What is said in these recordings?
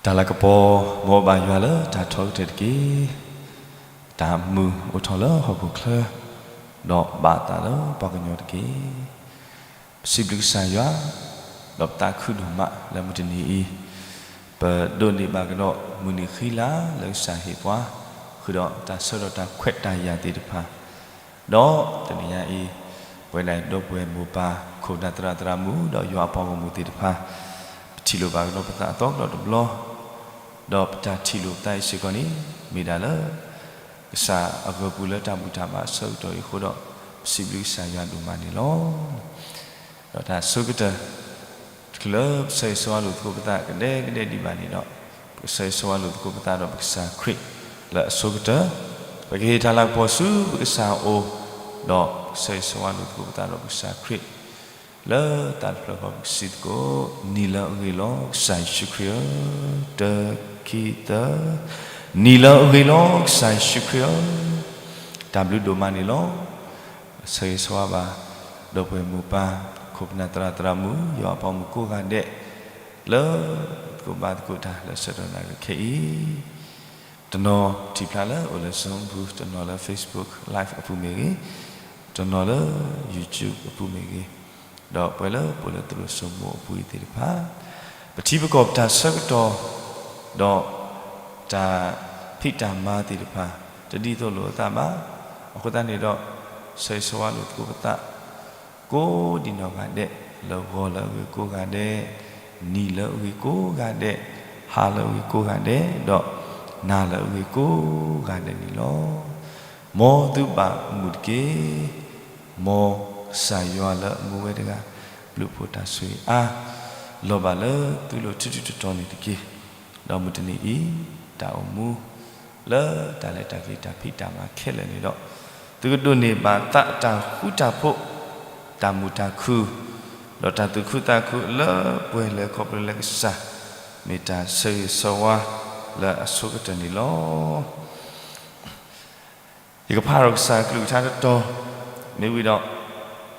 တၢ်လၤကပီၤ မ်ဘၣ်ယွၤလၢတၢ်ထီကတၢၢ်တက့ၢ်. တၢ်မုာ်အိၣ်ထီၣ်လၢဟီၣ်ခိၣ်ချၢ, ဒီးဘၣ်အသးလၢပှၤကညီတက့ၢ်. ပစံးဘျုးကစၢ်ယွၤ, ဒီးပသးခုဒိၣ်မးလၢမုၢ်တနံၤအံၤ, ပဒိးန့ၢ်ဘၣ်ကဒီးမုၢ်နံၤဃံလၤလၢကစၢ်ဟ့ၣ်ပှၤ, ဃုာ်ဒီးတၢ်ဆၢဒီးတၢ်ခွဲးတၢ်ယာ်သ့ၣ်တဖၣ် ဒီးတနံၤညါအံၤ, ပဝဲဒၣ်ဒီပုၢ်ဝဲၢ်မိၢ်ပၢ် ခိၣ်နၢ်သရၣ်သရၣ်မုၣ် ဒီးယွၤအပှၤဂီၢ်မုၢ်သ့ၣ်တဖၣ်, ပထံၣ်လိာ်ဘၣ်ကဒီးပသးအသီကဒီးတဘျီ, ဒီးပတၢ်ထံၣ်လိာ်ပသးအံၤစ့ၢ်ကီးန့ၣ် မ့ၢ်ဒၣ်လၢ ကစၢ်အဂၢၢ်ပူၤလၢတၢ်ဘူၣ်တၢ်ဘါအဆၢကတီၢ်အံၤအဃိဒီး, ပစံးဘျုးကစၢ်ယွၤဒိၣ်မးန့ၣ်လီၤ. ဒီးတၢ်ဆိကတၢၢ် တချုးလၢပဆၢဂ့ၤဆၢဝါလိာ်သကိးပသးကဒဲကဒဲဒံးဘၣ်န့ၣ်ဒီး, ပကဆၢဂ့ၤဆၢဝါလိာ်သကိးပသးဒီးပကစၢ်ခရံာ်လၢအဆိကတၢၢ်, ပကဟ့ၣ်တၢ်လၤကပီၤဆူပကစၢ်အအိၣ်, ဒီးပကဆၢဂ့ၤဆၢဝါလိာ်သကိးပသးဒီးပကစၢ်ခရံာ် လၢတၢ်တဖျၢၣ်ဃီပကစံးသကိး, နံၤလၢအဂ့ၤလီၤ ကစၢ်ယ့ၣ်ၡူးခရံာ်ဧၢ, တၢ ခံ သၢ, နံၤလၢအဂ့ၤလီၤ ကစၢ်ယ့ၣ်ၡူးခရံာ်ဧၢ, တၢ်ဘျုးဒိၣ်မးန့ၣ်လီၤ. ဆၢဂ့ၤဆၢဝါဘၣ် ဒီပုၢ်ဝဲၢ်မိၢ်ပၢ် ခိၣ်နၢ်သရၣ်သရၣ်မုၣ် ယွၤအပှၤဂီၢ်မုၢ်ကိးဂၤဒဲး လၢသကိးဘါသကိးတၢ်လၢဆၢကတီၢ်နၣ်ရံၣ်ခဲအံၤ တနီၤထံၣ်ဖျါလၢအိၣ်လၢ Zoom ပူၤ, တနီၤလၢ Facebook Live အပူၤမ့ၢ်ဂ့ၤ, တနီၤလၢ YouTube အပူၤမ့ၢ်ဂ့ၤ, ဒီးပဝဲလၢပအိၣ်လၢသရိာ်စိမိၤအပူၤအံၤသ့ၣ်တဖၣ်, ပထံပကီၢ်ပတၢ်ဆၢကတီၢ်, ဒီးတၢ်ဖံးတၢ်မၤသ့ၣ်တဖၣ် တဒ်သိးလိာ်အသးဘၣ်. အဃိသတးန့ၣ်ဒီး, ဆၢဂ့ၤဆၢဝါလိာ်သကိးပသး ကိးဒံးနီၢ်ဂၤဒဲး, လၢဂီၤလၢအဂ့ၤကိးဂၤဒဲး, နံၤလၢအဂ့ၤကိးဂၤဒဲး, ဟါလၢအဂ့ၤကိးဂၤဒဲး, ဒီးနၤလၢအဂ့ၤကိးဂၤဒဲးန့ၣ်လီၤ. မ်သုဘၣ်မုာ်တက့ၢ်. မ်ကစၢ်ယွၤလၢအမူဝဲတဂၤ ဘျုးဖှိၣ်တၢ်ဆိၣ်ဂ့ၤအါ လီၤဘၣ်လၢသုလိၤထူထူတီတီန့ၣ်တက့ၢ်. ဒီးမုၢ်တနံၤအံၤ တၢ်အိၣ်မူ လၢတၢ်လဲၤတၢ်က့ၤတၢ်ဖံးတၢ်မၤခဲလၢာ်န့ၣ်ဒီး, သုကဒိးန့ၢ်ဘၣ်သးအတၢ်ဃူတၢ်ဖိး, တၢ်မုာ်တၢ်ခုၣ်, ဒီးတၢ်သူၣ်ခုသးခုလၢပှဲၤလၢခီဖျိလၢကစၢ်, မ့ၢ်တၢ်ဆၢဂ့ၤဆၢဝါလၢအဆိကတၢၢ်န့ၣ်လီၤ. ယကဖးဒီးကစၢ်အကလုၢ်ကထါတတီၤ, မ့ၢ်ဝံၤဒီး,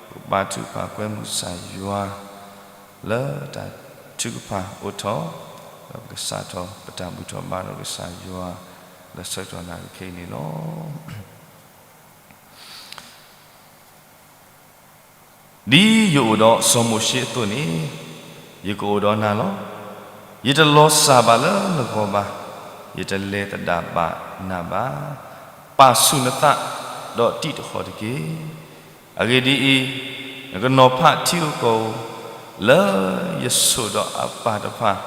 ပကဘါထုကဖၣ်ကွဲမုာ်ကစၢ်ယွၤ လၢတၢ်ထုကဖၣ်အိၣ်ထီၣ်, ဒီးပကစးထီၣ်ပတၢ်ဘူၣ်ထီၣ်ဘါထီၣ်ကစၢ်ယွၤ လၢဆၢကတီၢ်နၣ်ရံၣ်ခဲအံၤန့ၣ်လီၤ. ဒ်ယအိၣ်ဒီးစီၤမိၤၡ့အသိးန့ၣ်, ယကအိၣ်ဒီးနၤလီၤ. ယတလီၤစၢ်ဘၣ်လၢနဂီၢ်ဘၣ်, ယတလဲၤသဒၣ်ဘၣ်နၤဘၣ်. ပာ်ဆူၣ်နသး, ဒီးတံၢ်တဃီၣ်တက့ၢ်. အဂ့ၢ်ဒ်အံၤ, နကနီၤဖးထံဧိၤကီၢ်ဧိၤ, လၢယဆိၣ်ဒီးအပၢ်တဖၣ်,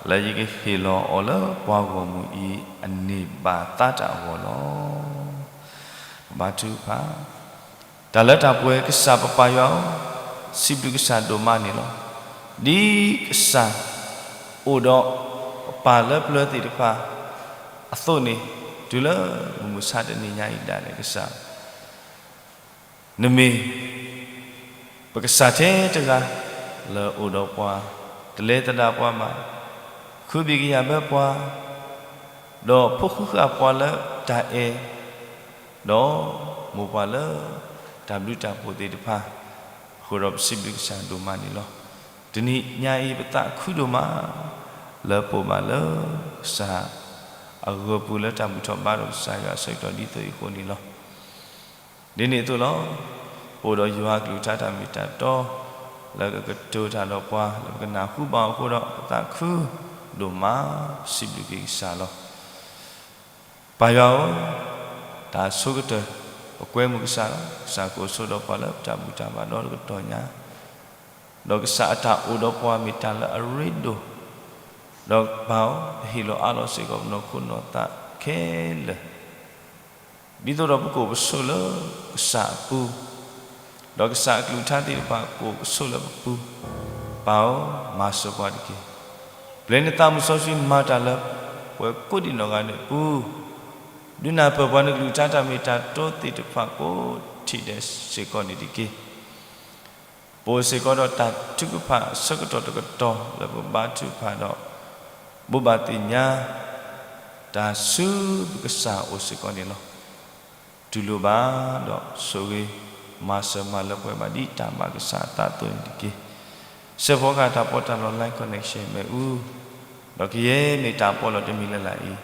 လၢယကဟ့ၣ်လီၤအီၤလၢပှၤဂီၢ်မုၢ်အံၤ အန့ၢ်ဘၣ်သါတၢ်အဂီၢ်လီၤ. ပဘါထုကဖၣ်, တၢ်လၢတၢ်ပှဲၤကစၢ်ပပၢ်ယွၤဧၢ, စံးဘျုးကစၢ်ဒိၣ်မးန့ၣ်လီၤ. ဒ်ကစၢ်အိၣ်ဒီးပပၢ်လၢပျၢၤသ့ၣ်တဖၣ်အသိးန့ၣ်, တုၤလၢမုၢ်မဆါတနံၤညါအံၤဒၣ်လဲာ်ကစၢ် နမ့ၢ်ပကစၢ်ထဲတဂၤ လၢအိၣ်ဒီးပှၤ, တလဲၤသဒၣ်ပှၤဘၣ်, ခုဘံၣ်ကယၤဘၢပှၤ, ဒီးဖိဃုဃာ်ပှၤလၢတၢ်အဲၣ်, ဒီးမိၢ်ပှၢ်လၢတၢ်ဘျုးတၢ်ဖှိၣ်သ့ၣ်တဖၣ်, အဃိဒီးပစံးဘျုးကစၢ်ဒိၣ်မးန့ၣ်လီၤ. တနံၤညါအံၤပသးခုဒိၣ်မး လၢပအိၣ်ဘၣ်လၢကစၢ်အဂၢၢ်ပူၤ လၢတၢ်ဘူၣ်ထီၣ်ဘါထီၣ်ကစၢ်ယွၤအဆၢကတီၢ်ဒ်သိးအံၤအဃိန့ၣ်လီၤ. ဒ်န့ၣ်အသိးလီၤ. ပအိၣ်ဒီးယွၤအကလုၢ်ကထါတၢ်မ့ၢ်တၢ်တီ လၢကကတိၤတၢ်ဒီးပှၤ လၢပကနၢ်ဟူဘၣ်အဃိဒီး ပသးခုဒိၣ်မး စံးဘျုးက့ၤကစၢ်လီၤ. ပၢ်ယွၤဧၢ, တၢ်ဆိကတၢၢ် ပကွဲမုာ်ကစၢ်လီၤ. ကစၢ်ကအိၣ်ဆိးဒီးပှၤလၢပတၢ်ဘူၣ်တၢ်ဘါဒီတကတီၢ်ညါ, ဒီးကစၢ်အတၢ်အိၣ်ဒီးပှၤမ့ၢ်တၢ်လၢအရ့ဒိၣ်, ဒီးပၢ်ဧၢ, ပဟ့ၣ်လီၤအါလီၤစ့ၢ်ကီးပနီၢ်ခိနီၢ်သးခဲလၢာ် ဒ်သိးဒီးပကအိၣ်ပဆိးလၢကစၢ်အပူၤ, ဒီးကစၢ်အကလုၢ်ကထါသ့ၣ်တဖၣ်ကအိၣ်ကဆိးလၢပပူၤ, ပၢ်ဧၢ, မၤစၢၤပှၤတက့ၢ်. ပျဲနသးမုၢ်စီဆှံမၤတၢ်လၢပှၤကိးဒံးနီၢ်ဂၤဒဲးအပူၤ, ဒုးနၢ်ပၢၢ်ပှၤနကလုၢ်ကထါတၢ်မ့ၢ်တၢ်တီသ့ၣ်တဖၣ်ကိးထံၣ်ဒဲးစ့ၢ်ကီးန့ၣ်တက့ၢ်. ပအိၣ်စ့ၢ်ကီးဒီးတၢ်ထုကဖၣ်အဆၢကတီၢ်တကတီၢ်လၢပဘါထုကဖၣ်ဒီး ဘိးဘၣ်သ့ၣ်ညါ တၢ်ဆူပကစၢ်အအိၣ်စ့ၢ်ကီးန့ၣ်လီၤ. တူၢ်လိာ်ဘၣ်ဒီးဆိၣ်ဂ့ၤ မၤစၢၤမၤလၢပှဲၤဘၣ်ဒ်တၢ်ဘၣ်ကစၢ်အသးအသိးန့ၣ်တက့ၢ်. စဲးဖီကဟၣ်တၢ်ပီးတၢ်လီ Live Connection မ့ၣ်အူ ဒီးကယဲၢ်မ့ၢ်တၢ်ပီးလီၤတမံၤလၢ်လၢ်အံၤ,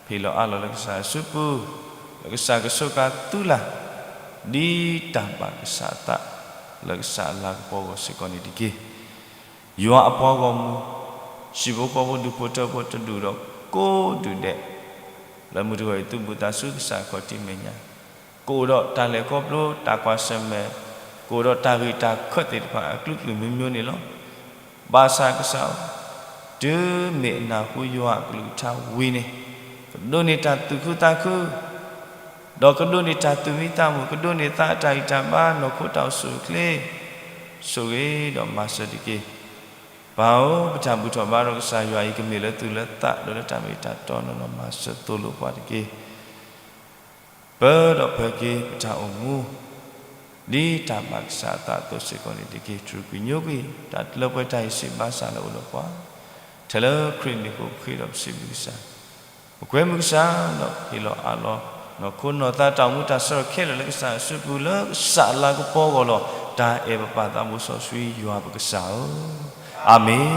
ဖ့ၣ်လီၤအးလီၤလၢကစၢ်အစုပူၤ, လၢကစၢ်ကဆိးကါသုလၢ်, ဒ်တၢ်ဘၣ်ကစၢ်အသး, လၢကစၢ်အလၤကပီၤအဂီၢ်စ့ၢ်ကီးန့ၣ်တက့ၢ်. ယွၤအပှၤဂီၢ်မုၢ်, ဟံၣ်ဖိဃီဖိဒူၣ်ဖိထၢဖိတဒူၣ်ဒီးကိးဒူၣ်ဒဲး, လၢမုၢ်တဂီၤအံၤသုဘူးသးဆူကစၢ်ခီၣ်ထံးမဲာ်ညါ, ကအိၣ်ဒီးတၢ်လဲၤခီဖျိတၢ်ကွၢ်ဆၢၣ်မဲာ်, ကအိၣ်ဒီးတၢ်ဂ့ၢ်တၢ်ခၢၣ်သ့ၣ်တဖၣ်အကလုာ်ကလုာ်မျိုးမျိုးန့ၣ်လီၤ. ဘၣ်ဆၣ်ကစၢ်ဧၢ, တုၤမ့ၢ်အနၢ်ဟူယွၤအကလုၢ်ကထါဝံၤန့ၣ်, ကဒိးန့ၢ်တၢ်သူၣ်ခုသးခု, ဒီးကဒိးန့ၢ်တၢ်သူၣ်မံသးမုာ်, ကဒိးန့ၢ်သးအတၢ်ဂံၢ်တၢ်ဘါ, နီၢ်ခိတၢ်အိၣ်ဆူၣ်အိၣ်ချ့, ဆိၣ်ဂ့ၤဒီးမၤစၢၤတက့ၢ်. ပၢ်ဧၢ, ပတၢ်ဘူၣ်ထီၣ်ဘါထီၣ်ကစၢ်ယွၤအံၤ ကမ့ၢ်လၢသူၣ်လၢသး ဒီးလၢတၢ်မ့ၢ်တၢ်တီနီၢ်နီၢ် မၤစၢၤသိၣ်လိပှၤတက့ၢ်. ပၢဒီးဖၢက့ၤပတၢ်အိၣ်မူ ဒ်တၢ်ဘၣ်ကစၢ်အသးအသိးစ့ၢ်ကီးန့ၣ်တက့ၢ်. တြူၢ်ကွံာ်ညိကွံာ် တၢ်တလၢပှဲၤတၢ်အံၤစံးဘၣ်ဆၣ်လၢအိၣ်ဒီးပှၤ, ထဲလၢခရံာ်မံၤအဃိ ပဃ့ဒီးပစံးဘျုးကစၢ်, ပကွဲမုာ်ကစၢ်, ဒီးဟ့ၣ်လီၤအးလီၤ နီၢ်ခိနီၢ်သး တၢ်အိၣ်မူတၢ်ဆၢထၢၣ်ခဲလၢာ်လၢကစၢ်အစုပူၤ လၢကစၢ်အလၤကပီၤအဂီၢ်လီၤ. တၢ်အဲၣ်ပပၢ်သးဘိစီဆှံယွၤပကစၢ်ဧၢ, အၤမ့ၣ်.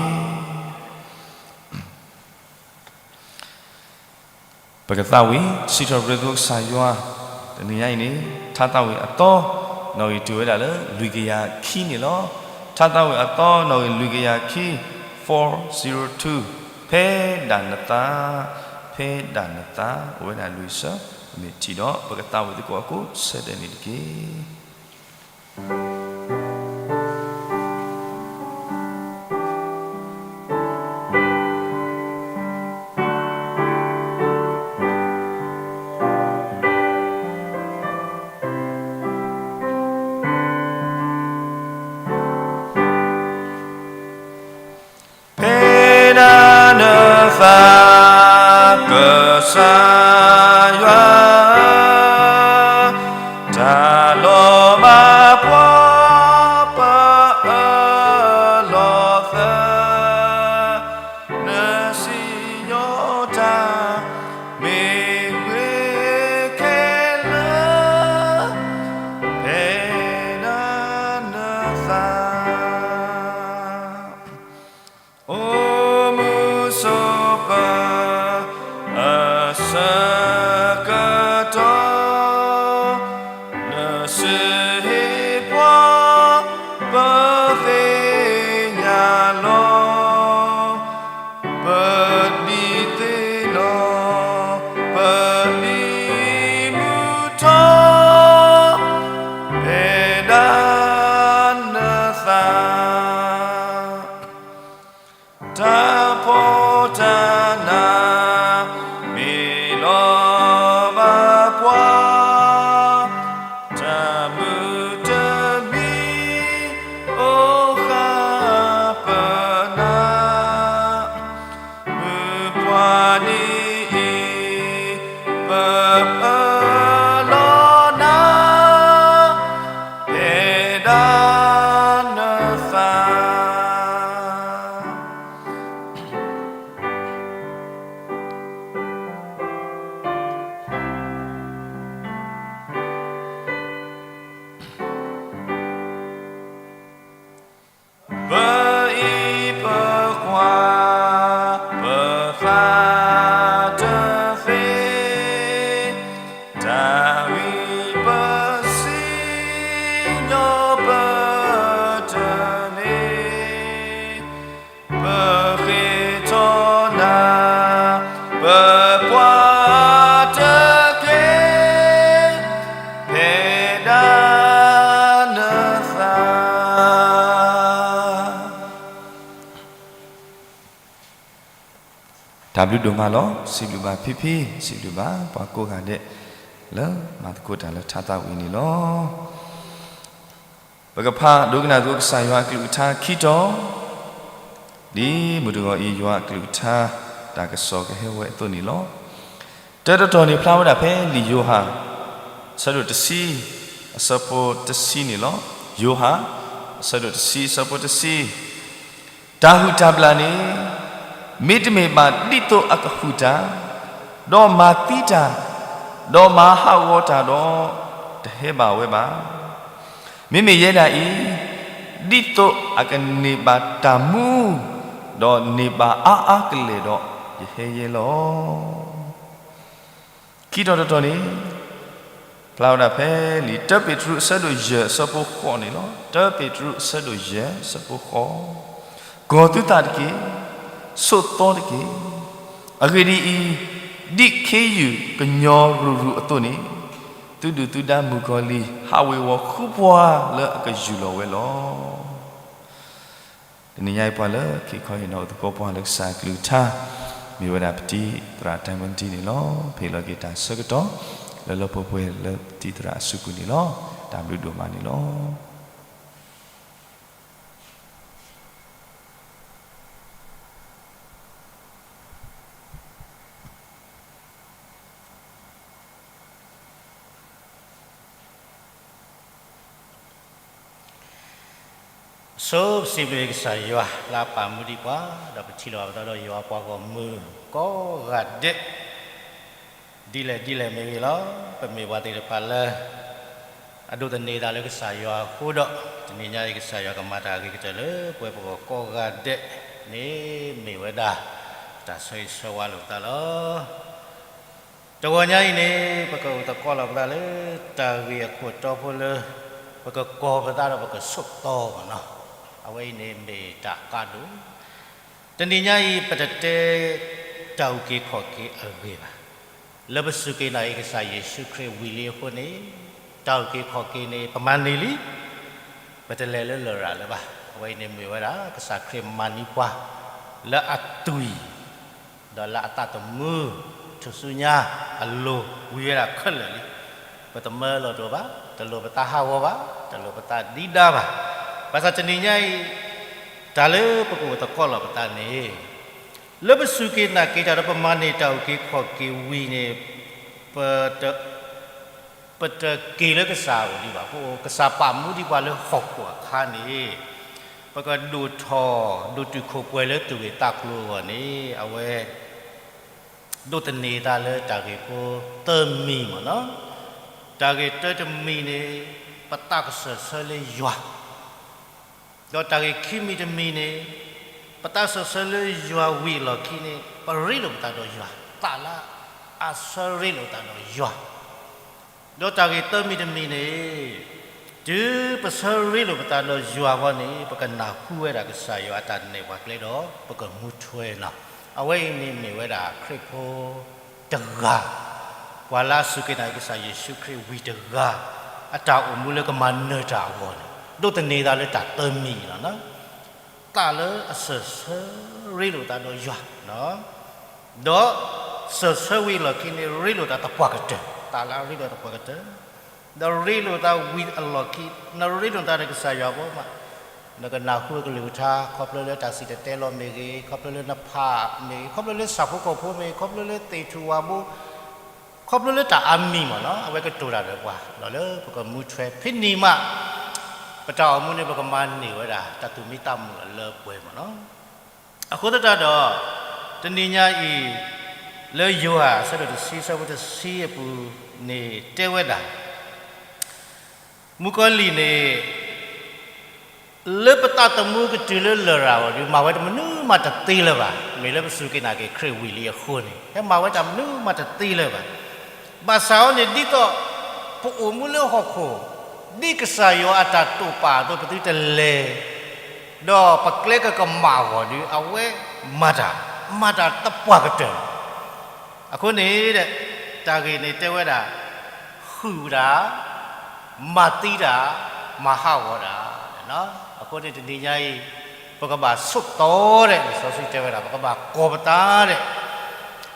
ပကသးဝံၣ် စံးထီၣ်ပတြၢၤသုကစၢ်ယွၤ, တနံၤညါအံၤန့ၣ် ထါသးဝံၣ်အသီ နီၣ်ဂံၢ်တုၤဝဲဒၣ်လၢလွံၢ်ကယၤခံန့ၣ်လီၤ. ထါသးဝံၣ်အသီ နီၣ်ဂံၢ်လွံၢ်ကယၤခံ, four zero two, ဖဲဒၣ်နသး, ဖဲဒၣ်နသး အိၣ်ဝဲဒၣ်လွံၢ်ဆၢ, မ့ၢ်ထံၣ်ဒီး ပကသးဝံၣ်သကိးအကိးဆၢဒဲးန့ၣ်တက့ၢ်. ဖဲဒၣ်နသး ကစၢ်ယွၤ, တၢ်လီၤဘၣ်ပှၤ ပအၢၣ်လီၤသး, နစံၣ်ညီၣ်တၢ် မ့ၢ်ဂ့ၤခဲလၢာ်, ဖဲဒၣ်နသး အိၣ်မူဆိးပၢၤအဆၢကတီၢ်, နစံးဟ့ၣ်ပှၤ ပသ့ၣ်ညါလီၤ, ပဒံးသ့ၣ်နီၣ် ပဒံးမုၢ်ထီၣ်, ဖဲဒၣ်နသး တၢ်ဖှီၣ်တၢ်နး မ့ၢ်လီၤဘၣ်ပှၤ, တၢ်မုာ်တမံၤ အိၣ်ဃာ်ပနၤ, မုၢ်ပှၤနံၤအံၤ ပအၢၣ်လီၤနၤ ဖဲဒၣ်နသး ပအံၤပကွၢ် ပသးတသ့, တၢ်ဂ့ၢ်ပစံၣ်ညီၣ်ပတန့ၢ်, ပဃ့ထီၣ်နၤ ပပှၤတက့ၢ်, ဖဲဒၣ်နသး တၢ်ဘျုးဒိၣ်မးလီၤ. စံးဘျုးဘၣ်ဖံဖံ, စံးဘျုးဘၣ်ပှၤကိးဂၤဒဲး လၢမၤသကိးတၢ်လၢထါသးဝံၣ်န့ၣ်လီၤ. ပကဖးဒိကနၣ်သကိးကစၢ်ယွၤအကလုၢ်ကထါခံတီၤ, ဒ်မုၢ်တဂီၤအံၤ ယွၤအကလုၢ်ကထါ တၢ်ကစီၣ်ကဟဲဝဲအသိးန့ၣ်လီၤ. တၢတတီၤန့ၣ်ဖျါဝဲဒၣ်ဖဲလံာ်ယိၤဟၣ် အဆၢဒိၣ်တဆံ အဆၢဖိတဆံန့ၣ်လီၤ. ယိၤဟၣ် အဆၢဒိၣ်တဆံ အဆၢဖိတဆံ တၢ်ဟုၣ်တၢ်ဘျၣ်န့ၣ် မ့တမ့ၢ်ဘၣ်ဒ်သိးအကဟုၣ်တၢ်, ဒီးမၤသံတၢ်, ဒီးမၤဟးဂီၤတၢ်ဒီး တဟဲဘၣ်ဝဲဘၣ်. မ့မ့ၢ်ယဲဒၣ်အံၤ, ဒ်သိးအကန့ၢ်ဘၣ်တၢ်မူ, ဒီးန့ၢ်ဘၣ်အါအါကလဲာ်ဒီးယဟဲယဲလီၤ. ခံထီၣ်တထီၣ်န့ၣ် ဖျါဝဲဒၣ်ဖဲလံာ် တၢပ့းတရူး အဆၢဒိၣ်ယဲၢ် အဆၢဖိဃိးန့ၣ်လီၤ. တၢပ့းတရူး အဆၢဒိၣ်ယဲၢ် အဆၢဖိဃိး, ကီၤသုသးတက့ၢ်, ဆိးသီတက့ၢ်. အဂ့ၢ်ဒ်အံၤ, ဒ်ခ့ယုၢ်ကညီရူၤရူၤအသိးန့ၣ်, သုဒုၣ်သုဒါမုၣ်ကီၤလံၢ် ဟးဝ့ၤဝီၤဃုပှၤလၢအကယူၢ်လီၤဝဲလီၤ. တနံၤညါအံၤပှၤလၢခ့ခီဟ့ၣ်နီၤအသကိးပှၤလၢကစၢ်အကလုၢ်ကထါ, မ့ၢ်ဝဲဒၣ်ပတံၤသရၣ်တၢ်မုၢ်တံၤန့ၣ်လီၤ. ဖဲလီၤက့ၤတၢ်ဆၢကတီၢ် လၢလၢပှဲၤပှဲၤလၢပတံၤသရၣ်အစုပူၤန့ၣ်လီၤ. တၢ်ဘျုးဒိၣ်မးန့ၣ်လီၤ. ဆိပစံးဘျုးကစၢ်ယွၤလၢအပာ်မူဒံးပှၤ ဒီးပထံၣ်လိာ်ပသးဒီးယွၤအပှၤဂီၢ်မုၢ်ကိးဂၤဒဲး ဒ်လဲၣ်ဒ်လဲၣ်မ့ၢ်ဂ့ၤလီၤ. ပမ့ၢ်ပှၤသ့ၣ်တဖၣ်လၢ အဒိးသန့ၤသးလၢကစၢ်ယွၤအဃိဒီး တနံၤညါအံၤကစၢ်ယွၤကမၤတၢ်အဂ့ၤကတၢၢ်လၢပဝဲပဂီၢ်ကိးဂၤဒဲးန့ၣ် မ့ၢ်ဝဲဒၣ် တၢ်ဆၢဂ့ၤဆၢဝါလိာ်ပသးလီၤ. တဂီၤညါအံၤန့ၣ် ပကအိၣ်သကိးလီၤပသးလၢ တၢ်ဂ့ၢ်အခိၣ်တီဖိလၢ ပကကီၤပသးဒီးပကဆိးသီမ့ၢ်နီၤ, အဝဲအံၤန့ၣ်မ့ၢ်တၢ်အကါဒိၣ်. တနံၤညါအံၤ ပတတဲတၢ်အုၣ်က့ၤခီၣ်က့ၤအဂ့ၢ်ဘၣ်. လၢပစူၢ်က့ၤနာ်က့ၤကစၢ်ယ့ၣ်ၡူးခရံာ်ဝံၤလံအဃိန့ၣ်, တၢ်အုၣ်က့ၤခီၣ်က့ၤန့ၣ် ပမၤန့ၢ်လံ, ပတလဲၤလၢလရာ်လၢၤဘၣ်. အဝဲအံၤန့ၣ်မ့ၢ်ဝဲဒၣ် ကစၢ်ခရံာ်မၤန့ၢ်ပှၤ လၢအသွံၣ် ဒီးလၢအသးသမူ ထူၣ်စုညါအလိၤဝံၤဝဲဒၣ်ခဲလၢာ်လံ. ပတမၢလီၤတအိၣ်ဘၣ်, တလိၣ်ပသးဟးဂီၤဘၣ်, တလိၣ်ပသးဒံးဒါဘၣ်. ဘၣ်ဆၣ်တနံၤညါအံၤ တၢ်လၢပကအိၣ်သကိးလီၤပသးန့ၣ်, လၢပစူၢ်က့ၤနာ်က့ၤတၢ်ဒီးပမၤန့ၢ်တၢ်အုၣ်က့ၤခီၣ်က့ၤဝံၤန့ၣ်, ပ ပတက့ၤလၢကစၢ်အအိၣ်ဒံးဘၣ်. ပအိၣ်ကစၢ်ပာ်မူဒံးပှၤလၢဟီၣ်ခိၣ်အခါန့ၣ်, ပကဒိၣ်ထီၣ်ဒိၣ်တုာ်ခိၣ်ပှဲၤလၢသူၣ်ဂ့ၢ်သးကျိၤအဂီၢ်န့ၣ် အဝဲ ဒိးသန့ၤသးလၢတၢ်ဂ့ၢ်ဖိသၢမံၤမ့ၢ်နီၤ. တၢ်ဂ့ၢ်တၢတမံၤန့ၣ် ပသးကစၢၢ်ဆၢလၢယွၤ ဒီးတၢ်ဂ့ၢ်ခံမံၤတမံၤန့ၣ် ပသးစၢၢ်ဆၢလၢယွၤဝံၤအလီၢ်ခံန့ၣ် ပရ့လိာ်ပသးဒီးယွၤ, သးလၢအဆၢရ့လိာ်သးဒီးယွၤ, ဒီးတၢ်ဂ့ၢ်သၢမံၤတမံၤန့ၣ် တုၤပဆၢရ့လိာ်ပသးဒီးယွၤအဂီၢ်န့ၣ် ပကနၢ်ဟူဝဲဒၣ်ကစၢ်ယွၤအတၢ်နဲၣ်ပှၤကျဲဒီး ပကမူထွဲနီၤ. အဝဲအံၤန့ၣ်မ့ၢ်ဝဲဒၣ်ခရံာ်ဖိတဂၤ ပှၤလၢအစူၢ်က့ၤနာ်က့ၤကစၢ်ယ့ၣ်ၡူးခရံာ်ဝံၤတဂၤ အတၢ်အိၣ်မူလၢကမၤနၢၤတၢ်အဂီၢ်န့ၣ် ဒိးသန့ၤသးလၢတၢ်သၢမံၤလီၤ. သးလၢအစၢၢ်ဆၢရ့လိာ်သးဒီးယွၤ, ဒီးစၢၢ်ဆၢဝံၤအလီၢ်ခံန့ၣ် ရ့လိာ်သးသပှၢ်ကတၢၢ်, သးလၢအရ့လိာ်သးသပှၢ်ကတၢၢ်, ဒီးရ့လိာ်သးဝံၤအလီၢ်ခံ, နရ့လိာ်သးဒီးကစၢ်ယွၤဘၣ်မး, နကနၢ်ဟူကလုၢ်ကထါ ခီဖျိလၢတၢ်စံၣ်တဲၤတဲလီၤမ့ၢ်ဂ့ၤ, ခီဖျိလၢနဖးမ့ၢ်ဂ့ၤ, ခီဖျိလၢဆၣ်ဖိကီၢ်ဖိမ့ၢ်ဂ့ၤ, ခီဖျိလၢသ့ၣ်ထူၣ်ဝၣ်ဘိ ခီဖျိလၢတၢ်အါမံၤမ့ၢ်နီၤ အဝဲကတိၤတၢ်ဒီးပှၤ ဒီးလၢပကမူထွဲဖဲန့ၣ်မး ပတၢ်အိၣ်မူန့ၣ် ပကမၤန့ၢ်ဝဲဒၣ် တၢ်သူၣ်မံသးမုာ်အလၢအပှဲၤမ့ၢ်နီၤ. အဃိသတးဒီး တနံၤညါအံၤ လၢယိၤဟၣ်အဆၢဒိၣ်တဆံ အဆၢဖိတဆံအပူၤန့ၣ်တဲဝဲဒၣ် မုၣ်ကီၤလံၢ်န့ၣ် လၢပသးသမူကတုၤလၢလရာ်အဂီၢ်ဒီး မၤဝဲတၢ်မနုၤမးတသ့လၢၤဘၣ်. မ့ၢ်လၢပစူၢ်က့ၤနာ်က့ၤခရံာ်ဝံၤလံအဃိန့ၣ် ဟဲမၤဝဲတၢ်မနုၤမးတသ့လၢၤဘၣ်. ဘၣ်ဆၣ်အီၤန့ၣ် ဒ်သိးပအိၣ်မူလၢဟီၣ်ခိၣ် ဒ်ကစၢ်ယွၤအတၢ်တိာ်ပာ်အသိး ပသုတလဲၤ ဒီးပကျဲကကမၣ်အဂီၢ်ဒီး အဝဲမၤတၢ်, မၤတၢ်သပှၢ်ကတၢၢ် အဃိန့ၣ် တၢ်ဂ့ၢ်န့ၣ်တဲဝဲဒၣ် ဃုာ်တၢ်, မၤသံတၢ်, မၤဟးဂီၤတၢ်. အဃိန့ၣ်တနံၤညါအံၤ ပကဘၣ်ဆိးသီဒီး လံာ်စီဆှံတဲဝဲဒၣ် ပကဘၣ်ကီၤပသးဒီး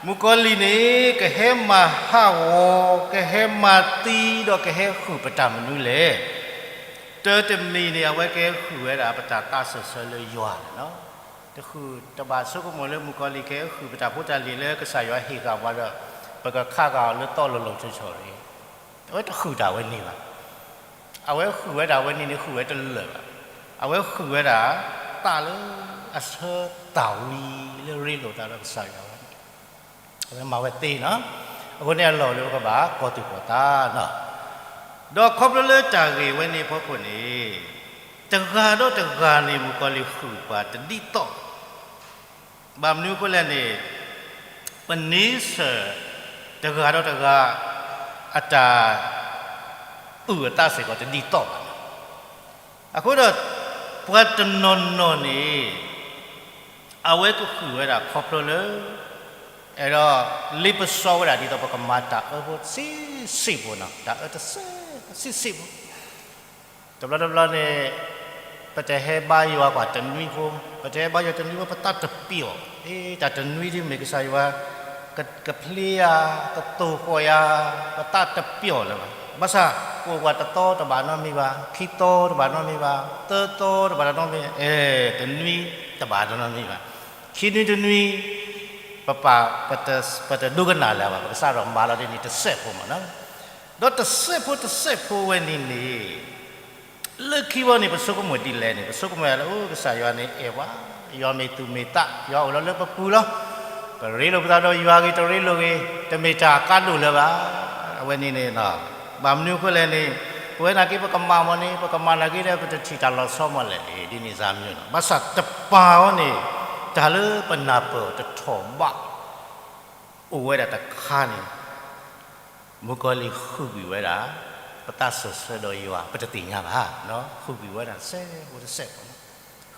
မုၣ်ကီၤလံၢ်န့ၣ် ကဟဲမၤဟးဂီၤ, ကဟဲမၤသံ ဒီးကဟဲဃုာ်ပတၢ်မနုၤလဲၣ်. တၢတမံၤန့ၣ် အဝဲကဟဲဃုာ်ဝဲဒၣ် ပတၢ်သးစၢၢ်ဆၢလၢယွၤန့ၣ်လီၤ. တဃုာ်တဘၣ်ဆိကမိၣ်လၢမုၣ်ကီၤလံၢ်ကဟဲဃုာ်ပတၢ်ဖိတၢ်လံၤလၢကစၢ်ယွၤဟ့ၣ်ဃာ်ပှၤဒီး ပကခးဃာ်အီၤလၢသီလီၤလီၤဆီဆီတဂ့ၤ. အဝဲတဃုာ်တၢ်ဝဲန့ၣ်ဘၣ်. အဝဲဃုာ်ဝဲဒၣ်ဝဲန့ၣ်န့ၣ် ဃုာ်ဝဲတလၢာ်ဘၣ်. အဝဲဃုာ်ဝဲဒၣ် သးလၢအဆၢသးဝံၤလၢရ့လိာ်သးဒီးကစၢ်ယွၤဝဲန့ၣ် အဝဲမၤဝဲသ့နီၤ. အဃိန့ၣ်အလီၢ်လၢပကဘၣ်ကီၤသူၣ်ကီၤသးနီၤ. ဒီးခီဖျိလၢတၢ်ဂ့ၢ်ဝဲန့ၣ်အဖီခိၣ်န့ၣ် တဂၤဒီးတဂၤန့ၣ် မုၣ်ကီၤလံၢ်ဃုာ်ပှၤတဒ်သိး ဘၣ်မနုၤအဃိလဲၣ်န့ၣ်, ပန့ဆၢၣ်တဂၤဒီးတဂၤ အတၢ်အုၣ်အသးစ့ၢ်ကီးတဒ်သိးဘၣ်. အဃိဒီး ပှၤတနီၤနီၤန့ၣ် အဝဲကဃုာ်ဝဲဒၣ်ခီဖျိလၢ အဲၣ်ဒိးလ့ပစီဝဲဒၣ်ဒ်သိးပကမၤတၢ်အၢဖိဆံးဆံးဖိနီၤ, တၢ်အၢတစဲးဆံးဆံးဖိ တဘျီတဘျီန့ၣ် ပတဟဲဘါယွၤကွၢ်တနွံဖိ, ပတဟဲဘါယွၤတနွံဖိ ပသးတပျီၣ်, အ့ တၢ်တနွံဒ်မ့ၢ်ကစၢ်ယွၤ က ကဖျ့ယၤ, ကသိၣ်ဃီၣ်ယၤ, ပသးတပျီၣ်လၢၤဘၣ်. ဘၣ်ဆၣ် ပအိၣ်ကွၢ်တသီတဘၣ်နီတမံၤဘၣ်, ခံသီတဘၣ်နီတမံၤဘၣ်, သၢသီတဘၣ်နီတမံၤ, အဲ တနွံတဘၣ်နီတမံၤဘၣ်, ခံနွံတနွံ ပပာ် ပတ ပတဒိကနၣ်လၢၤဘၣ်, ပကစးထီၣ်မၤလီၤဒ်န့ၣ်တစဲးဖိမ့ၢ်နီၤ. ဒီးတစဲးဖိတစဲးဖိဝဲန့ၣ်န့ၣ် လၢခံဘီန့ၣ် ပဆိကမိၣ်ဒ်လဲၣ်န့ၣ်, ပဆိကမိၣ်လၢ အိ ကစၢ်ယွၤန့ၣ်အဲၣ်ပှၤ, ယွၤမ့ၢ်သူၣ်မ့ၢ်သး, ယွၤအိၣ်လီၤလၢပပူၤလီၤ. ပရ့လိာ်ပသးဒီးယွၤဂ့ၤ တရ့လိာ်ဂ့ၤ တမ့ၢ်တၢ်အကါဒိၣ်လၢၤဘၣ်. အဝဲန့ၣ်န့ၣ် ဘၣ်မနုၤအဃိလဲၣ်န့ၣ်, ပဝဲနာ်က့ ပကမၤမ့ၢ်န့ၣ် ပကမၤနာ်က့ဒီး ပတထံၣ်တၢ်လီၤဆီမ့ၢ်လဲၣ်, ဒ်န့ၣ်စၢ်မ့ၢ်နီၤ. ဘၣ်ဆၣ်တပၤအီၤန့ၣ် တၢ်လၢပနၢ်ပၢၢ်အီၤတထီၣ်ဘး အိၣ်ဝဲဒၣ်တခါန့ၣ် မုၣ်ကီၤလံၢ်ဃုာ်ကွံာ်ဝဲဒၣ် ပသးစၢၢ်ဆၢဒီးယွၤ ပတသ့ၣ်ညါဘၣ်, ဃုာ်ကွံာ်ဝဲဒၣ်တစဲးဖိတစဲးဖိ,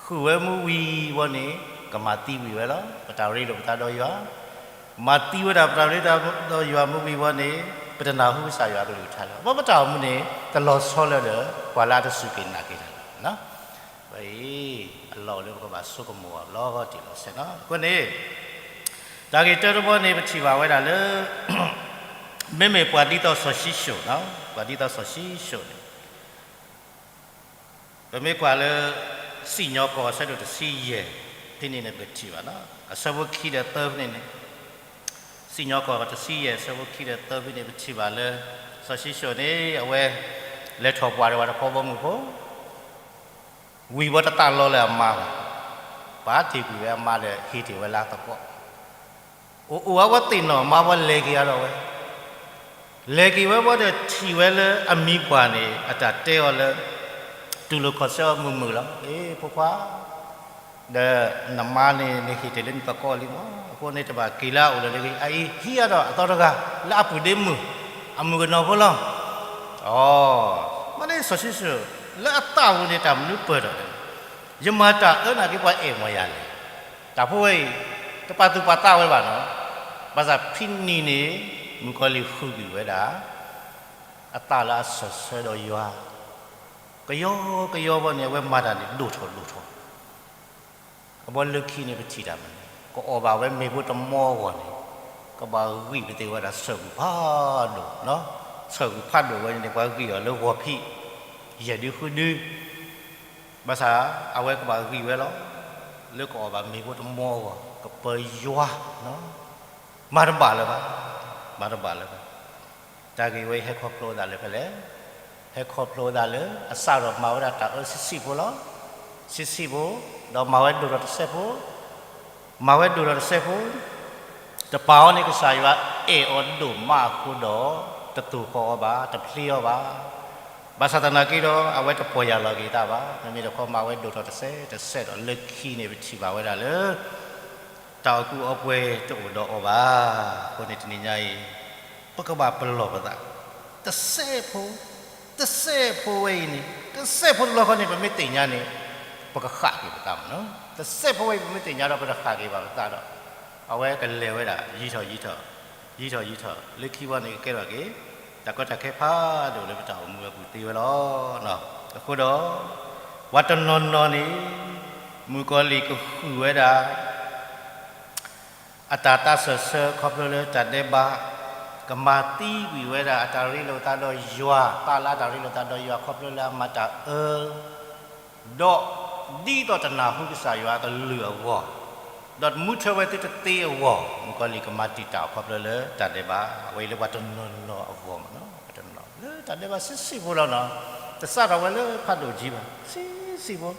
ဃုာ်ဝဲမ့ၢ်ဝံၤဘီန့ၣ် ကမၤသံကွံာ်ဝဲလီၤ ပတၢ်ရ့လိာ်ပသးဒီးယွၤ, မၤသံဝဲဒၣ်ပတၢ်ရ့လိာ်ပသးဒီးယွၤမ့ၢ်ဝံၤဘီန့ၣ် ပတနၢ်ဟူကစၢ်ယွၤအကလုၢ်ကထါလၢၤ, ဘၣ်ပတၢ်အိၣ်မူန့ၣ် တလီၤဆီလၢၤဒီး ပှၤလၢအတစူၢ်က့ၤနာ်က့ၤတၢ်လၢၤ. ဝဲအံၤ အလီၢ်အိၣ်လၢပကဘၣ်ဆိကမိၣ်အီၤလီၤတံၢ်လီၤဆဲးနီၤ. အဃိန့ၣ် တၢ်ဂ့ၢ်တၢတဘီန့ၣ် ပထံၣ်ဘၣ်ဝဲဒၣ်လၢ မ့မ့ၢ်ပှၤဒ်သိးစီၤၡံၣ်ၡိၣ်, ပှၤဒ်သိးစီၤၡံၣ်ၡိၣ်န့ၣ် ပမ့ၢ်ကွၢ်လၢ စံၣ်ညီၣ်ကွီၢ်အဆၢဒိၣ်တဆံယဲၢ် ဖဲန့ၣ်န့ၣ် ပကထံၣ်ဘၣ်နီၤ, အဆၢဖိခံဒီးသၢဖဲန့ၣ်န့ၣ်, စံၣ်ညီၣ်ကွီၢ်တဆံယဲၢ် အဆၢဖိခံဒီးသၢဖဲန့ၣ် ပထံၣ်ဘၣ်လၢ စီၤၡံၣ်ၡိၣ်န့ၣ် အဝဲ လဲၤထီၣ်ပှၢ်ဒီးပှၤတခီဘီမုၢ်ဖိ ဝံၤဘီတသးလီလၢအမါဘၣ်, ပာ်တ့ၢ်ကွံာ်ဝဲအမါဒီးဟ့ၣ်တ့ၢ်ဝဲလၢအသကိး, အိၣ်အိၣ်အဝဲသ့ၣ်နီၣ်မါဘီလဲၤက့ၤအါထီၣ်ဝဲ, လဲၤက့ၤဝဲဘီဒီးထံၣ်ဝဲလၢအမံၤပှၢ်န့ၣ် အတၢ်တဲအီၤလၢ တူၢ်လိာ်ခီၣ်ဆၢအီၤမုာ်မုာ်လီၤ. အ့ ဖိခွါ ဒီးနမါန့ၣ် နဟ့ၣ်တ့ၢ်လၢနသကိးလံမး, အဃိန့ၣ်တဘၣ်က့ၤလၢအအိၣ်လၢၤတဂ့ၤ, အအံၤဟံးအါထီၣ်အသီတဂၤ လၢအပုၢ်ဒ့မုၣ် အမုၢ်ကနီၤဖိလီၤ. အီ မ့ၢ်န့ၣ်စီၤၡံၣ်ၡိၣ် လၢအသးပူၤန့ၣ် တၢ်မနုၤပၢၢ်ထီၣ်လဲၣ်, ယမၤတၢ်အၢနာ်က့ ပှၤအဲၣ်မီၢ်ယၤလဲၣ်, တၢ်ဖိဝဲအံၤ တပာ်သူၣ်ပာ်သးဝဲဘၣ်နီၤ. ဘၣ်ဆၣ်ဖဲန့ၣ်န့ၣ် မုၣ်ကီၤလံၢ်ဃုာ်ကွံာ်ဝဲဒၣ် အသးလၢအစၢၢ်ဆၢဒီးယွၤ, ကယီကယီဘီန့ၣ် အဝဲမၤတၢ်န့ၣ် ဒိၣ်ထီၣ်ဒိၣ်ထီၣ် အဘီလၢခံန့ၣ်ပထံၣ်တၢ်မနုၤ, ကအီၣ်ဘၣ်ဝဲမ့ၤဖိတမီအဂီၢ်န့ၣ်, ကဘၣ်ဂံၢ်ပသ့ၣ်ဝဲဒၣ်ဆၢၣ်ဂူာ်ဖးဒိၣ်, ဆၢၣ်ဂူာ်ဖးဒိၣ်ဝဲန့ၣ် ပှၤဂံၢ်အီၤလၢဂီၤဖံး ယဲၢ်ဒုဃုဒု, ဘၣ်ဆၣ် အဝဲကဘၣ်ဂံၢ်ဝဲလီၤ. လၢကအီၣ်ဘၣ်မ့ၤဖိတမီအဂီၢ် ကပၢၤယွၤ မၤတဘၣ်လၢၤဘၣ်, မၤတဘၣ်လၢၤဘၣ်. တၢ်ဂ့ၢ်ဝဲအံၤဟဲခီဖျိသးလၢဖဲလဲၣ်, ဟဲခီဖျိသးလၢ အစးထီၣ်မၤဝဲဒၣ်တၢ်အၢဆံးဆံးဖိလီၤ. ဆံးဆံးဖိ, ဒီးမၤဝဲဒိၣ်ထီၣ်တစဲးဖိ, မၤဝဲဒိၣ်ထီၣ်တစဲးဖိ, တပာ်အီၤန့ၣ် ကစၢ်ယွၤအဲၣ်အီၤဒိၣ်မးအဃိဒီး တသိၣ်ဃီၣ်အီၤဘၣ်, တဖျ့အီၤဘၣ်. ဘၣ်ဆၣ်သနာ်က့ဒီး အဝဲတပီၢ်ယၢ်လီၤက့ၤသးဘၣ်. မ့မ့ၢ်တခီမၤဝဲဒိၣ်ထီၣ်တစဲးတစဲးဒီး လၢခံန့ၣ်ပထံၣ်ဘၣ်ဝဲဒၣ်လၢ တၢ်အီၣ်ကူအီပှဲၤတအိၣ်ဒီးအီၤဘၣ်. အဃိန့ၣ်တနံၤညါအံၤ ပကဘၣ်ပလီၢ်ပသး, တစဲးဖိ, တစဲးဖိဝဲအံၤန့ၣ် တစဲးဖိတဘျီဃီန့ၣ် ပမ့ၢ်သ့ၣ်ညါန့ၣ် ပကဃၣ်က့ၤပသးမ့ၢ်နီၤ. တစဲးဖိဝဲအံၤ ပမ့ၢ်သ့ၣ်ညါဒီး ပတဃၣ်က့ၤဘၣ်ပသးဒီး အဝဲကလဲၤဝဲဒၣ် ယံၤထီၣ်ယံၤထီၣ်, ယံၤထီၣ်ယံၤထီၣ်, လၢခံဘီန့ၣ်ကကဲထီၣ်က့ၤ တၢ်ကီတၢ်ခဲဖးဒိၣ်လၢပတၢ်အိၣ်မူအပူၤသ့ဝဲလီၤ. အဃိဒီး ပှၤတနီၤနီၤန့ၣ် မုၣ်ကီၤလံၢ်ကဃုာ်ဝဲဒၣ် အတၢ်သးစၢၢ်ဆၢခီဖျိလၢတၢ်ဒဲးဘး, ကမၤသံကွံာ်ဝဲဒၣ်အတၢ်ရ့လိာ်သးဒီးယွၤ, သးလၢအတၢ်ရ့လိာ်သးဒီးယွၤခီဖျိလၢအမၤတၢ်အၢ, ဒီးဒ်သိးတနၢ်ဟူကစၢ်ယွၤအကလုၢ်အဂီၢ်, ဒီးမူထၢဝဲသုတသ့အဂီၢ်, မုၣ်ကီၤလံၢ်ကမၤတံာ်တာ်ခီဖျိလၢတၢ်ဒဲးဘး, အဝဲအံၤလၢပှၤတနီၤနီၤအဂီၢ်မ့ၢ်နီၤ, ပှၤတနီၤနီၤ လၢတၢ်ဒဲးဘးဆံးဆံးဖိလီၤနီၤ, တစးထီၣ်ဝဲလၢဖးဒိၣ်ကံဘၣ်, ဆံးဆံးဖိ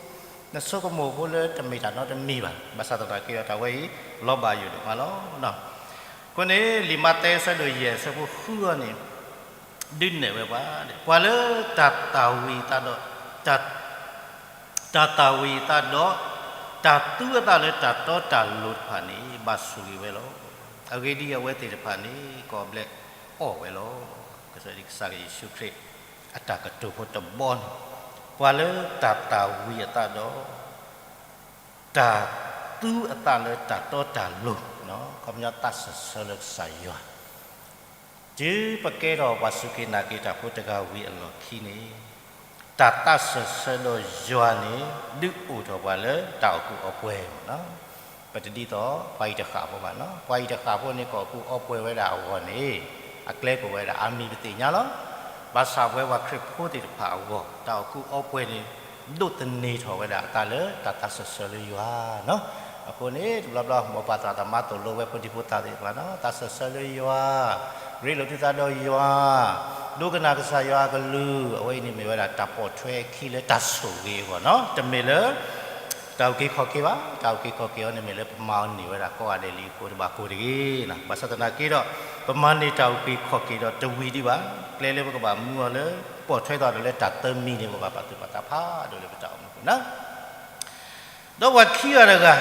နဆိကမိၣ်ဖိလၢတမ့ၢ်တၢ်နီတမံၤဘၣ်. ဘၣ်ဆၣ်သနာ်က့ဒီး တၢ်ဝဲအံၤ လီၤဘၣ်ယိၣ်ဒိၣ်မးလီၤ. အဃိန့ၣ် လံာ်မးသဲအဆၢဒိၣ်ယဲၢ်အဆၢဖိဃုအံၤန့ၣ် ဒုးနဲၣ်ဝဲပှၤ, ပှၤလၢတၢ်သၣ်ဝံၤအသးဒီး, တၢ်သၣ်ဝံၤအသးဒီး တၢ်သူအသးလၢတၢ်တီတၢ်လိၤတဖၣ်န့ၣ် ဘၣ်ဆိၣ်ဂ့ၤဝဲလီၤ. အဂ့ၢ်ဒ်အံၤ, အဝဲသ့ၣ်တဖၣ်န့ၣ် ကအီၣ်ဘျဲၣ်အီၣ်ဝဲလီၤ. ကစၢ်ယ့ၣ်ၡူးခရံာ် အတၢ်ကတိၤဖိတဘီန့ၣ်, ပှၤလၢတၢ်သၣ်ဝံၤအသးဒီး တၢ်သူအသးလၢတၢ်တီတၢ်လိၤ, ခီပညီသးစၢၢ်ဆၢလၢကစၢ်ယွၤ တုၤပကဲထီၣ်ပှၤစူၢ်က့ၤနာ်က့ၤတၢ်ဖိတဂၤဝံၤအလီၢ်ခံန့ၣ်, တၢ်သးစၢၢ်ဆၢဒီးယွၤန့ၣ် ဒုးအိၣ်ထီၣ်ပှၤလၢတၢ်အီၣ်ကူအီပှဲၤမး. ပတဒ်သိးပှၤအံၤတဃၣ်ဖိဘၣ်နီၤ. ပှၤအံၤတဃၣ်ဖိန့ၣ် ကအီၣ်ကူအီပှဲၤဝဲဒၣ်အဂီၢ်န့ၣ် အကျဲကိၣ်ဝဲဒၣ်အါမံၤပသ့ၣ်ညါလီၤ. ဘၣ်ဆၣ်ပဝဲပှၤခရံာ်ဖိသ့ၣ်တဖၣ်အဂီၢ် တၢ်အီၣ်ကူအီပှဲၤန့ၣ် ဒိးသန့ၤထီၣ်ဝဲဒၣ်အသးလၢတၢ်သးစၢၢ်ဆၢလၢယွၤနီၤ. အဃိန့ၣ် တဘျီဘျီ မ်ပှၤသရၣ်သမါသိၣ်လိဝဲဖိဒံဖိသၣ်သ့ၣ်တဖၣ်နီၤ, သးစၢၢ်ဆၢလၢယွၤ, ရ့လိာ်သုသးဒီးယွၤ, ဒိကနၣ်ကစၢ်ယွၤအကလုၢ်, အဝဲအံၤန့ၣ်မ့ၢ်ဝဲဒၣ်တၢ်ပိာ်ထွဲအခံလၢတၢ်ဆိၣ်ဂ့ၤအဂီၢ်နီၤ. တမ့ၢ်လၢ တၢ်အုၣ်က့ၤခီၣ်က့ၤဘၣ်. တၢ်အုၣ်က့ၤခီၣ်က့ၤအီၤန့ၣ်မ့ၢ်လၢပမၤအီၤန့ၢ်ဝဲဒၣ်ကိးဂၤဒဲးလံအဃိ တဘၣ်ကိၢ်တဂ့ၤနီၤ. ဘၣ်ဆၣ်သနာ်က့ဒီး ပမၤန့ၢ်တၢ်အုၣ်က့ၤခီၣ်က့ၤဒီးတဝံၤဒံးဘၣ်. ကျဲလၢပကဘၣ်မူအီၤလၢ ပိာ်ထွဲသးဒီးလၢတၢ်သၢမံၤန့ၣ် ပဘၣ်ပာ်သူၣ်ပာ်သးဖးဒိၣ်လၢပတၢ်အိၣ်မူပူၤနီၤ. ဒီးပှၤခံဂၤတဂၤ,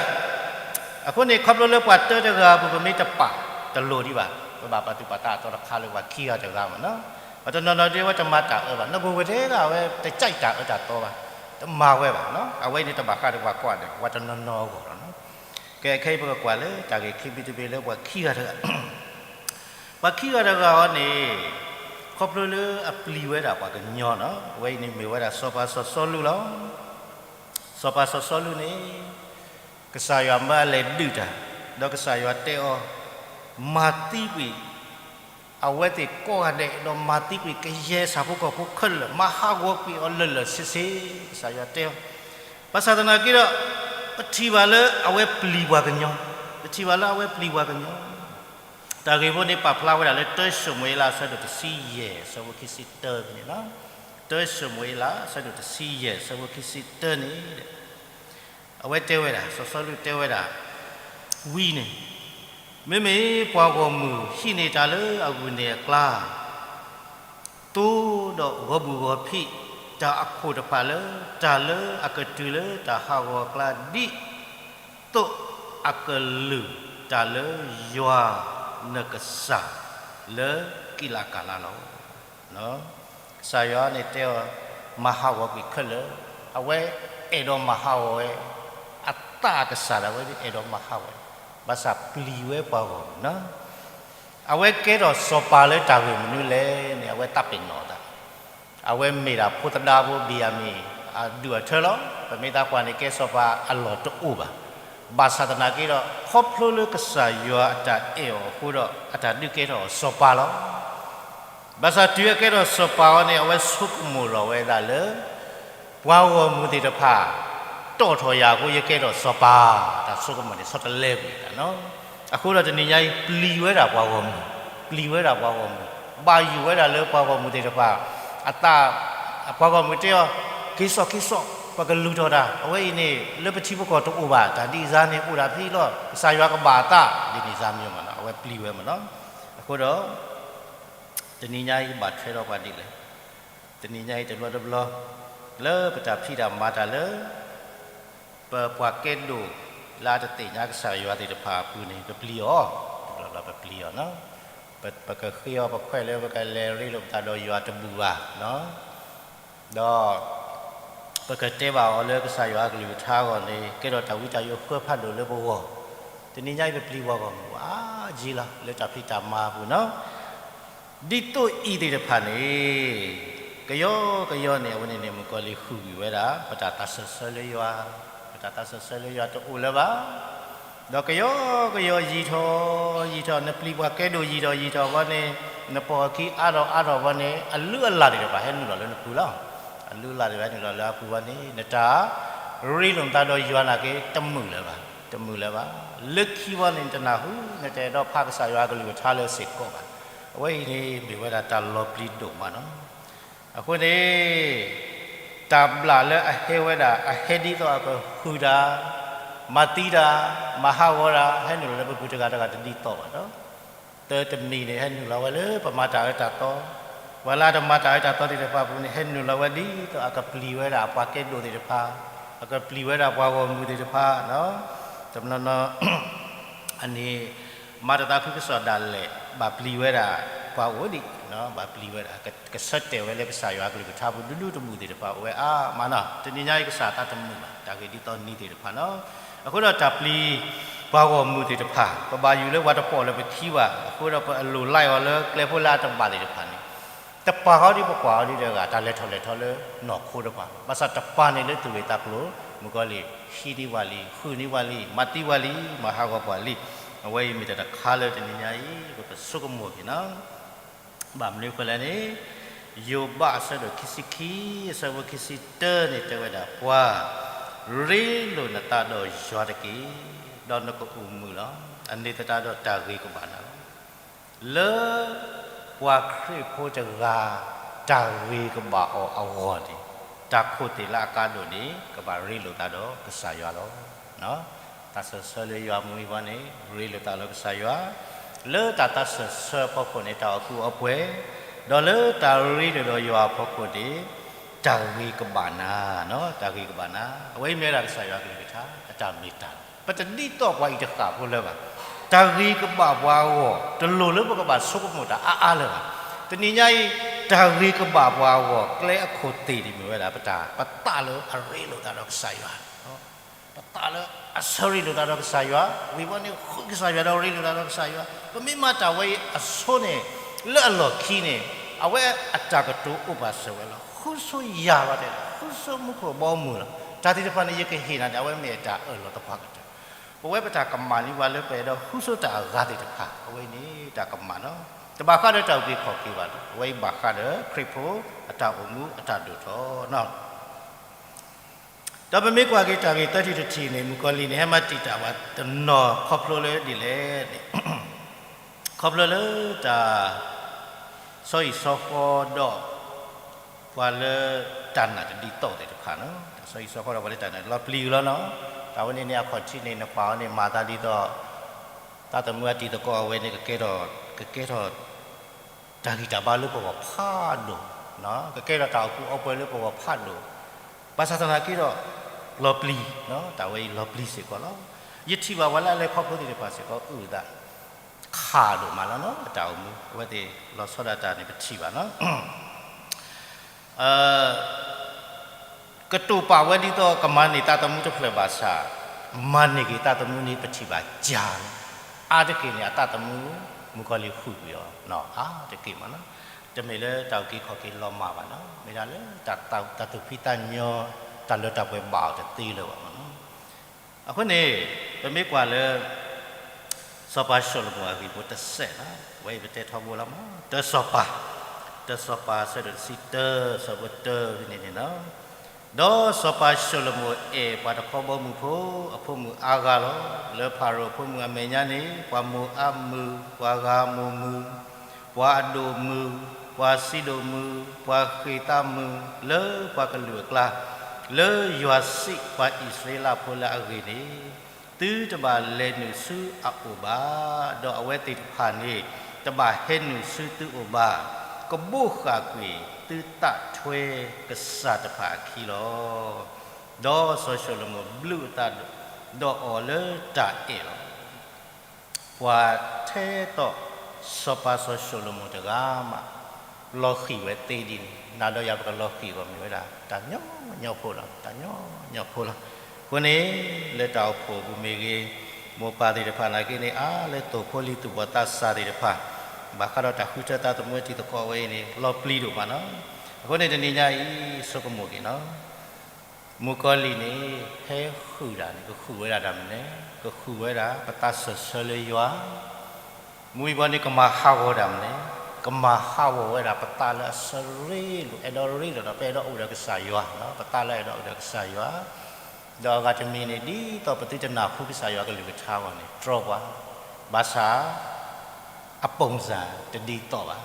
အဃိန့ၣ် ခီဖျိလၢပှၤတၢတဂၤအပူၤ ပမ့ၢ်တပာ်တလိၤဒံးဘၣ်, ပဘၣ်ပာ်သူၣ်ပာ်သးအသီတခါလၢပှၤခံဂၤတဂၤမးနီၤ. ပှၤတနီၤနီၤဒ်ဝဲတမၤတၢ်အၢဘၣ်, နဂိၢ်ဝဲထဲဒၣ်ဝဲ တကြိုက်တၢ်အၢတၢ်သီဘၣ်, တမၤဝဲဘၣ်နီၤ. အဝဲအံၤန့ၣ်တဘၣ်ဃးဒီးပှၤကိးဂၤဒဲး, ပှၤတနီၤနီၤအဂီၢ်လီၤနီၤ. ကဲ ခဲအံၤပကကွၢ်လၢတၢ်ဂ့ၢ်ခံမံၤတမံၤလၢပှၤခံဂၤတဂၤ ပှၤခံဂၤတဂၤအံၤန့ၣ် ခီဖျိလၢအပျံၤဝဲဒၣ်ပှၤကညီနီၤ, အဝဲအံၤန့ၣ်မ့ၢ်ဝဲဒၣ်စီၤပၤစီၤစီလူးလီၤ. စီၤပၤစီၤစီလူးန့ၣ် ကစၢ်ယွၤမၢအလဲၤဒုးတၢ်, ဒီးကစၢ်ယွၤတဲအီၤ, မၤသံကွံာ် အဝဲသ့ၣ်ကိးဂၤဒဲး, ဒီးမၤသံကွံာ်ကယဲၢ်ဆၣ်ဖိကီၢ်ဖိခဲလၢာ်, မၤဟးဂီၤကွံာ်အီၤလၢာ်လၢာ်ဆ့ဆ့, ကစၢ်ယွၤတဲအီၤ. ဘၣ်ဆၣ်သနာ်က့ဒီး ပထံၣ်ဘၣ်လၢအဝဲပျံၤပှၤကညီ, ပထံၣ်ဘၣ်လၢအဝဲပျံၤပှၤကညီ တၢ်ဂ့ၢ်ဖိန့ၣ် ပာ်ဖျါဝဲဒၣ်လၢ တၢၡမူၤအ့လး အဆၢဒိၣ်တဆံယဲၢ် အဆၢဖိခံဆံတၢန့ၣ်လီၤ. တၢၡမူၤအ့လး အဆၢဒိၣ်တဆံယဲၢ် အဆၢဖိခံဆံတၢန့ၣ် အဝဲတဲဝဲဒၣ်, စီၤစီလူးတဲဝဲဒၣ်, ဝံၤန့ၣ် မ့မ့ၢ်ပှၤဂီၢ်မုၢ်ဟံးန့ၢ်တၢ်လၢအဂုာ်န့ၢ်အကျါ သိဒီးဂီၤဘူၣ်ဂီၤဖံး တၢ်အခိၣ်တဖၣ်လၢ တၢ်လၢအကတုၤလၢတၢ်ဟးဂီၤအကျါဒ်သိးအကလုၢ်တၢ်လၢယွၤနကစၢ်လၢကံးလးကၤလါလီၤ. ကစၢ်ယွၤန့ၣ်တဲအီၤ မၤဟးဂီၤကွံာ်ခဲလၢာ်, အဝဲအဲၣ်ဒိးမၤဟးဂီၤဝဲ, အသးအကစၢ်ဒၣ်ဝဲဒၣ်အဲၣ်ဒိးမၤဟးဂီၤဝဲ, ဘၣ်ဆၣ်ပျံၤဝဲပှၤဂီၢ်မုၢ်နီၤ. အဝဲကဲထီၣ်စီၤပၤလၢတၢ်ဂ့ၢ်မနုၤလဲၣ်န့ၣ် အဝဲသးပ့ၤနီၣ်အသး, အဝဲမ့ၢ်ဒၣ်ဖိသဒါဖိဘံၣ်ယၤမံၣ် အဒူၣ်အထၢလီၤ. ပမ့ၢ်သးကွၢ်န့ၣ် ကဲစီၤပၤအလီၢ်တအိၣ်ဘၣ်. ဘၣ်ဆၣ်သနာ်က့ဒီး ခီဖျိလၢကစၢ်ယွၤအတၢ်အဲၣ်အီၤအဃိဒီး အတၢ်ဒုးကဲထီၣ်စီၤပၤလီၤ. ဘၣ်ဆၣ်တုၤအကဲထီၣ်စီၤပၤအီၤန့ၣ် အဝဲဆိကမိၣ်လီၤဝဲဒၣ်လၢ ပှၤဂီၢ်မုၢ်သ့ၣ်တဖၣ် တီၣ်ထီၣ်ယၤအဃိ ယကဲထီၣ်စီၤပၤ, တၢ်ဆိကမိၣ်န့ၣ် ဆီတလဲကွံာ်တၢ်နီၤ. အဃိဒီးတနံၤညါအံၤ ပျံၤဝဲဒၣ်ပှၤဂီၢ်မုၢ်, ပျံၤဝဲဒၣ်ပှၤဂီၢ်မုၢ်, ဘၣ်ယိၣ်ဝဲဒၣ်လၢပှၤဂီၢ်မုၢ်သ့ၣ်တဖၣ် အသး, ပှၤဂီၢ်မုၢ်တဲအီၤ, က့ၤစိာ်က့ၤစိာ်, ပကလုၢ်ထီၣ်တၢ်, အဝဲအံၤန့ၣ် လၢပထံပကီၢ်တအိၣ်ဘၣ်, တၢ်ဒ်အံၤန့ၣ် အိၣ်ဒၣ်ဖဲအံၤလီၤ, ကစၢ်ယွၤကဘၣ်အသး, ဒ်န့ၣ်စ့ၢ်မ့ၢ်မးနီၤ, အဝဲပျံၤဝဲမးနီၤ. အဃိဒီး တနံၤညါအံၤဘၣ်ထွဲဒီးပှၤဒ်လဲၣ်. တနံၤညါအံၤတဘျီတဘျီ လၢပတၢ်ဖံးတၢ်မၤတၢ်လၢ ပပှၤကဲဒိၣ်လၢအတသ့ၣ်ညါကစၢ်ယွၤသ့ၣ်တဖၣ်အပူၤန့ၣ် ပပျံၤအီၤ, တဘျီဘျီပပျံၤအီၤနီၤ. ပကဃ့အီၤပခွဲးလၢပကလဲၤရ့လိာ်ပသးဒီးယွၤတဘူၣ်ဘၣ်နီၤ. ဒီး ပကတဲဘၣ်အီၤလၢကစၢ်ယွၤအကလုၢ်ကထါအဂီၢ်န့ၣ် ကဲထီၣ်တၢ်ဝံတၢ်ယိးဃၢဖးဒိၣ်လၢပဂီၢ်, တနံၤညါအံၤပပျံၤပှၤဂီၢ်မုၢ်ဘၣ်ယံၤလီၤ လၢတၢ်ဖံးတၢ်မၤအပူၤနီၤ. ဒ်သိးအံၤသ့ၣ်တဖၣ်န့ၣ် ကယီကယီန့ၣ် အဝဲန့ၣ်န့ၣ် မုၣ်ကီၤလံၢ်ဃုာ်ကွံာ်ဝဲဒၣ် ပတၢ်သးစၢၢ်ဆၢလၢယွၤ, ပတၢ်သးစၢၢ်ဆၢလၢယွၤတအိၣ်လၢၤဘၣ်. ဒီးကယီကယီယံာ်ထီၣ်ယံာ်ထီၣ် နပျံၤပှၤကဲဒိၣ်ယံာ်ထီၣ်ယံာ်ထီၣ်ဘီန့ၣ်, နပိာ်အခံအါထီၣ်အါထီၣ်ဘီန့ၣ် အလုၢ်အလၢ်သ့ၣ်တဖၣ်ဟဲနုာ်လီၤလၢနပူၤလီၤ. အလုၢ်အလၢ်သ့ၣ်တဖၣ်ဟဲနုာ်လီၤလၢအပူၤဘီန့ၣ် နတၢ်ရ့လိာ်နသးဒီးယွၤနာ်က့ တမုာ်လၢၤဘၣ်, တမုာ်လၢၤဘၣ်. လၢခံဘီန့ၣ် နတနၢ်ဟူ နတအဲၣ်ဒိးဖးကစၢ်ယွၤအကလုၢ်ကထါလၢစ့ၢ်ကီးဘၣ်. အဝဲအံၤန့ၣ် မ့ၢ်ဝဲဒၣ်တၢ်လီၤပျံၤဒိၣ်မးနီၤ. အဃိန့ၣ် တၢ်ဘျၣ်လၢအဟဲဝဲဒၣ် အဟဲဒ်သိးအကဟုၣ်တၢ်, မၤသံတၢ်, မၤဟးဂီၤတၢ် ဟဲနုာ်လီၤလၢပပူၤတဂၤတဂၤတဒ်သိးဘၣ်ဒီး တၢ်တမံၤန့ၣ် ဟဲနုာ်လီၤဝဲလၢပမၤတၢ်အၢတၢ်သီ, ပှၤလၢအတမၤတၢ်အၢတၢ်သီသ့ၣ်တဖၣ်အပူၤန့ၣ် ဟဲနုာ်လီၤဝဲဒ်သိးအကပျံၤဝဲဒၣ်အပှၤကဲဒိၣ်သ့ၣ်တဖၣ်, အကပျံၤဝဲဒၣ်ပှၤဂီၢ်မုၢ်သ့ၣ်တဖၣ်, တနီၤနီၤ အန့ၣ် မၤတၢ်သးခုကစီၣ်ဒၣ်လဲာ် ဘၣ်ပျံၤဝဲဒၣ်ပှၤအိၣ်ဒံး, ဘၣ်ပျံၤဝဲဒၣ် ကဆၢတဲာ်ဝဲလၢကစၢ်ယွၤအကလုၢ်ကထါပူၤ ဒူဒူတဘူၣ်သ့ၣ်တဖၣ် အိၣ်ဝဲအါမးနီၤ. တနံၤညါအံၤ ကစၢ်သးတမုာ်ဘၣ် တၢ်ဂ့ၢ်ဒ်သိးနံၤသ့ၣ်တဖၣ်နီၤ. အဃိဒီးတၢ်ပျံၤ ပှၤဂီၢ်မုၢ်သ့ၣ်တဖၣ် ပဘၣ်ယိၣ်လၢပှၤတပိာ်လၢပခံဘၣ်, အဃိဒီးပအလိၣ်လၢအီၤလၢကျဲဖိလၢအတဘၣ်သ့ၣ်တဖၣ်န့ၣ် တပာ်ဃီဒ်ပကွၢ်အီၤဒ်တဂၤ တၢ်လဲၤထီၣ်လဲၤထီလၢနီၢ်ခိတပၤ, ဘၣ်ဆၣ်တပၤန့ၣ်လၢသူၣ်ဂ့ၤသးကျိၤ မုၣ်ကီၤလံၢ် ဟံးန့ၢ်ပှၤလံ, ဃုန့ၢ်ပှၤလံ, မၤသံပှၤလံ, မၤဟးဂီၤပှၤလံ. အဝဲအံၤမ့ၢ်တၢ်တခါလၢတနံၤညါအံၤ ပကဆိကမိၣ်က့ၤနီၤ. ဘၣ်မနုၤဃိလဲၣ်န့ၣ် ယိၤဘးအဆၢဒိၣ်ခံဆံခံ အဆၢဖိခံဆံတၢန့ၣ်တဲဝဲဒၣ် ပှၤရ့လိာ်နသးဒီးယွၤတက့ၢ်, ဒီးနကအိၣ်မုာ်လီၤ. အန့ၣ်သတးဒီးတၢ်ဂ့ၤကဘၣ်နၤလီၤ. လၢပှၤခရံာ်ဖိတဂၤ တၢ်ဂ့ၤကဘၣ်အီၤအဂီၢ်န့ၣ် တၢ်ခိၣ်သ့ၣ်လၢအကါဒိၣ်န့ၣ် ကဘၣ်ရ့လိာ်သးဒီးကစၢ်ယွၤလီၤ. သးစၢၢ်ဆၢလၢယွၤမူအံၤဘၣ်န့ၣ် ရ့လိာ်သးလၢကစၢ်ယွၤ, လၢတၢ်သးစၢၢ်ဆၢအဖီခိၣ်န့ၣ် တၢ်အီၣ်ကူအီပှဲၤ, ဒီးလၢတၢ်ရ့လိာ်ဒီးယွၤအဖီခိၣ်န့ၣ် တၢ်ဂ့ၤကဘၣ်နၤ, တၢ်ဂ့ၤကဘၣ်နၤ. အဝဲအံၤမ့ၢ်ဝဲဒၣ်ကစၢ်ယွၤကလုၢ်ကထါ အတၢ်မ့ၢ်တၢ်လီၤ. ပတဒ်သိးပှၤအံၤတဃၣ်ဖိလၢၤဘၣ်. တၢ်ဂ့ၤကဘၣ်ပှၤအဂီၢ် တလိၣ်လၢပကဘၣ်ဆိကမိၣ်တၢ်အါအါလၢၤဘၣ်. တနံၤညါအံၤ တၢ်ဂ့ၤကဘၣ်ပှၤအဂီၢ် ကျဲအခိၣ်သ့ၣ်န့ၣ်မ့ၢ်ဝဲဒၣ် ပတၢ် ပသးလၢအရ့လိာ်သးဒီးကစၢ်ယွၤ ပသးလၢအဆၢရ့လိာ်သးဒီးကစၢ်ယွၤ, ဝံၤဘီန့ၣ်ဃုကစၢ်ယွၤဒီးရ့လိာ်သးဒီးကစၢ်ယွၤ, ပမ့ၢ်မၤတၢ်ဝဲအံၤအဆိန့ၣ် လၢအလီၢ်ခံန့ၣ် အဝဲအတၢ်ကတိၤအိၣ်ပာ်စၢၤဝဲလီၤ. ဃုဆိယၤဘၣ်တဲ, ဃုဆိမူခိၣ်ဘီမုၢ်လီၤ. တၢ်သ့ၣ်တဖၣ်န့ၣ် ယကဟ့ၣ်နၤန့ၣ် အဝဲမ့ၢ်အတၢ်အၢၣ်လီၤသပှၢ်ကတၢၢ်. ပဝဲပတၢ်ကမၣ်လံပှၤလၢပအဲၣ်ဒိးဃုဆိတၢ်အဂၤသ့ၣ်တဖၣ် အဝဲန့ၣ်တၢ်ကမၣ်လီၤ. တဘၣ်ဃးဒီးတၢ်အုၣ်က့ၤခီၣ်က့ၤဘၣ်လီၤ. အဝဲအံၤဘၣ်ဃးဒီးခရံာ်ဖိအတၢ်အိၣ်မူအတၢ်ဒိၣ်ထီၣ် ဒီးပမ့ၢ်ကွၢ်က့ၤတၢ်ဂ့ၢ်သၢထံၣ်တထံၣ်န့ၣ် မုၣ်ကီၤလံၢ်န့ၣ် ဟဲမၤတံာ်တာ်ဝဲတနီၤခီဖျိလၢဒ်လဲၣ်န့ၣ်, ခီဖျိလၢတၢ် ဆီဟံၣ်ဆီဃီဒီး ပှၤလၢတၢ်နာ်တဒ်သိးသ့ၣ်တဖၣ်နီၤ, တၢ်ဆီဟံၣ်ဆီဃီဒီးပှၤလၢတၢ်နာ်လီၤပျံၤလီၤနီၤ, တၢ်ဝဲန့ၣ်န့ၣ် အခီၣ်ထံးန့ၣ် နကွၢ်အီၤန့ၣ် မၤသးဒ်သိး သးသမူအတံၤသကိးအဝဲန့ၣ် ကကဲထီၣ် ကကဲထီၣ် တၢ်ဂံၢ်တၢ်ဘါလၢပဂီၢ်ဖးဒိၣ်, ကကဲထီၣ်တၢ်အီၣ်ကူအီပှဲၤလၢပဂီၢ်ဖးဒိၣ်, ဘၣ်ဆၣ်သနာ်က့ဒီး လီၤပျံၤ, တၢ်ဝဲအံၤလီၤပျံၤစ့ၢ်ကီးလီၤ. ယထံၣ်ဘၣ်ပှၤလၢအလဲၤခီဖျိသ့ၣ်တဖၣ်စ့ၢ်ကီး အုၣ်သး ခးဒိၣ်မးလီၤနီၤ, အတၢ်အိၣ်မူ အဝဲသ့ၣ်လီၤဆီဒၣ်တၢ်န့ၣ် ပထံၣ်ဘၣ်နီၤ. ကတိၤပာ်ဝဲဒ်သိးကမၤန့ၢ်သးသမူတဖျၢၣ်ဘၣ်ဆၣ်, မၤန့ၢ်က့ၤသးသမူန့ၣ် ပထံၣ်ဘၣ်ကၢ်လီၤ. အါတက့ၢ်န့ၣ် အသးသမူ မုၣ်ကီၤလံၢ်ဃုကွံာ်အီၤ အါတက့ၢ်မးနီၤ. တမ့ၢ်လၢတၢ်အုၣ်က့ၤခီၣ်က့ၤလီၤမၢ်ဘၣ်နီၤ, မ့ၢ်ဒၣ်လၢ တၢ်သူၣ်ဖှံသးညီ တၢ်လၢတၢ်ပှဲၤဘၣ်အီၤတသ့လၢၤဘၣ်မးနီၤ. အဃိန့ၣ် ပမ့ၢ်ကွၢ်လၢ စီၤပၤၡလိၤမိၣ်အဂ့ၢ်ဖိတစဲးနီၤ, ဝဲအံၤပတဲထီဘိလီၤမး, တၢစီၤပၤ, တၢစီၤပၤအဆၢဒိၣ်တဆံတၢ ဆၢဖိတၢန့ၣ်န့ၣ်နီၤ, ဒီးစီၤပၤၡလိၤမိၣ်အဲၣ်ပှၤတခီဘီမုၢ်ဖိ အဖိမုၣ်အါဂၤလီၤ. လၢဖၤရိၤအဖိမုၣ်အမဲာ်ညါန့ၣ် ပှၤမိၤအါမုၣ်, ပှၤဂၤမိၤမုၣ်, ပှၤအဒိၣ်မုၣ်, ပှၤစံဒိၣ်မုၣ်, ပှၤဃ့ၤသးမုၣ် လၢပှၤကလုာ်အကျါ, လၢယွၤစံးပှၤအံၣ်စရ့လးဖိလၢအဂ့ၢ်န့ၣ်, သုတဘၣ်လဲၤနုာ်ဆူအအိၣ်ဘၣ်, ဒီးအဝဲသ့ၣ်တဖၣ်န့ၣ် တဘၣ်ဟဲနုာ်ဆူသုအိၣ်ဘၣ်, ကဘိးဃာ်ကွံာ်သုသးထွဲကစၢ်တဖၣ်အခံလီၤ. ဒီးစီၤၡလိၤမိၣ်ဘျုးအသးဒီးအီၤလၢတၢ်အဲၣ်လီၤ. ပှၤထဲသိးစီၤပၤစီၤၡလိၤမိၣ်တဂၤမး လီၤဃံၤဝဲသ့ဒ်န့ၣ်, နၤဒီးယၤပကလီၤဃံၤအဂီၢ်မ့ၢ်ဝဲဒၣ် တၢ်ညီညီဖိလီၤ, တၢ်ညီညီဖိလီၤ. အဃိန့ၣ် လၢတၢ်အိၣ်ဖှိၣ်ပူၤမ့ၢ်ဂ့ၤ, မိၢ်ပၢ်သ့ၣ်တဖၣ်နာ်က့န့ၣ် အါလၢသိၣ်ဖိလံၤသူၣ်ဘီၣ်သးစၢ်သ့ၣ်တဖၣ်, ဘၣ်ဃးဒီးတၢ်ဃုထၢသးသမူတံၤသကိးဝဲအံၤန့ၣ် လီၤပျံၤဒိၣ်မးနီၤ. အဃိန့ၣ်တနံၤညါအံၤ ဆိကမိၣ်က့ၤနီၤ မုၣ်ကီၤလံၢ်န့ၣ် ဟဲဃုာ်တၢ်န့ၣ် ကဃုာ်ဝဲဒၣ်တၢ်မနုၤလဲၣ်, ကဃုာ်ဝဲဒၣ်ပသးစၢၢ်ဆၢလၢယွၤ, မ့ၢ်ဝံၤဘီန့ၣ် ကမၤဟးဂီၤတၢ်မနုၤလဲၣ်, ကမၤဟးဂီၤဝဲဒၣ်ပသးလၢအဆၢရ့လိာ် အဲၣ်ဒိးရ့လိာ်ဒီး ပအဲၣ်ဒိးအိၣ်ဒီးကစၢ်ယွၤ, ပသးလၢအဲၣ်ဒိးအိၣ်ဒီးကစၢ်ယွၤ, ဒီးအဂၤတမံၤန့ၣ် ဒ်သိးပသုတနၢ်ဟူကစၢ်ယွၤကလုၢ်ကထါအဂီၢ်န့ၣ် တြီပှၤ, ဘၣ်ဆၣ် အပုံစံတဒ်သိးဘၣ်.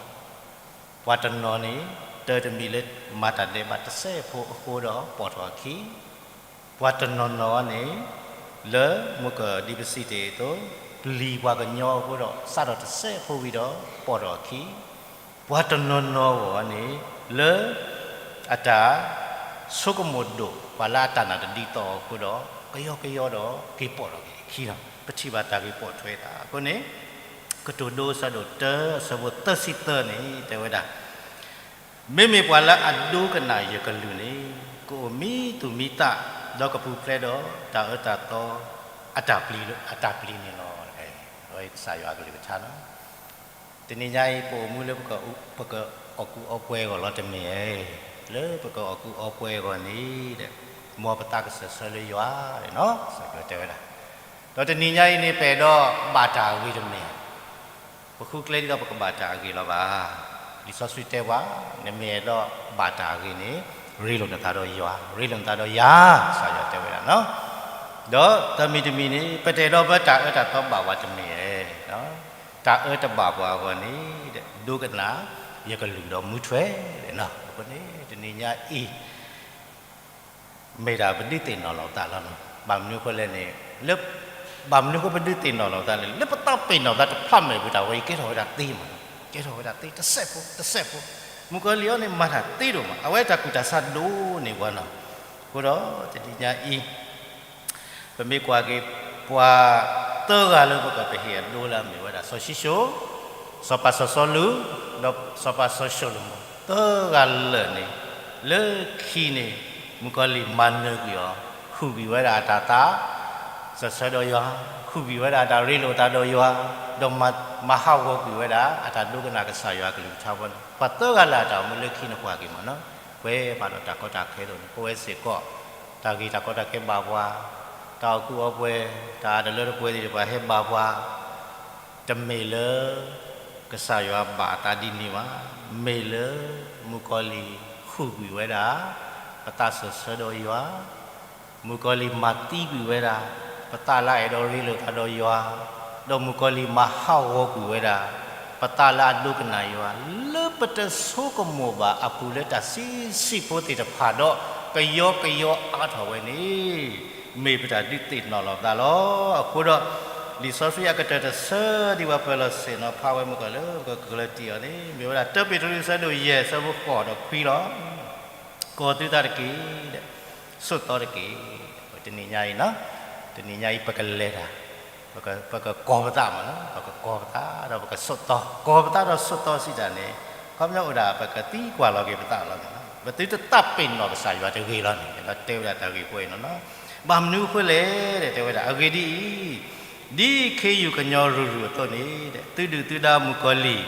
ပှၤတနီၤန့ၣ် တၢ်တမံၤလၢမၤတၢ်ဒဲးဘးတစဲးဖိအဃိဒီးပိာ်ထီၣ်အခံ, ပှၤတနီၤနီၤန့ၣ် လၢမုၢ်ကဒံပစံးတ့ၢ်အသိး ပျံၤပှၤကညီအဃိဒီး စးထီၣ်တစဲးဖိဝံၤဒီးပိာ်ထီၣ်အခံ, ပှၤတနီၤနီၤအဂီၢ်န့ၣ် လၢအတၢ် ဆိကမိၣ်ဒိၣ်ပှၤလၢအတၢ်နာ်တဒ်သိးအီၤအဃိဒီး ကယီကယီဒီးက့ၤပိာ်ထီၣ်က့ၤအခံလီၤ. ပထံၣ်ဘၣ်တၢ်ဂ့ၢ်ပိာ်ထွဲသးအဃိန့ၣ် ကတိၤဒိအဆၢဒိၣ်တၢ အဆၢဖိသၢဆံသၢန့ၣ် တဲဝဲဒၣ်, မ့မ့ၢ်ပှၤလၢအဒိကနၣ်ယကလုၢ်န့ၣ် ကအိၣ်မံသူၣ်မံသး ဒီးကပူၤဖျဲးဒီးတၢ်အၢတၢ်သီ အတၢ်ပျံၤ အတၢ်ပျံၤန့ၣ်လီၤ. အဝဲကစၢ်ယွၤအကလုၢ်ကထါလီၤ. တနံၤညါအံၤ ပအိၣ်မူလၢပကအီၣ်ကူအီပှဲၤအဂီၢ်လီၤတမ့ၢ်ဧါ. လၢပကအီၣ်ကူအီပှဲၤအဂီၢ်န့ၣ်ဒီး မ်ပသးကစၢၢ်ဆၢလၢယွၤန့ၣ်လီၤ ကစၢ်ယွၤတဲဝဲဒၣ်. ဒီးတနံၤညါအံၤန့ၣ် ပအဲၣ်ဒိးဘၣ်တၢ်အဂ့ၤတမ့ၢ်ဧါ. ပဃုကျဲဒ်သိးပကဘၣ်တၢ်အဂ့ၤလီၤဘၣ်. လံာ်စီဆှံတဲပှၤ, နမ့ၢ်အဲၣ်ဒိးဘၣ်တၢ်အဂ့ၤန့ၣ် ရ့လိာ်နသးဒီးယွၤ, ရ့လိာ်နသးဒီးယၤ, ကစၢ်ယွၤတဲဝဲဒၣ်လီၤ. ဒီးသၢမံၤတမံၤန့ၣ် ပတအဲၣ်ဒိးပတၢ်အၢတၢ်သီဘၣ်ပှၤတမ့ၢ်ဧါ. တၢ်အၢတဘၣ်ပှၤအဂီၢ်န့ၣ် ဒိကနၣ်ယကလုၢ်ဒီးမူထွဲလီၤ. အဃိန့ၣ် တနံၤညါအံၤ မ့ၢ်ဒၣ်ပဒုးသ့ၣ်နီၣ်လီၤပသးလီၤ. ဘၣ်မနုၤအဃိလဲၣ်န့ၣ် လၢ ဘၣ်မနုၤအဃိပဒုးသ့ၣ်နီၣ်လီၤပသးလဲၣ်, လၢပသးပ့ၤနီၣ်သးတဖျးမဲာ်ပူၤတၢ်ဝဲအံၤ ကဲထီၣ်ဝဲဒၣ်သ့မး, ကဲထီၣ်ဝဲဒၣ်သ့တစဲးဖိတစဲးဖိ, မုၣ်ကီၤလံၢ်အံၤန့ၣ် မၤတၢ်သ့ဒိၣ်မး, အဝဲတၢ်ကူၣ်တၢ်ဆးဒိၣ်န့ၢ်ပှၤလီၤ. အဃိဒီးတနံၤညါအံၤ ပမ့ၢ်ကွၢ်က့ၤ ပှၤသၢဂၤလၢပကပဟ့ၣ်အဒိလၢအမ့ၢ်ဝဲဒၣ် စီၤၡံၣ်ၡိၣ်, စီၤပၤစီၤစီလူး, ဒီးစီၤပၤစီၤၡလိၤမိၣ် သၢဂၤလၢာ်န့ၣ်, လၢခံန့ၣ် မုၣ်ကီၤလံၢ်မၤနၢၤကွံာ်အီၤ, ဟူးကွံာ်ဝဲဒၣ်အတၢ်သး စၢၢ်ဆၢဒီးယွၤ, ဟူးကွံာ်ဝဲဒၣ်အတၢ်ရ့လိာ်သးဒီးယွၤ, ဒီးမၤဟးဂီၤကွံာ်ဝဲဒၣ် အတၢ်ဒိကနၣ်ကစၢ်ယွၤအကလုၢ်ကထါအဂီၢ်န့ၣ်, ပှၤသၢဂၤလၢာ်အတၢ်အိၣ်မူလၢခံန့ၣ်ကွၢ်က့ၤမးလီၤ. ပှဲၤဘၣ်ဒီးတၢ်ကီတၢ်ခဲအသိးန့ၣ် ပဝဲစ့ၢ်ကီး တၢ်ဂ့ၢ်တၢ်ကီတၢ်ခဲဘၣ်ပှၤ, တၢ်အိၣ်ကူအိၣ်ပှဲၤ, တၢ်အတလၢတပှဲၤသ့ၣ်တဖၣ်ဟဲဘၣ်ပှၤ, တမ့ၢ်လၢ ကစၢ်ယွၤဘၣ်အသးဒ်န့ၣ်ဘၣ်. မ့ၢ်လၢ မုၣ်ကီၤလံၢ်ဟူးကွံာ်ဝဲဒၣ် ပသးစၢၢ်ဆၢဒီးယွၤ, မုၣ်ကီၤလံၢ်မၤသံကွံာ်ဝဲဒၣ် ပသးလၢအအဲၣ်ဒိးရ့လိာ်သးဒီးယွၤ, ဒီးမုၣ်ကီၤလံၢ်မၤဟးဂီၤကွံာ်ဝဲဒၣ် ပသးလၢအဒိကနၣ်ယွၤ လၢပတဆိကမိၣ်ဘၣ်အပူၤလၢတၢ်ဆံးဆံးဖိသ့ၣ်တဖၣ်ဒီး ကယီကယီအါထီၣ်ဝဲန့ၣ် မ့ၢ်ပတၢ်ဒုးသ့ၣ်နီၣ်လီၤပသးလီၤ. အဃိဒီး လံာ်စီဆှံအကတၢၢ်တဆၢဒ်ပှၤပၢၤလီၢ်ဆ့ၣ်နီၤဖးဝဲမုၢ်ကီၢ်လၢပကကလၢတံၢ်အီၤန့ၣ် မ့ၢ်ဝဲဒၣ် တၢပ့းတရူး အဆၢဒိၣ်ယဲၢ် အဆၢဖိဃိးဒီးခွံလီၤ. ကီၤသုသးတက့ၢ်, ဆိးသီတက့ၢ်. တနံၤညါအံၤ, တနံၤညါအံၤ ပကလဲၤတၢ်, ပကကီၤပသးမး, ပကကီၤပသးဒီးပကဆိးသီ, ကီၤပသးဒီးဆိးသီစံးတၢ်န့ၣ် ခီပညီအိၣ်ဒၣ်ပကသံကွၢ်လီၤက့ၤပသးလီၤန့ၣ်လီၤ. ပသုတသးပ့ၤနီၣ်ကစၢ်ယွၤတဂ့ၤလီၤန့ၣ် ဒီးတဲဝဲဒၣ်တၢ်ဂ့ၢ်ဖိအံၤန့ၣ်လီၤ. ဘၣ်မနုၤအဃိလဲၣ် တဲဝဲဒၣ် အဂ့ၢ်ဒ်အံၤ, ဒ်ခ့ယုၢ်ကညီရုၢ်ရုၢ်အသိးန့ၣ် သုဒုၣ်သုဒါမုၣ်ကီၤလံၢ်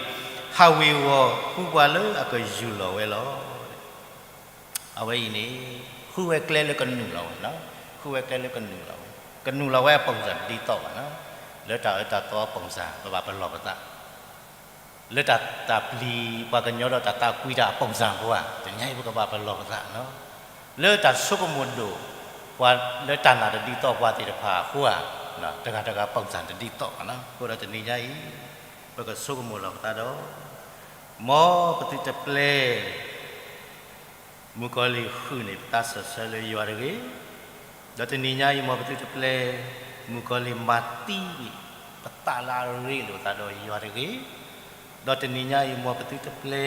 ဟးဝ့ၤဝီၤဃုပှၤလၢအကယူၢ်လီၤဝဲလီၤ. အဝဲအံၤန့ၣ် ဃုဝဲကျဲလၢကနုာ်လီၤဝဲ, ဃုဝဲကျဲလၢကနုာ်လီၤဝဲ, ကနုာ်လီၤဝဲအပုံစံတဒ်သိးဘၣ်, လၢတၢ်အၢတၢ်သီအပုံစံ ပဘၣ်ပလီၢ်ပသး လၢတၢ်ပျံၤပှၤကညီဒီးတၢ်သးကွံတၢ်အပုံစံဖိဧါ, တနံၤညါအံၤပကဘၣ်ပလီၢ်ပသး, လၢတၢ်ဆိကမိၣ်ဒိၣ်ပှၤလၢတၢ်နာ်တဒ်သိးပှၤသ့ၣ်တဖၣ်အဃိဧါ, တဂၤတဂၤပုံစံတဒ်သိးဘၣ်. အဃိဒီးတနံၤညါအံၤ ပကဆိကမိၣ်လီၤပသးဒီး မ်ပသုတပျဲ မုၣ်ကီၤလံၢ်ဃုာ်န့ၢ်ပသးစၢၢ်ဆၢလၢယွၤတဂ့ၤ, ဒီးတနံၤညါအံၤ မ်ပသုတပျဲ မုၣ်ကီၤလံၢ်မၤသံ ပသးလၢအရ့လိာ်သးဒီးယွၤတဂ့ၤ, ဒီးတနံၤညါအံၤ မ်ပသုတပျဲ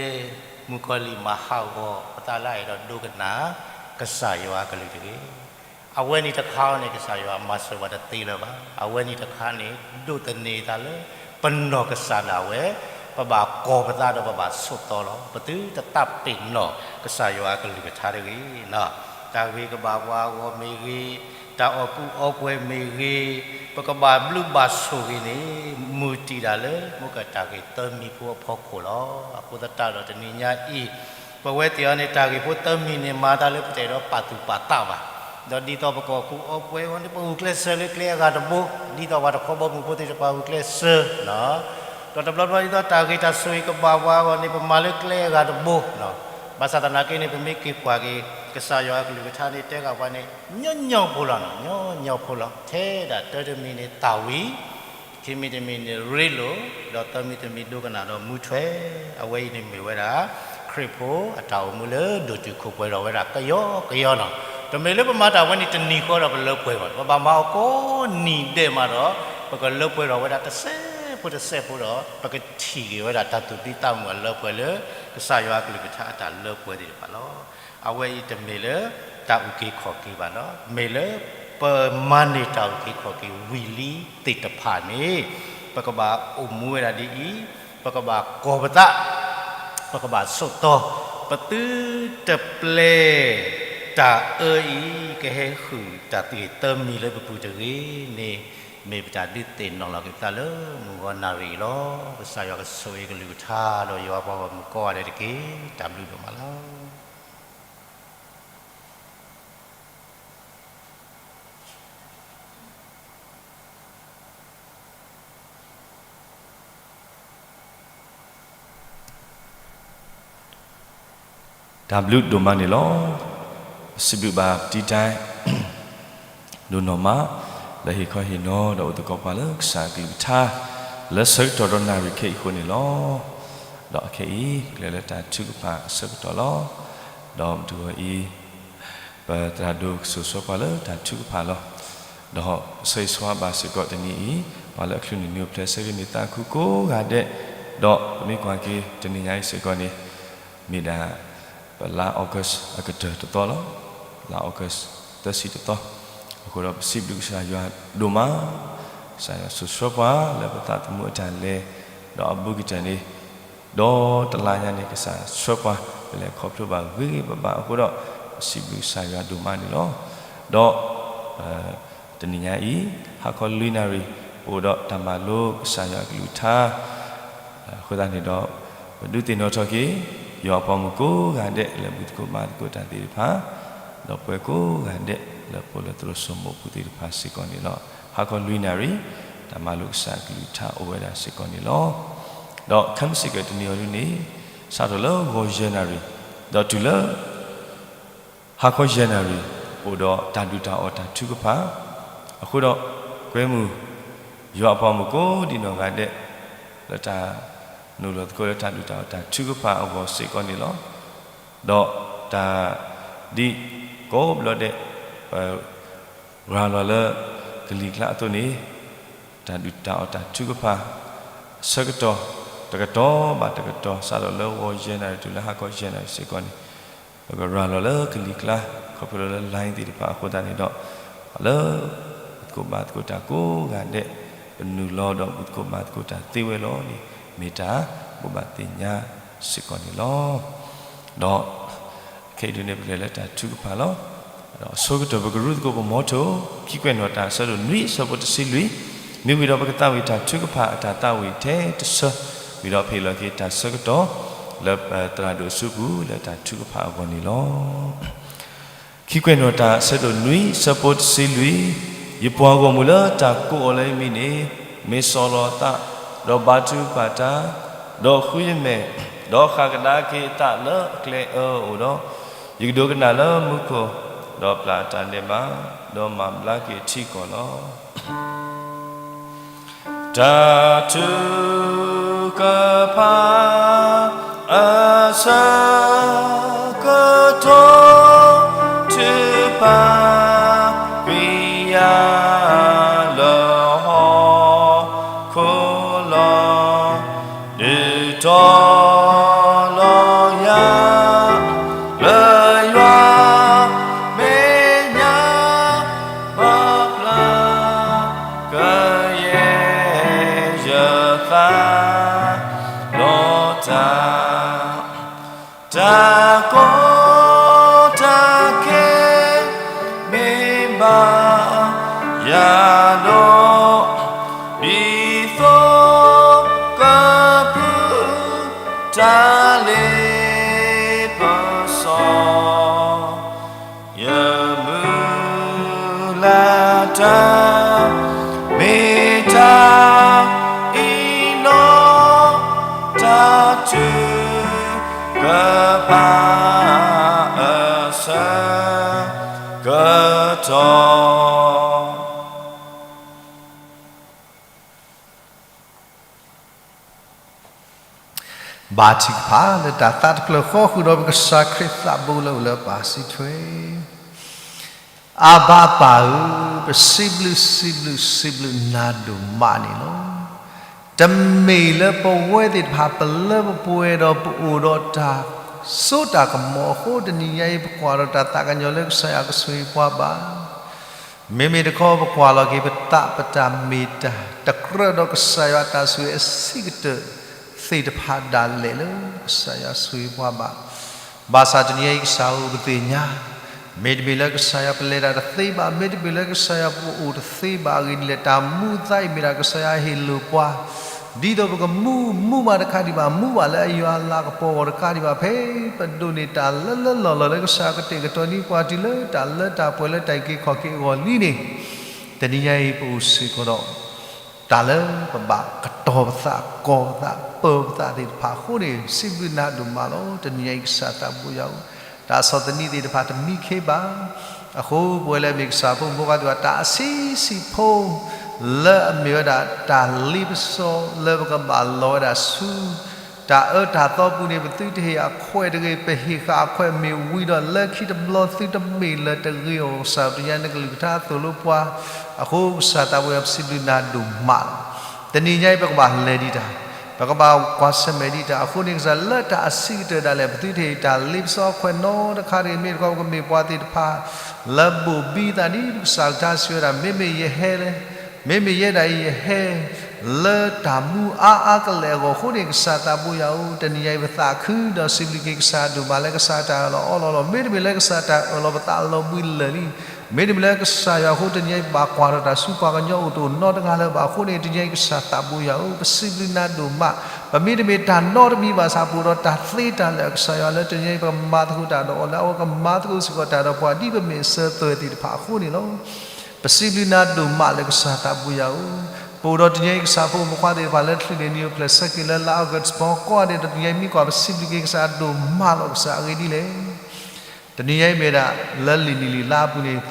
မုၣ်ကီၤလံၢ်မၤဟးဂီၤ ပသးလၢအအဲၣ်ဒိးဒိကနၣ် ကစၢ်ယွၤအကလုၢ်တဂ့ၤ. အဝဲန့ၣ်တခါအံၤန့ၣ် ကစၢ်ယွၤမၤစၢၤပှၤတသ့လၢၤဘၣ်. အဝဲန့ၣ်တခါန့ၣ် ဒိးသန့ၤသးလၢ ပနီၢ်ကစၢ်ဒၣ်ဝဲ, ပဘၣ်ကီၤပသးဒီးပဘၣ်ဆိးသီလီၤ. ပသုတသးပ့ၤနီၣ်ကစၢ်ယွၤအကလုၢ်ကထါတဂ့ၤ. တၢ်ဂ့ၤကဘၣ်ပှၤအဂီၢ်မ့ၢ်ဂ့ၤ, တၢ်အီၣ်ကူအီပှဲၤမ့ၢ်ဂ့ၤ, ပကဘၣ်ဘျုးဘၣ်ဆိၣ်ဂ့ၤန့ၣ် မုၢ်တံၢ်ဒၣ်လၢ မူကတၢ်ဂ့ၢ်သၢမံၤဖိအဖီခိၣ်လီၤ. အဃိသတးဒီးတနံၤညါအံၤ ပဝဲသ့ၣ်အံၤန့ၣ် တၢ်ဂ့ၢ်ဖိသၢမံၤန့ၣ် မၤသးလၢပတအဲၣ်ဒိးပာ်သူၣ်ပာ်သးဘၣ်. ဒီးဒ်သိးပကအီၣ်ကူအီပှဲၤအဂီၢ်န့ၣ် ပဂုာ်ကျဲးစၢးလၢကျဲအဂၤတဘိ, ဒ်သိးပှၤတခီဘီမုၢ်ဖိသ့ၣ်တဖၣ်ဂုာ်ကျဲးစၢး, ဒီးတဘျီဘျီဒ်သိးတၢ်ဂ့ၤတၢ်ဆိၣ်ဂ့ၤကဘၣ်ပှၤအဂီၢ်န့ၣ် ပမၤလၢကျဲအဂၤတဘိ, ဘၣ်ဆၣ်သနာ်က့န့ၣ် ပမ့ၢ်က့ၤကွၢ်က့ၤ ကစၢ်ယွၤအကလုၢ်ကထါန့ၣ် တဲဃာ်ပှၤန့ၣ် ညီညီဖိလီၤ, ညီညီဖိလီၤ. ထဲဒၣ်တၢတမံၤန့ၣ်သၣ်ဝံၤ ခံမံၤတမံၤန့ၣ်ရ့လိာ်, ဒီးသၢမံၤတမံၤဒိကနၣ်ဒီးမူထွဲ, အဝဲအံၤန့ၣ်မ့ၢ်ဝဲဒၣ် ခရံာ်ဖိအတၢ်အိၣ်မူလၢဒိၣ်တုာ်ခိၣ်ပှဲၤထီၣ်ဝဲဒၣ်ကယီကယီလီၤ. တမ့ၢ်လၢပမၤတၢ်ဝဲန့ၣ်တနံၤဃီဒီးပလၢပှဲၤဘၣ်, ပဘၣ်မၤအီၤကိးနံၤဒဲးမးဒီး ပကလၢပှဲၤထီၣ်ဝဲဒၣ်တစဲးဖိတစဲးဖိဒီး ပကထံၣ်က့ၤဝဲဒၣ်တၢ်သူၣ်ဖှံသးညီအလၢပှဲၤလၢ ကစၢ်ယွၤအကလုၢ်ကထါအတၢ်လၢပှဲၤသ့ၣ်တဖၣ်လီၤ. အဝဲအံၤတမ့ၢ်လၢတၢ်အုၣ်က့ၤခီၣ်က့ၤဘၣ်လီၤ. မ့ၢ်လၢပမၤန့ၢ်တၢ်အုၣ်က့ၤခီၣ်က့ၤဝံၤလံသ့ၣ်တဖၣ်န့ၣ်, ပကဘၣ်အိၣ်မူဝဲဒၣ်ဒ်အံၤ, ပကဘၣ်ကီၢ်ပသး, ပကဘၣ်ဆိးသီ, ပသုတပျဲတၢ်အၢအံၤ ကဟဲဟုၣ်တၢ်သူၣ်ဂ့ၤသးမံလၢပပူၤတဂ့ၤန့ၣ်, မ့ၢ်ပတၢ်ဒုးသ့ၣ်နီၣ်လီၤက့ၤပသးလၢမုၢ်ဂီၤနၣ်ရံၣ်အံၤလီၤ. ကစၢ်ယွၤကဆိၣ်ဂ့ၤကလုၢ်ကထါဒီးယွၤပှၤဂီၢ်မုၢ်ကိးဂၤဒဲးတက့ၢ်. တၢ်ဘျုးဒိၣ်မးလီၤ. တၢ်ဘျုးဒိၣ်မးန့ၣ်လီၤ. ပစံးဘျုးဘၣ်ပတံတၢ် ဒိၣ်နီၢ်မး လၢဟ့ၣ်ခီဟ့ၣ်နီၤဒီးအိၣ်သကိးပှၤလၢကစၢ်အကလုၢ်ကထါ လၢဆၢကတီၢ်ဒီးနၣ်ရံၣ်ခဲအံၤအဃိန့ၣ်လီၤ. ဒီးအခဲအံၤ ပကလဲၤလၢတၢ်ထုကဖၣ်အဆၢကတီၢ်လီၤ. ဒီးမုၢ်တဂီၤအံၤ ပသရၣ်ဒိၣ်ကစိာ်ဆှၢပှၤလၢတၢ်ထုကဖၣ်လီၤ. ဒီးဆၢဂ့ၤဆၢဝါဘၣ်စ့ၢ်ကီးတနံၤအံၤ ပှၤလၢအချုးန့ၢ်နံၤအိၣ်ဖျဲၣ်ဆၢဂ့ၤန့ၣ် သးခုကိးဂၤဒဲး, ဒီးပမ့ၢ်ကွၢ်က့ၤတနံၤညါအံၤစ့ၢ်ကီးန့ၣ် မ့ၢ်ဒၣ် ပလါ August အကတၢၢ်တသီလီၤ. လါ August သၢဆံတသီ. အဃိဒီးပစံးဘျုးကစၢ်ယွၤဒိၣ်မး, ကစၢ်ယွၤစိာ်ဆှၢပှၤလၢပသးသမူအတၢ်လဲၤ, ဒီးအဘူးကတၢၢ်န့ၣ် ဒီးတလါညါန့ၣ် ကစၢ်ဆှၢပှၤ ပလဲၤခီဖျိဘၣ်ဂ့ၤဂ့ၤဘၣ်ဘၣ်အဃိဒီး ပစံးဘျုးကစၢ်ယွၤဒိၣ်မးန့ၣ်လီၤ. ဒီး တနံၤညါအံၤ ဟါခီလွံၢ်နၣ်ရံၣ် ပအိၣ်ဒီးတၢ်မၤလိကစၢ်ယွၤအကလုၢ်ကထါ အဃိသတးန့ၣ်ဒီး ပဒုးသ့ၣ်နီၣ်ထီၣ်က့ၤ ယွၤအပှၤမုၣ်ကိးဂၤဒဲးလၢဘူၣ်သကိးဘါသကိးတၢ်သ့ၣ်တဖၣ်, ဒီးပှၤကိးဂၤဒဲးလၢပအိၣ်လၢသရိာ်စိမိးပူၤသ့ၣ်တဖၣ်စ့ၢ်ကီးန့ၣ်လီၤ. ဟါခီလွံၢ်နၣ်ရံၣ် တၢ်မၤလိကစၢ်အကလုၢ်ကထါအိၣ်ဝဲဒၣ်စ့ၢ်ကီးန့ၣ်လီၤ. ဒီးခဲမုၢ်ဆ့ၣ်ကီးတနံၤအံၤဒ်န့ၣ် စးထီၣ်လၢဂီၤယဲၢ်နၣ်ရံၣ် ဒီးတုၤလၢ ဟါခီယဲၢ်နၣ်ရံၣ် အိၣ်ဒီးတၢ်ဒုၣ်တၢ်အီၣ်တၢ်ထုကဖၣ်, အဃိဒီး ကွဲမုာ် ယွၤအပှၤမုၣ်ကိးဒံးနီၢ်ဂၤဒဲး လၢတၢ်နုာ်လီၤသကိးလၢတၢ်ဒုၣ်တၢ်အီၣ်တၢ်ထုကဖၣ်အဂီၢ်စ့ၢ်ကီးန့ၣ်လီၤ. ဒီးတၢ်ဒ်ကိးဘျီဒဲး ပ ရၤလီၤလၢကလံၤကျါအသိးန့ၣ် တၢ်ဒုၣ်တၢ်အီၣ်တၢ်ထုကဖၣ် အဆၢကတီၢ် တကတီၢ်ဘၣ်တကတီၢ် စးထီၣ်လၢဂီၤယဲၢ်နၣ်ရံၣ်တုၤလၢဟါခီယဲၢ်နၣ်ရံၣ်စ့ၢ်ကီးန့ၣ် ပကရၤလီၤလၢကလံၤကျါ ခီဖျိလၢ line သ့ၣ်တဖၣ်အဃိသတးန့ၣ်ဒီး လၢ ဘူၣ်သကိးဘါသကိးတၢ်ကိးဂၤဒဲး ပနုာ်လီၤဒီးဘူၣ်သကိးဘါသကိးတၢ်သ့ဝဲလီၤန့ၣ် မ့ၢ်တၢ်ဘိးဘၣ်သ့ၣ်ညါစ့ၢ်ကီးန့ၣ်လီၤ. ဒီး ခဲအံၤဒ်န့ၣ် ပကလဲၤလၢတၢ်ထုကဖၣ်လီၤ. ဒီးအဆိကတၢၢ်ပကရူၢ်သကိးပမီထိၣ် ခံကွဲးနီၣ်တၢ်အဆၢဒိၣ်နွံအဆၢဖိတဆံလွံၢ်, မ့ၢ်ဝံၤဒီးပကသးဝံၣ်တၢ်ထုကဖၣ်အတၢ်သးဝံၣ်ထဲတဆၢ, ဝံၤဒီးဖ့ၣ်လီၤက့ၤတၢ်ဆၢကတီၢ် လၢသရၣ်ဒိၣ်အစုပူၤလၢတၢ်ထုကဖၣ်အဂီၢ်န့ၣ်လီၤ. ခံကွဲးနီၣ်တၢ်အဆၢဒိၣ်နွံအဆၢဖိတဆံလွံၢ်, ယပှၤဂီၢ်မုၢ်လၢတၢ်ကိးအီၤလၢယမံၤန့ၣ် မ့ၢ်စီၤလီၤအသး, ဒီးဘါထုကဖၣ်တၢ်, ဒီးဃုယမဲာ်, ဒီးဃၣ်ကဒါက့ၤအသးလၢအကျဲအၢအအိၣ်ဒီး, ယကဒိကနၣ်လၢမူခိၣ်, ဒီးပျၢ်အတၢ်ဒဲးဘး, ဒီးမၤဘျါက့ၤထံကီၢ်လီၤ. တၢ်ထုကဖၣ်အဆၢကတီၢ် ထုကဖၣ်ကွံာ်ယၤလၢဟီၣ်ခိၣ်လီၤ. ဒုးတီၤလီၤယၤ လၢယွၤမဲာ်ညါ ပျၢ်ကယဲၢ်ယသး ဒီးတၢ် တၢ်ကီတၢ်ခဲ မ့ၢ်ဘၣ်ယၤဒီး ဒ်သိးကဖုးတၢ်လ့ပစီ ယမုၢ်လၢ်တၢ် မ့ၢ်တၢ်အံၤလီၤ. တၢ်ထုကဖၣ်အဆၢကတီၢ် ဘါထုကဖၣ်လၢတၢ်သးတဖျၢၣ်ဃီ ဃုာ်ဒီးပကစၢ်ခရံာ်သးဘိလၢအိၣ်လၢပၢ်စုထွဲ. အဘၤပၢ်ဧၢ, ပစံးဘျုးစံးဘျုးစံးဘျုးနၤဒိၣ်မးန့ၣ်လီၤ. တမ့ၢ်လၢပဝဲသ့ၣ်တဖၣ် ပလၢပပှဲၤဒီးပအိၣ်ဒီးတၢ် စိတၢ်ကမီၤအဃိ တနံၤညါအံၤ ပကွၢ်ထီၣ်တၢ်သးကညီၤလၢကစၢ်ယွၤကဆိၣ်ဂ့ၤပှၤဘၣ်. မ့မ့ၢ်တခီ ပကွၢ်လီၤက့ၤပသး ပတၢ်မ့ၢ်တၢ် တကြၢးဒီးကစၢ်ယွၤအတၢ်ဆိၣ်ဂ့ၤအဆံးကတၢၢ်သ့ၣ်တဖၣ်ဒၣ်လဲာ်လၢ ကစၢ်ယွၤဆိၣ်ဂ့ၤပှၤဘၣ်. ဘၣ်ဆၣ်တနံၤညါအံၤ ကစၢ်ဧၢ ပသ့ၣ်ညါ မ့တမ့ၢ်လၢကစၢ်ယွၤပလဲၤတၢ်တသ့ဘၣ်, မ့တမ့ၢ်လၢကစၢ်ယွၤပအိၣ်တသ့ဘၣ်အဂ့ၢ်ဒ်လဲၣ်, တၢ်မူအသါအံၤမ့ၢ်ဒၣ်ကစၢ်ယွၤဟ့ၣ်လိာ်ပှၤ ဒ်သိးပကမူ မူဘၣ်တခါဒံးဘၣ်, မူဘၣ်လၢအယွၤအလၤကပီၤအဂီၢ်တခါဒံးဘၣ်, ဖဲပဒိးန့ၢ်တၢ်လၢလၢလီၢ်လီၢ်လၢကစၢ်ကတဲာ်ကတီၤန့ၢ်ပှၤတုၤလၢတၢ်လၢတၢ်ပှဲၤလၢတၢ်အုၣ်က့ၤခီၣ်က့ၤအဂီၢ်လံန့ၣ်, တနံၤညါအံၤပအိၣ်စ့ၢ်ကီးဒီး တၢ်လၢပဘၣ်ကတီၤပသး ကီၤပသး ပၢၤပသးသ့ၣ်တဖၣ်အဃိန့ၣ် စံးဘျုးနၤဒိၣ်မးလီၤ. တနံၤညါအံၤကစၢ်သးဘိယွၤဧၢ, တၢ်ဆီၣ်သနံးသ့ၣ်တဖၣ်တမံခ့ဘၣ်. အဃိပဝဲလၢအမ့ၢ်ကစၢ်ဖိမုၣ်ဖိခွါသ့ၣ်တဖၣ် တၢ်အဆံးဆံးဖိ လၢအမ့ၢ်ဝဲဒၣ်တၢ်လ့ပစီလၢပကဘၣ်လီၤဝဲဒၣ်ဆူ တၢ်အၢတၢ်သီပူၤန့ၣ် ပသုတဟ့ၣ်အခွဲးတဂ့ၤ, ပဟ့ၣ်ဃာ်အခွဲးမ့ၢ်ဝံၤဒီး လၢခံတဘျီသုတမ့ၢ်လၢၤတဂ့ၤအီၤ, ကစၢ်ပတညါနကလုၢ်ကထါသိၣ်လိပှၤ, အဃိကစၢ်သးဘိယွၤဧၢ ပစံးဘျုးနၤဒိၣ်မးလီၤ. တနံၤညါအံၤပကဘၣ်လဲၤဒံးတၢ်, ပကဘၣ်ကွၢ်ဆၢၣ်မဲာ်ဒံးတၢ်အဃိန့ၣ် ကစၢ်လၢတၢ်အဆံးကတၢၢ်ဒၣ်လဲာ် ပသုတဟ့ၣ်တၢ်လ့ပစီအခွဲးနီတခါတဂ့ၤ, မ့ၢ်တခီပကမ့ၢ်ပှၤသ့ၣ်တဖၣ် လၢဘိၣ်ဘံသးဒ်ပကစၢ်ကထါစံးဝဲဒၣ်, မ့မ့ၢ်ယဟဲ မ့မ့ၢ်ယဲဒၣ်အံၤယဟဲ လၢတၢ်မူအါအါကလဲာ်အဂီၢ်အဃိန့ၣ် ကစၢ်သးဘိယွၤဧၢ, တနံၤညါအံၤပသးခုဒီးစံးဘျုးက့ၤကစၢ်ဒိၣ်မးလၢကစၢ်တၢ်အၢၣ်လီၤအီလီၤလီၤ. မ့တမ့ၢ်လၢကစၢ်တၢ်အၢၣ်လီၤပသးလီၤဘှံးလၢာ်လံ, မ့တမ့ၢ်လၢကစၢ်ယွၤအဃိ တနံၤညါအံၤပဘၣ်ကွၢ်ထီၣ်တၢ်ဆူပှၤကညီအိၣ်တအိၣ်နီတဂၤလၢၤဘၣ်အဃိန့ၣ် တနံၤညါအံၤကစၢ်သးဘိယွၤဧၢ, ပစံးဘျုးနၤဒိၣ်မး, ပမ့တမ့ၢ်တၢ်နီတမံၤဘၣ်ဆၣ် ပအိၣ်ဒီးတၢ်သ့တၢ်လၢာ်အကစၢ်ယွၤလၢတနံၤညါအံၤ ပကမၤသကိးတၢ်ဒီးအီၤ လၢအဝဲကမၤသကိးစ့ၢ်ကီးတၢ်ဒီးပှၤဒ်ပမ့ၢ်အစၢၤသွဲၣ်သ့ၣ်တဖၣ်အဃိန့ၣ်လီၤ. ပစံးဘျုးနၤဒိၣ်မးလၢကစၢ်သးဘိယွၤဧၢ, ပအိၣ်ဒီးတနံၤညါအံၤကစၢ်ဖိမုၣ်ဖိခွါသ့ၣ်တဖၣ်လၢတချုးန့ၣ်နံၤအိၣ်ဖျဲၣ်ဆၢက့ၤလၢလါ August ပူၤကိးဂၤဒဲး တနံၤညါအံၤမ့ၢ်ကွၢ်ပစံးဘျုးက့ၤကစၢ်ဒိၣ်မးလီၤ. ကစၢ်အဂ့ၢ်ဒ်လဲၣ် တနံၤညါအံၤမ့ၢ်ဒၣ် လၢလံာ်နံၣ်လံာ်လါအပူၤန့ၣ်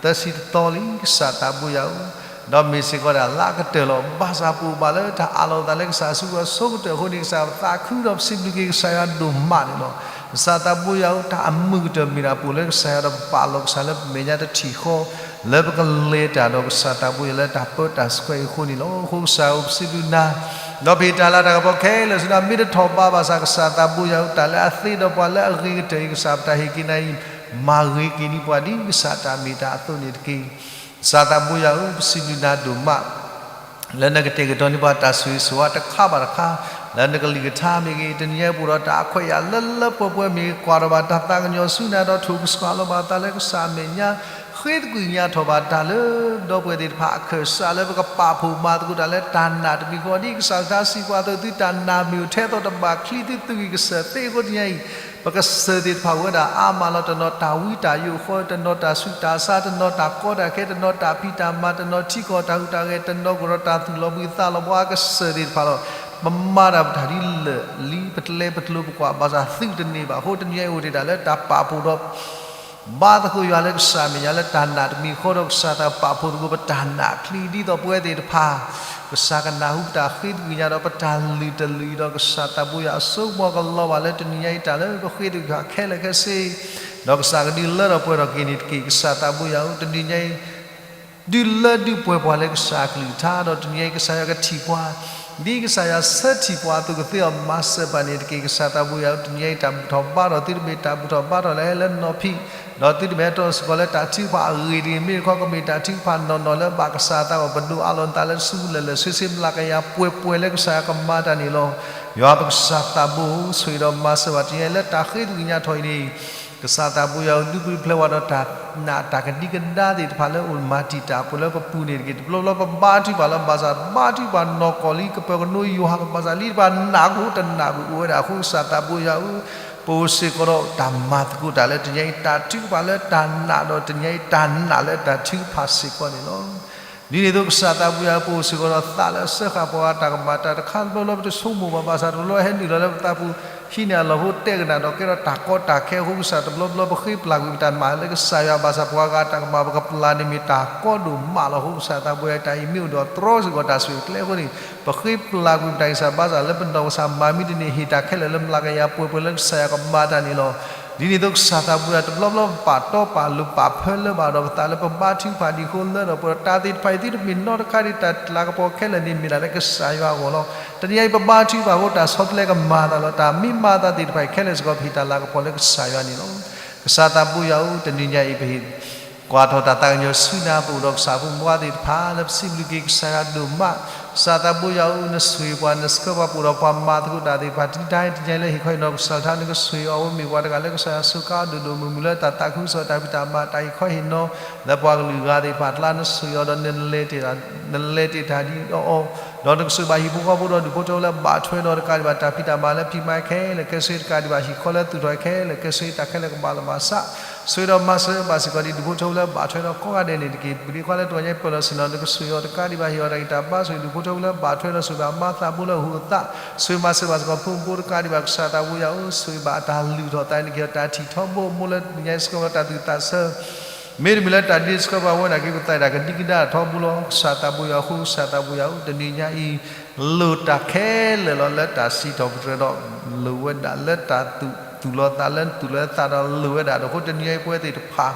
သၢဆံတသီလံ ကစၢ်သးဘိယွၤဧၢ, ဒီးမ့ၢ်စ့ၢ်ကီးဒၣ်လါကတၢၢ်လီၤ. ဘၣ်ဆၣ်ပအိၣ်ဘၣ်လၢတၢ်အးလီၤသးလၢကစၢ်အစုပူၤအဆိကတၢၢ်အဃိန့ၣ် ကစၢ်ပသးခုဒီးပစံးဘျုးက့ၤကစၢ်ယွၤဒိၣ်မးန့ၣ်လီၤ. ကစၢ်သးဘိယွၤဧၢ, တၢ်အမုာ်ကတၢၢ်မ့ၢ်ဒၣ်ပအိၣ်လၢကစၢ်ယွၤဒီး ပပာ်လီၤကစၢ်လၢပမဲာ်ညါတထံၣ်ဃီ လၢပကလဲၤတၢ်ဒီးကစၢ်သးဘိယွၤလၢတၢ်ပၢတၢ်ဆှၢအံၤအဃိန့ၣ်လီၤ. အဃိကစၢ်ဧၢ ပစံးဘျုးနၤ, ဒီးပဟ့ၣ်တၢ်လၤတၢ်ကပီၤခဲလၢာ်ဆူနၤ မ့ၢ်တထီၣ်ဘးဘၣ်ဆၣ် ကစၢ်သးဘိယွၤဧၢ, တၢ်လၢအသ့ဒီးပှၤလၢအဂ့ၤကတၢၢ်အံၤ ကစၢ်ပတၢ်ဟ့ၣ်က့ၤနၤအံၤ မၤဂ့ၤက့ၤန့ၢ်ပှၤဒ်ကစၢ်တၢ်မ့ၢ်တၢ်အသိးန့ၣ်တက့ၢ်. ကစၢ်သးဘိယွၤဧၢ, ပစံးဘျုးနၤဒိၣ်မး လၢနကတဲာ်ကတီၤန့ၢ်ပှၤတၢ်ဆိၣ်ဂ့ၤဆိၣ်ဝါတခါဘၣ်တခါ, လၢနကလုၢ်ကထါမ့ၢ်ဂ့ၤ, တနံၤညါအံၤပအိၣ်ဒီးတၢ်အခွဲးအယာ်လၢလၢပှဲၤပှဲၤ မ့ၢ်ကွၢ်ထီၣ်ဘၣ်တၢ်သးကညီၤဆူနၤ ဒီးထိၣ်ကဆှီလီၤဘၣ်သးလၢကစၢ်အမဲာ်ညါ, ဃ့သကွံာ်ကညးထီၣ်ဘၣ်တၢ်လၢဒီပုၢ်ဝဲၢ်သ့ၣ်တဖၣ်အခၢၣ်စးလၢပကပာ်ဖှိၣ်မၤသကိးတၢ်လၢတၢ်နာ်တမံၤဃီ ဒ်ကစၢ်ကထါစံးပှၤအသိး သုတၢ်နာ်မ့ၢ်အိၣ်ထဲသိးတဘၣ်ချံ သုသူၣ်ဂံၢ်ကစၢၢ်သ့အဃိ တနံၤညါအံၤ ပကစၢၢ်သ့ၣ်တဖၣ်အိၣ်ဝဲဒၣ်အါမးလီၤ. တနီၤတၢ်ဝံတၢ်ယိးဃီ, တနီၤတၢ်ဆူးတၢ်ဆါ, တနီၤတၢ်ကီတၢ်ခဲ, တနီၤတၢ်ဖံးတၢ်မၤ, တနီၤထံကီၢ်တၢ်ဟူးတၢ်ဂဲၤ, တနီၤကအိၣ်ဒီးတၢ်သူၣ်လီၤဘှံးသးလီၤဘှါ ကစၢၢ်သ့ၣ်တဖၣ်လီၤ. ပမၤတၢ်ပတၢ်ဒ်လဲၣ်လံ ပကျဲပကျိၤပကွၢ် ဘၣ်ဆၣ်သုးတန့ၢ်ဘၣ်အဃိ တနံၤညါအံၤအိၣ်တ့ၢ်ဒၣ်လၢတၢ်ပာ်ဖှိၣ်ဒီး ဘါသကိးယွၤလၢကစၢ်အမဲာ်ညါလၢတၢ်နာ်တမံၤဃီဒီး ကစၢ်သးပာ်ဖှိၣ်သကိးပတၢ်နာ်ချံ ဒ်သိးပဝဲသ့ၣ်တဖၣ် ကစၢ်ကနၢ်ဟူပတၢ်ဃ့သကွံာ်ကညးဒီးပတၢ်လုၢ်တလုၢ်အံၤဒီး ကစၢ်သးဘိယွၤအစိကမီၤကလီၤဘၣ်လၢတနံၤညါအံၤ တၢ်လၢပဃ့သကွံာ်ခဲလၢာ်ခဲဆ့ ဒီးကစၢ်ကဒုးလၢထီၣ်ပှဲၤထီၣ်က့ၤန့ၣ်တက့ၢ်. ကစၢ်သးဘိယွၤဧၢ, တနံၤညါအံၤ ဒုးလၢဒုးပှဲၤပှၤလၢကစၢ်အကလုၢ်ကထါ ဒီးတနံၤညါအံၤ ကစၢ်ယွၤကထံၣ်ပှၤ ဒ်ကစၢ်ယွၤဆၢထံၣ်ပှၤအသိး ကသ့အီၤမၤစၢၤပှၤန့ၣ်တက့ၢ်. ကစၢ်သးဘိယွၤဧၢ, တနံၤညါအံၤ တၢ်ဘူၣ်ထီၣ်ဘါထီၣ် သုတမ့ၢ်တၢ်ဘူၣ်ထီၣ်ဘါထီၣ်လၢဟဲလၢနီၢ်ဖံး, ဒီးသုတမ့ၢ်ဟဲတီၢ်စ့ၢ်ကီးလၢတၢ်ထုကဖၣ်အဂ့ၢ်တဂ့ၤ, မ့ၢ်တခီ ကမ့ၢ်တၢ်ထုကဖၣ်နီၢ်နီၢ်လၢဘၣ်ကစၢ်အသးအဂီၢ် ပဒိးအးလီၤနသးလၢတစုလၢာ်လၢာ်ဆ့ဆ့ မျးကယၤပှဲၤပှဲၤလၢကစၢ်ယွၤကမၤတၢ်န့ၣ်လီၤ. ယွၤပကစၢ်သးဘိဧၢ, ဆိၣ်ဂ့ၤဒီးမၤစၢၤဘၣ် တနံၤညါအံၤလၢတၢ်ဃ့သကွံာ်ကညးထီၣ်အံၤန့ၣ် ကစၢ်သးဘိယွၤဧၢ, ဒုးပျၢ်ပျဲဝဲဒီးတၢ်နာ်တၢ်ကဒံကဒါသ့ၣ်တဖၣ်လၢအိၣ်မၤတံာ်တာ်ပှၤလၢပပူၤန့ၣ်တက့ၢ်. တဘျီဘျီပဘါထုကဖၣ်လီၤ, ဘၣ်ဆၣ်ဘါထုကဖၣ်နီၢ်ကီၢ်လံ ကပၢၤကနိယိၤဟၣ်ကပၤစၢ်လံတဖၣ် နာ်ကအိၣ်တနာ်ဘၣ်အိၣ်ဝဲဒၣ်အဃိ ကစၢ်သးဘိယွၤဧၢ, ပအိၣ်စ့ၢ်ကီးဒီးတၢ်မၤသကိးတၢ်လၢတနံၤညါအံၤ တၢ်ထုကဖၣ်လၢတၢ်နာ်ဒီးတနံၤညါအံၤ တၢ်နာ်လၢတၢ်ထုကဖၣ်စ့ၢ်ကီးန့ၣ်လီၤ. ဒ်န့ၣ်အသိး ကစၢ်သးဘိယွၤဧၢ, ပအိၣ်စ့ၢ်ကီးဒီးသးလၢအစၢဃာ်ပှၤဂၤတၢ်ကမၣ်တၢ်တခါ တဘျီဘျီပတဆိကမိၣ်ဘၣ် ဘၣ်ဆၣ်တဘျီဘျီဟဲနုာ်လီၤလၢပသးပူၤ ဟံးန့ၢ်အလီၢ်ဖိတဲကနၣ်ဒီးကဲထီၣ်တၢ်ကီတၢ်ခဲအဃိ ကစၢ်တဘျီဘျီပဃ့ပျၢ်ကွံာ်ပတၢ်မၤလၢကစၢ်ယွၤ ဘၣ်ဆၣ်ပှၤဂၤတၢ်ကမၣ်ပကပျၢ်န့ၣ်မ့ၢ်တၢ်ကီဒိၣ်မးလီၤ. အဃိကစၢ်သးဘိယွၤ တၢ်အံၤမ့ၢ်အိၣ်ဒီးတြီစ့ၢ်ကီးတၢ်ဆိၣ်ဂ့ၤကျဲအဃိန့ၣ် ပဃ့ပျၢ်ကွံာ်ပတၢ်ဂံၢ်စၢ်ဘါစၢ်လၢပနီၢ်ကစၢ်မၤမံတန့ၢ် ဟ့ၣ်တၢ်ခဲလၢာ်လၢမျးကယၤပှဲၤပှဲၤလၢကစၢ်ယွၤကမၤတၢ်န့ၣ်လီၤ. ဒ်န့ၣ်အသိးကစၢ်သးဘိယွၤ တဘျီဘျီပပာ်တီပာ်လိၤပာ်ဖၢလၢဘၣ်ဒီးပသးလၢပဘါထုကဖၣ်ဒံးအဃိ လၢဒီးပှဲၤဒီးတၢ်သ့ၣ်တဖၣ်အံၤ သုတမ့ၢ်နီတခါဒံး တၢ်လၤကပီၤခဲလၢာ်န့ၣ် မ့ၢ်ဒၣ်လၢကစၢ်ယွၤအဂီၢ်လီၤ. တနံၤညါအံၤ ပဘါထုကဖၣ်အဃိ တၢ်ဆီတလဲကမၤအသးလီၤ. တၢ်မ့ၢ်မၤအသးသ့ၣ်တဖၣ်အံၤခဲလၢာ်စ့ၢ်ကီး ပဟ့ၣ်တၢ်လၤကပီၤလၢကစၢ်ယွၤန့ၣ်လီၤ. ကစၢ်သးဘိယွၤဧၢ, တနံၤညါအံၤ ပဟ့ၣ် ကွၢ်ထီၣ်တၢ်သးကညီၤဆူနၤ ပအိၣ်ဒီးကစၢ်ဖိမုၣ်ဖိခွါသ့ၣ်တဖၣ် လၢပစံးဘျုးက့ၤကစၢ်ယွၤဒိၣ်မး, ကစၢ်သးဘိယွၤဧၢ, နဆိၣ်ဂ့ၤပှၤ နဆှၢပှၤ ပအိၣ်ဒီးပှၤမၤသကိးတၢ်သ့ၣ်တဖၣ် တနံၤတၢ်အံၤ တနံၤညါအံၤ လၢဟ့ၣ်ခီဟ့ၣ်နီၤကစၢ်တခါ နကဆိၣ်ဂ့ၤအီၤ အဝဲမ့ၢ်ပှၤတဂၤလၢကစၢ်ယွၤစူးကါအီၤဒိၣ်ဒိၣ်မုၢ်မုၢ် လၢတၢ်သးခုကစီၣ်တၢ်ဖံးတၢ်မၤ တၢ်ဟ့ၣ်ခီဟ့ၣ်နီၤ လၢပှၤကလုာ်ဂၤသ့ၣ်တဖၣ်အကျါ နဆိၣ်ဂ့ၤအီၤဒီး နလဲၤတ့ၢ်တၢ်ဒ်အီၤအီၤ, ဒီးနကဆိၣ်ဂ့ၤဘၣ်ဟံၣ်ဖိဃီဖိဒီးဒူၣ်ဖိထၢဖိလၢဘၣ်ထွဲဒီးတကးဒံးဘၣ် တၢ်ဖံးတၢ်မၤလၢဖံးမၤခဲလၢာ်ခဲဆ့ တကးဒံးဘၣ် ဟံၣ်ဃီလၢသူၣ်ထီၣ်ခဲလၢာ်ခဲဆ့ တၢ်ခဲလၢာ်ကဘၣ်လီၤဘၣ်စး ဆိၣ်ဂ့ၤဒီးမၤစၢၤဘၣ်စ့ၢ်ကီး ဒ်ဒူၣ်ဖိထၢဖိလၢဘၣ်ထွဲဒီးကိးဂၤဒဲးန့ၣ်တက့ၢ်. ပဒ့ခွါလၢတဂီၤညါပၢၢ်လီၤဆ့ၣ်နီၤ နကဆိၣ်ဂ့ၤအီၤတကးဒံးဘၣ် ဟ့ၣ်အီၤတၢ်ဂံၢ်တၢ်ဘါ ဆိၣ်ဂ့ၤဒူၣ်ဖိထၢဖိလၢဘၣ်ထွဲဒီး ဆိၣ်ဂ့ၤဘၣ်မၤသးဘိလၢအဟူးအသး ဆိၣ်ဂ့ၤမၤစၢၤဘၣ်စ့ၢ်ကီးဖိမုၣ်ဖိတကးဒံးဘၣ် ကစၢ်သးဘိယွၤဧၢ, ဆိၣ်ဂ့ၤဘၣ်အတၢ်လုၢ်ထီၣ်သးန့ၣ်က့ၤ တၢ်ထံၣ်ထီဘိအမိၢ်လၢတနံၤညါအံၤ ဆှၢလီၤတၢ်သူၣ်သးဆၢ မ့တမ့ၢ်လၢတၢ်ဒ့ဆှၢပှၤဝဲနာ်က့ ပသးဒၣ်ကဒံကဒါထီဘိလီၤ. ကစၢ်သးဘိယွၤအဃိ ကစၢ်သးဘိယွၤဧၢ, တနံၤညါအံၤ လိၣ်တၢ်ခဲလၢာ်လီၤ လၢတၢ်စံးထီၣ်ပတြၢၤဒီး လိၣ်ဝဲဒၣ်လၢတၢ်သူၣ်လီၤသးလၢသူၣ်လီၤသးဒီးလိၣ်ဝဲဒၣ်ဒီးအဃိ တနံၤညါအံၤပဝဲသ့ၣ်တဖၣ်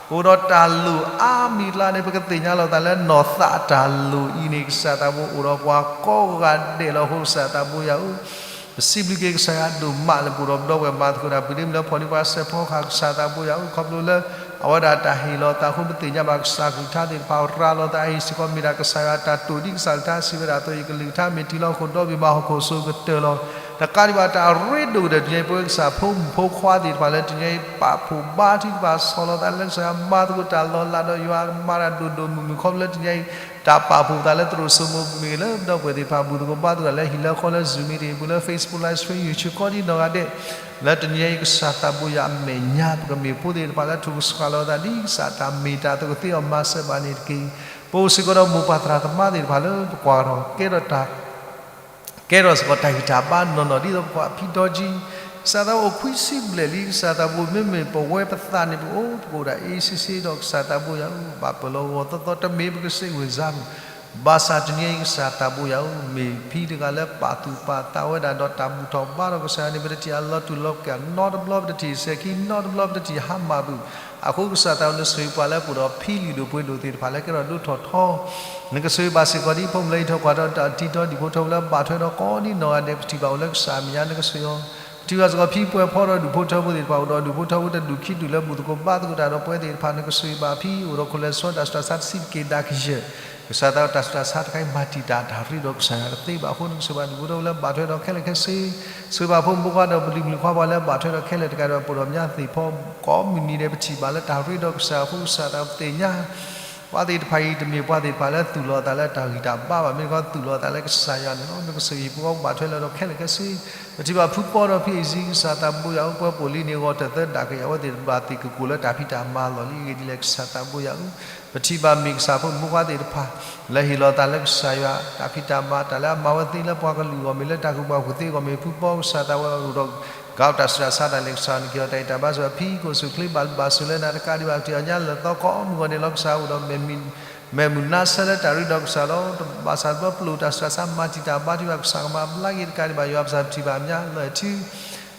ပအိၣ်ဒီးတၢ်လိၣ်အါမံၤအကျါန့ၣ် ပကသ့ၣ်ညါလီၤသးလၢနီၢ်သးအတၢ်လိၣ်အံၤန့ၣ် ကစၢ်သးဘိအိၣ်ဒီးပှၤကိးဂၤဒဲးလီၤ. အဃိကစၢ်သးဘိယွၤဧၢ ပစံးဘျုးက့ၤကစၢ်ယွၤဒိၣ်မးလၢပအိၣ်ဒီးပဒီပုၢ်ဝဲၢ်မၤသကိးတၢ် ပဒ့မုၣ်လၢဖီၣ်န့ၢ်ပှၤစဲးဖီကဟၣ် ကစၢ်သးဘိယွၤဧၢ ခီဖျိလၢ အဝဲဒၣ်တၢ်ဟ့ၣ်လီၤသးအဃိ ပသ့ၣ်ညါဘၣ်ကစၢ်ကလုၢ်ကထါသ့ၣ်တဖၣ် ရၤလီၤသးအဟံၣ်စ့ၢ်ကီး မ့ၢ်ဒၣ်ကစၢ်ယွၤအတၢ်တိာ်ဒ်ကစၢ်ကလုၢ်ကထါ စံးဝဲဒၣ်အသိး ယကလုၢ်ကထါမ့ၢ်တုၤလီၤဃိာ်ဒီဘ့ၣ်မး ဟီၣ်ခိၣ်စိကတၢၢ်လီၤ. တကးဒံးဘၣ်တၢ်ရ့ဒိၣ်ကတၢၢ်တနံၤညါအံၤ ပဝဲကစၢ်ဖိမုၣ်ဖိခွါသ့ၣ်တဖၣ်လၢတနံၤညါအံၤ ပာ်ဖှိၣ်ဘါထုကဖၣ်ဆီၣ်လီၤသးလၢကစၢ်ယွၤ မၤသကိးတၢ်လီၤလးဒီးယွၤမၤတၢ်ဒိၣ်ဒိၣ်မုၢ်မုၢ် ခီဖျိလၢတနံၤညါအံၤ တၢ်ပာ်ဖှိၣ်သးလၢသရိာ်စိမိၤမ့ၢ်ဂ့ၤ လၢပဒီပုၢ်ဝဲၢ်သ့ၣ်တဖၣ် ဘူၣ်သကိးဘါသကိးတၢ်လၢဟံၣ်လၢဃီလၢ Zoom meeting ပူၤလၢ Facebook Live Stream YouTube ကိးဒ်နီၢ်ဂၤဒဲး လၢတနံၤညါအံၤ ကစၢ်သးဘိယွၤအမဲာ်ညါ ပကမ့ၢ်ဖိသ့ၣ်တဖၣ်လၢထူၣ်ကဆှၣ်လီၤသး ဒ်ကစၢ်တၢ်မ့ၢ်တၢ်တီကသ့အီၤမၤစၢၤဘၣ်န့ၣ်တက့ၢ်. ပအိၣ်စ့ၢ်ကီးဒီးမိၢ်ပၢ်သရၣ်သမါသ့ၣ်တဖၣ်လၢပကွၢ်ထီၣ် ကဲထီၣ်တၢ် ကဲထီၣ်စ့ၢ်ကီးတၢ်ဂံၢ်တၢ်ဘါနီၢ်နီၢ် ဒ်သိးပကွၢ်ဖံဒီကံ ကစၢ်သးအိၣ်ခွံဆံဘျဲၣ်လံ ကစၢ်သးဘိမ့မ့ၢ်ပဝဲပသးန့ၣ် ပအိၣ်ပကအိၣ်ဒၣ်အ့ၣ်စ့ဆ့ဒီး ကစၢ်သးဘိယွၤဧၢ ဘၣ်ပၢၢ်လီၤဂီၤသီသီ တမ့ၢ်ပကစ့ၣ်ဝ့ၢ်စါပူၤ ဘၣ်ဆၣ်တနံၤအံၤ ကစၢ်သးဘိယွၤဧၢ မ့ၢ်ဖံတဂၤလၢပာ်သူၣ်ပာ်သးဝဲဒၣ်ဒီးတၢ်ဘူၣ်ထီၣ်ဘါထီၣ်ကစၢ်ယွၤန့ၣ် ပတထံၣ်အလီၤတူာ်လီၤကာ်နီတဘျီ ပတထံၣ်စဲၤခံနီတဘျီ ပတထံၣ်ဟါမၢ်ဘုၣ် အဃိကစၢ်သးဘိယွၤနဆိၣ်ဂ့ၤပှၤလၢပအိၣ်ဒီးဖံလုၢ်ဒိၣ်ပှ့ၤဒိၣ်သ့ၣ်တဖၣ်လၢကဲထီၣ်ဒိၣ်ထီၣ်ထီ နကဆိၣ်ဂ့ၤဘၣ်စ့ၢ်ကီးဒ်ဖိမုၣ်လၢဟံးထီၣ်ကွၢ်ထီၣ်တၢ်တံထီ ဒူၣ်ဖိထၢဖိလၢဘၣ်ထွဲဒီးကိးဒ်နီၢ်ဂၤဒဲး ပထံၣ်ဘၣ်အိၣ်လၢကစၢ်အမဲာ်ညါ နကဆိၣ်ဂ့ၤအီၤ ပထံၣ်ဘၣ်စ့ၢ်ကီးဖံပှဲၤဖီဒီးဒူၣ်ဖိထၢဖိသ့ၣ်တဖၣ် အိၣ်ဒီးဒူၣ်ဖိထၢဖိတဒူၣ်ခံဒူၣ်လၢဘူၣ်သကိးဘါသကိးတၢ်ဒီးပဝဲသ့ၣ်တဖၣ် နကဆိၣ်ဂ့ၤဘၣ်ဖံ အိၣ်ဒီးခိၣ်လဲၤဆှီတၢ်ဆူးတၢ်ဆါတဆံးတက့ၢ်ဒၣ်ကယဲၢ် ကစၢ်သးဘိယွၤတၢ်ဆူးတၢ်ဆါတခါအံၤ မၤတံာ်တာ်တၢ်ရ့ဒီးကစၢ်ယွၤတသ့ဘၣ်အဃိ နကဆိၣ်ဂ့ၤဘၣ်ဒူၣ်ဖိထၢဖိလၢဘၣ်ထွဲဒီးခဲလၢာ်ခဲဆ့ ဆိၣ်ဂ့ၤဘၣ်ဖိမုၣ်ဖိခွါဒီးပလံၤမုၣ်ခွါပှၤလၢဘၣ်ထွဲဒီးခဲလၢာ်တကးဒံးဘၣ် ပအိၣ်ဒီးမဲာ်ညါသ့ၣ်ဖီ ကိးမုၢ်နံၤဒဲး ပထံၣ်ဘၣ်လၢတၢ်ရ့ဒီးကစၢ်အဃိ ကစၢ်သးဘိယွၤသ့ၣ်ညါ ပှၤသ့ၣ်တဖၣ်အံၤ တမ့ၢ်ပှၤသ့ၣ်တဖၣ်လၢသူၣ်လီၤသးလၢတၢ်ဂံၢ်တၢ်ဘါဘၣ် မ့ၢ်တခီသူၣ်လီၤသးလၢကစၢ်ယွၤန့ၣ်လီၤ. နကဆိၣ်ဂ့ၤဖိဘၣ်ထွဲလၢဒီးခဲလၢာ်ခဲဆ့ ပထံၣ်ဘၣ်ဖုပီဒီးဖံအ့ၣ်စံ ကစၢ်သးဘိယွၤဧၢ ပှၤပိာ်လံန့ၣ် ဂီၤတၢ်သၢဒၣ်ကယၤ အဝဲသ့ၣ်တဘၣ်သ့ၣ်ကကိၣ်လၢတၢ်ဖံးတၢ်မၤလီၢ်လံအဂ့ၢ်ဒ်လဲၣ် ကစၢ်သးဘိယွၤဧၢ ပထံၣ်ဘၣ်မ့ၢ်ကစၢ်ဖိမုၣ်ဖိခွါသ့ၣ်တဖၣ် လၢဟ့ၣ်လီၤသးလၢကစၢ်ယွၤ တၢ်ဖံးတၢ်မၤ တၢ်လၢအမၤဝဲသ့လၢပှၤကလုာ်အဂီၢ် မ့ၢ်လၢတၢ်ကူၣ်ဘၣ်ကူၣ်သ့အဂီၢ် မ့ၢ်ဖုပီ ကစၢ်သးဘိယွၤအိၣ်ဒီး ကးတၢ်ဆူးတၢ်ဆါတၢ်လဲၤကစၢ် နက့ၤအီၤတၢ်အံးတၢ်ဘါစ့ၢ်ကီး ဖံကီၢ်စူၢ်ချ့ဘၣ်ဘျုးဘၣ်ဆိၣ်လၢနၤတကးဒံးဘၣ် ပထံၣ်အီၤညါလၢာ်သီကိးမုၢ်ဂီၤန့ၣ်လီၤ ကစၢ်အိၣ်ဒီး မဲာ်မုာ်နါဆၢလၢတၢ်ရ့ဒီးကစၢ်လီၤ. ဘၣ်ဆၣ်တဘျီပျိာ်တၢ်ဆူးတၢ်ဆါ မၤတံာ်တာ်ဘါထုကဖၣ်ကစၢ်ကမၤဘျါက့ၤတကးဒံးဘၣ် ယွၤပစၢ်ပထံၣ်ဘၣ်အမျါလၢာ်ထံ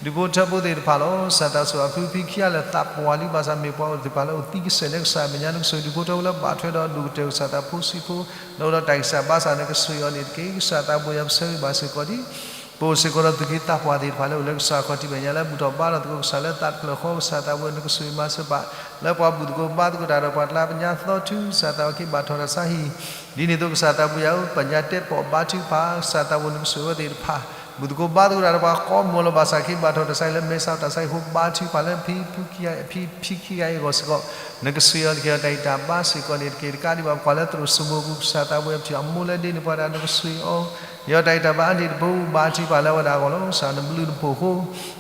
ဒူၣ်ဖိထၢဖိသ့ၣ်တဖၣ်လီၤ. ကစၢ်သးစီဆှံဖံခံဂၤလၢာ်သးပှၢ်လံ ဘၣ်ဆၣ်မ့ၢ်ပှၤအိၣ်သ့ၣ်တဖၣ်လၢအိၣ်သံကစဲာ်လၢကစၢ်အမဲာ်ညါ နကဆိၣ်ဂ့ၤဒူၣ်ဖိထၢဖိလၢဘၣ်ထွဲဒီးဒိၣ်ကတၢၢ်ကစၢ်သးဖိဆံးဖိ လၢအိၣ်ဒီးတၢ်ဂံၢ်စၢ်ဘါစၢ် နကဆိၣ်ဂ့ၤအီၤန့ၣ်တက့ၢ်. ကစၢ်သးဘိယွၤပဆၢဂ့ၤဘၣ်စ့ၢ်ကီးဒ် ပအိၣ်စ့ၢ်ကီးဒီးသူၣ်က့သးပှၢ်သ့ၣ်တဖၣ်လၢအိၣ်လၢကစၢ်ခီၣ်ထံးမဲာ်ညါလၢဘူၣ်ထီၣ်ဘါထီၣ်သကိးကစၢ်လၢ သးတဖျၢၣ်ဃီ ကစၢ်သးဘိယွၤ နကဆိၣ်ဂ့ၤမၤစၢၤဘၣ် လၢပှၤဘူၣ်သကိးဘါသကိးတၢ်ဒီးပှၤကျါ ပညါသီထူ ကစၢ်သးအိၣ်က့ၤဘၣ်ထီၣ်တၢ်ဆါဟံၣ် ဒ်န့ၣ်အသိးကစၢ်သးဘိယွၤဧၢ ပညါတဲပိာ်ဘါထုကဖၣ် ကစၢ်သးဘိ နကဆိၣ်ဂ့ၤဝဲသ့ၣ်တဖၣ် ဘူၣ်သကိးဘါသကိးတၢ်ဒီးပှၤကိးမုၢ်ဂီၤလီၤ ဘၣ်ဆၣ်က့ၤဘၣ်ထီၣ်တၢ်ဆါဟံၣ်လၢမဲာ်ဆှးတၢ်ဆါဟံၣ်အဃိ ဘါထုကဖၣ်လၢဖံ ဖံခံဂၤအံၤအဂီၢ်စ့ၢ်ကီး နကဆိၣ်ဂ့ၤအီၤ နက့ၤအီၤတၢ်အံးတၢ်ဘါစ့ၢ်ကီးန့ၣ်တက့ၢ်. တကးဒံးဘၣ်ပှၤလၢသရိာ်စိမိၤပူၤ ကစၢ်သးဘိယွၤ ပထံၣ်အီၤမိၢ်လၢဒ့န့ၣ် ပှၤဒၣ်နကဆိၣ်ဂ့ၤအီၤ က့ၤအီၤတၢ်အံးတၢ်ဘါအါန့ၣ်တပူၤ ဘါထုကဖၣ်လၢအဝဲဒၣ်အဂီၢ်လီၤ. ကစၢ်နဘျုးနဖှိၣ်အဃိ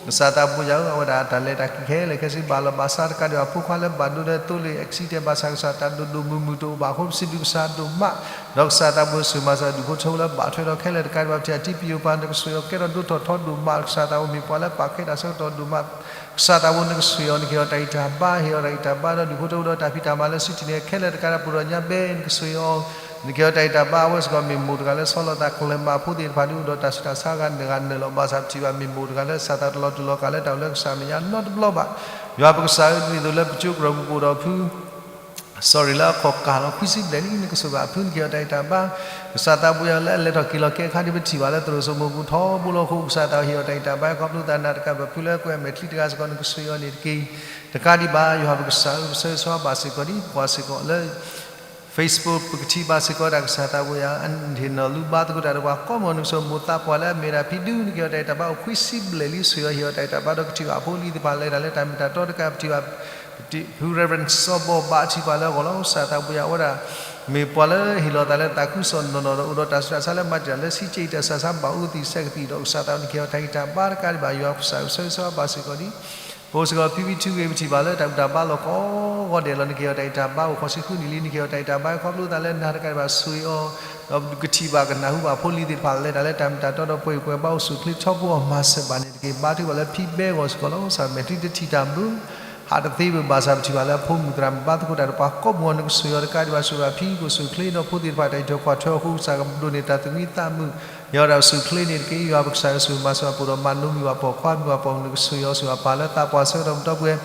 ကစၢ်သးဘိယွၤဧၢ အဝဲဒၣ်တၢ်လဲၤတၢ်က့ၤခဲလၢာ်ခဲဆ့ ဘၣ်လီၤဘၣ်စးတကးဒံးဘၣ် ဖိခွါလၢဘၣ်ဒိလၢသိလ့ၣ် accident ဘၣ်ဆၣ် ကစၢ်တၢ်ဒိၣ်ဒိၣ်မုၢ်မုၢ်တအိၣ်ဘၣ်အဃိ ပစံးဘျုးကစၢ်ဒိၣ်မး ဒီးကစၢ်သးဘိဆိၣ်ဂ့ၤမၤစၢၤဒူၣ်ဖိထၢဖိလၢဘၣ်ထွဲဒီးခဲလၢာ်တကးဒံးဘၣ် ပထံၣ်အထံပယိၤပၤ နကဆိၣ်ဂ့ၤအီၤ ကဲထီၣ်ဒိၣ်ထီၣ်ထီဒိၣ်မး ကစၢ်သးဘိမ့ၢ်ပှၤလၢပာ်ကဲတၢ်ဆၢကတီၢ်ဒိၣ်မး ကစၢ်သးဘိနကဆိၣ်ဂ့ၤအီၤ နက့ၤအီၤတၢ်အံးတၢ်ဘါ ဟ့ၣ်အီၤတၢ်အံးတၢ်ဘါဒီးဒူၣ်ဖိထၢဖိဒီးတၢ်ဖံးတၢ်မၤလၢစုတံၢ်န့ၣ် ခဲလၢာ်တကးဒံးဘၣ် ပအိၣ်ဒီးညါဘဲ နကဆိၣ်ဂ့ၤအီၤ နကဟ့ၣ်အီၤတၢ်ဂံၢ်တၢ်ဘါ အဝဲစ့ၢ်ကီးမ့ၢ်မိၢ်တဂၤလၢဆီလီၤသးကျဲၤမးဖိသ့ၣ်တဖၣ်ဒ်အိၣ်ဒီးတၢ်ဆူးတၢ်ဆါဂၤနုာ်ဂၤနုာ်လီၤ ဘၣ်ဆၣ်ပထံၣ်ဘၣ်မ့ၢ်မိၢ်တဂၤလၢစးထီၣ်တလီၤတူာ်လီၤကာ်လၢတၢ်အိၣ်လၢကစၢ်မဲာ်ညါနီတဘျီဘၣ်. ယွၤပကစၢ်ဧၢ ဒ်သိးလၢပကၠိကရၢၢ်ပူၤပအိၣ်ဒီးဖု sorry လၢအခီၣ်ကၢ်လီၤ ခွံဆံဘျဲၣ်လံ နကဆိၣ်ဂ့ၤဘၣ်ဖု နကဟ့ၣ်အီၤတၢ်ဂံၢ်တၢ်ဘါ, ကစၢ်သးပူၤယၤလၢအလဲၤထီၣ်က့ၤလီၤကဲခါဒ်ပထံၣ်ဘၣ်လၢသရိာ်စိမိၤပူၤ ထီဘိလီၤအဃိ ကစၢ်သးဟ့ၣ်အီၤတၢ်ဂံၢ်တၢ်ဘါ ခီဖျိသးနၤတကးဘၣ် ဖုလၢကွဲးအမဲာ်ချံတဂၤစ့ၢ်ကီး နကဆိၣ်ဂ့ၤအီၤန့ၣ်တက့ၢ်. တကးဒံးဘၣ် ယွၤပကစၢ်ဧၢ ပဆၢဂ့ၤဆၢဝါဘၣ်စ့ၢ်ကီးဒ်ပှၤစ့ၢ်ကီးလၢ Facebook ပကထံၣ်ဘၣ်စ့ၢ်ကီးတၢ် ကစၢ်သးပူၤယၤ အဟ့ၣ်နီၤလူဘါသကိးတၢ်ဒီးပှၤကိးမုၢ်နံၤ နကဆိၣ်ဂ့ၤမိၢ်သးပှၢ်လၢအမ့ၢ်ဒၣ်ဖံဒု နကဟ့ၣ်အီၤတၢ်ဂံၢ်တၢ်ဘါ အိၣ်ခွံဆံဘျဲၣ်လံ ဆိၣ်ဂ့ၤအီၤ ဟ့ၣ်အီၤတၢ်ဂံၢ်တၢ်ဘါဒီးကထံၣ်ဘၣ်အဖိလံၤသ့ၣ်တဖၣ် လဲၤတၢ်လၢတၢ်မ့ၢ်တၢ်တီတကး ပထံၣ်ဘၣ် ဖု Reverend စီၤဘီ ဘါထုကဖၣ်လၢအဂီၢ်လီၤ. ကစၢ်သးပူၤယၤ အဝဲဒၣ် မ့ၢ်ပှၤလၢဟ့ၣ်လီၤသးလၢတၢ်ခုကစီၣ်နီၢ်နီၢ်ဒီး အိၣ်ဒီးတၢ်ဆူးတၢ်ဆါလၢမၤတံာ်တာ်လၢ ဆံးက့တၢ်ဆူးတၢ်ဆါဘၣ်အူသံးစဲးကသံၣ်ဒီး ကစၢ်သးပူၤ နကဟ့ၣ်အီၤတၢ်ဂံၢ်တၢ်ဘါတကးဒံးဘၣ် ယွၤပကစၢ်ဧၢ ပဆၢဂ့ၤဆၢဝါဘၣ်စ့ၢ်ကီးဒ် ပအိၣ်စ့ၢ်ကီးဖံဖံထူဂ့ၤ ပထံၣ်ဘၣ်လၢတၢ်ဘူၣ်တၢ်ဘါလီၢ်ကိးဂီၤဒဲးလီၤ နကဟ့ၣ်အီၤတၢ်ဂံၢ်တၢ်ဘါ အိၣ်ဃိးဆံဃုနံၣ်လံ နကဟ့ၣ်အီၤတၢ်ဂံၢ်တၢ်ဘါ ခီဖျိသးလၢနၤတကးဒံးဘၣ် ဆိၣ်ဂ့ၤအီၤ ဒီးကထံၣ်ဘၣ်ကနၢ်ဟူဘၣ်ဖိလံၤသ့ၣ်တဖၣ် လဲၤတၢ်လၢတၢ်မ့ၢ်တၢ်တီဒီးပှဲၤပှဲၤဘါအိၣ်ဆူၣ်ချ့ထီဘိအီၤ မၤစၢၤဘၣ်န့ၣ်တက့ၢ်. ဘါထုကဖၣ်လၢဖံဘဲဂီၢ်စ့ၢ်ကီးလီၤ. ကစၢ်မဲာ်ချံတထံၣ်တၢ်ဘျုး ဟးတသ့ဘၣ် ဘၣ်ဆၣ်ပထံၣ်ဘၣ်လၢအဖိမုၣ်သရၣ်မုၣ်ဘါသကိးတၢ်ဒီးပှၤကိးမုၢ်နံၤ နကဆိၣ်ဂ့ၤအီၤတကးဒံးဘၣ် ဆိၣ်ဂ့ၤဘၣ်ဖံ ကအိၣ်ဆူၣ်ချ့ဒီးဖိသ့ၣ်တဖၣ် တၢ်အုၣ်က့ၤခီၣ်က့ၤအဃိ ကစၢ်ကဒိးန့ၢ်တၢ်သူၣ်မံသးမုာ် ယွၤဒၣ်အိၣ်ဆူၣ်ချ့န့ၣ်တက့ၢ်. ယွၤပကစၢ်ဧၢ ဆိၣ်ဂ့ၤမၤစၢၤပှၤ ပအိၣ်ဒီးမၤလိမုၢ်ဘၣ်ပိာ်ခွါမုၢ်ဘၣ်ပိာ်မုၢ် နကဆိၣ်ဂ့ၤအီၤ ဆိၣ်ဂ့ၤအပၢ်လၢသးပှၢ်ဆၢကတီၢ်ပူၤဒီပုၢ်ဝဲၢ်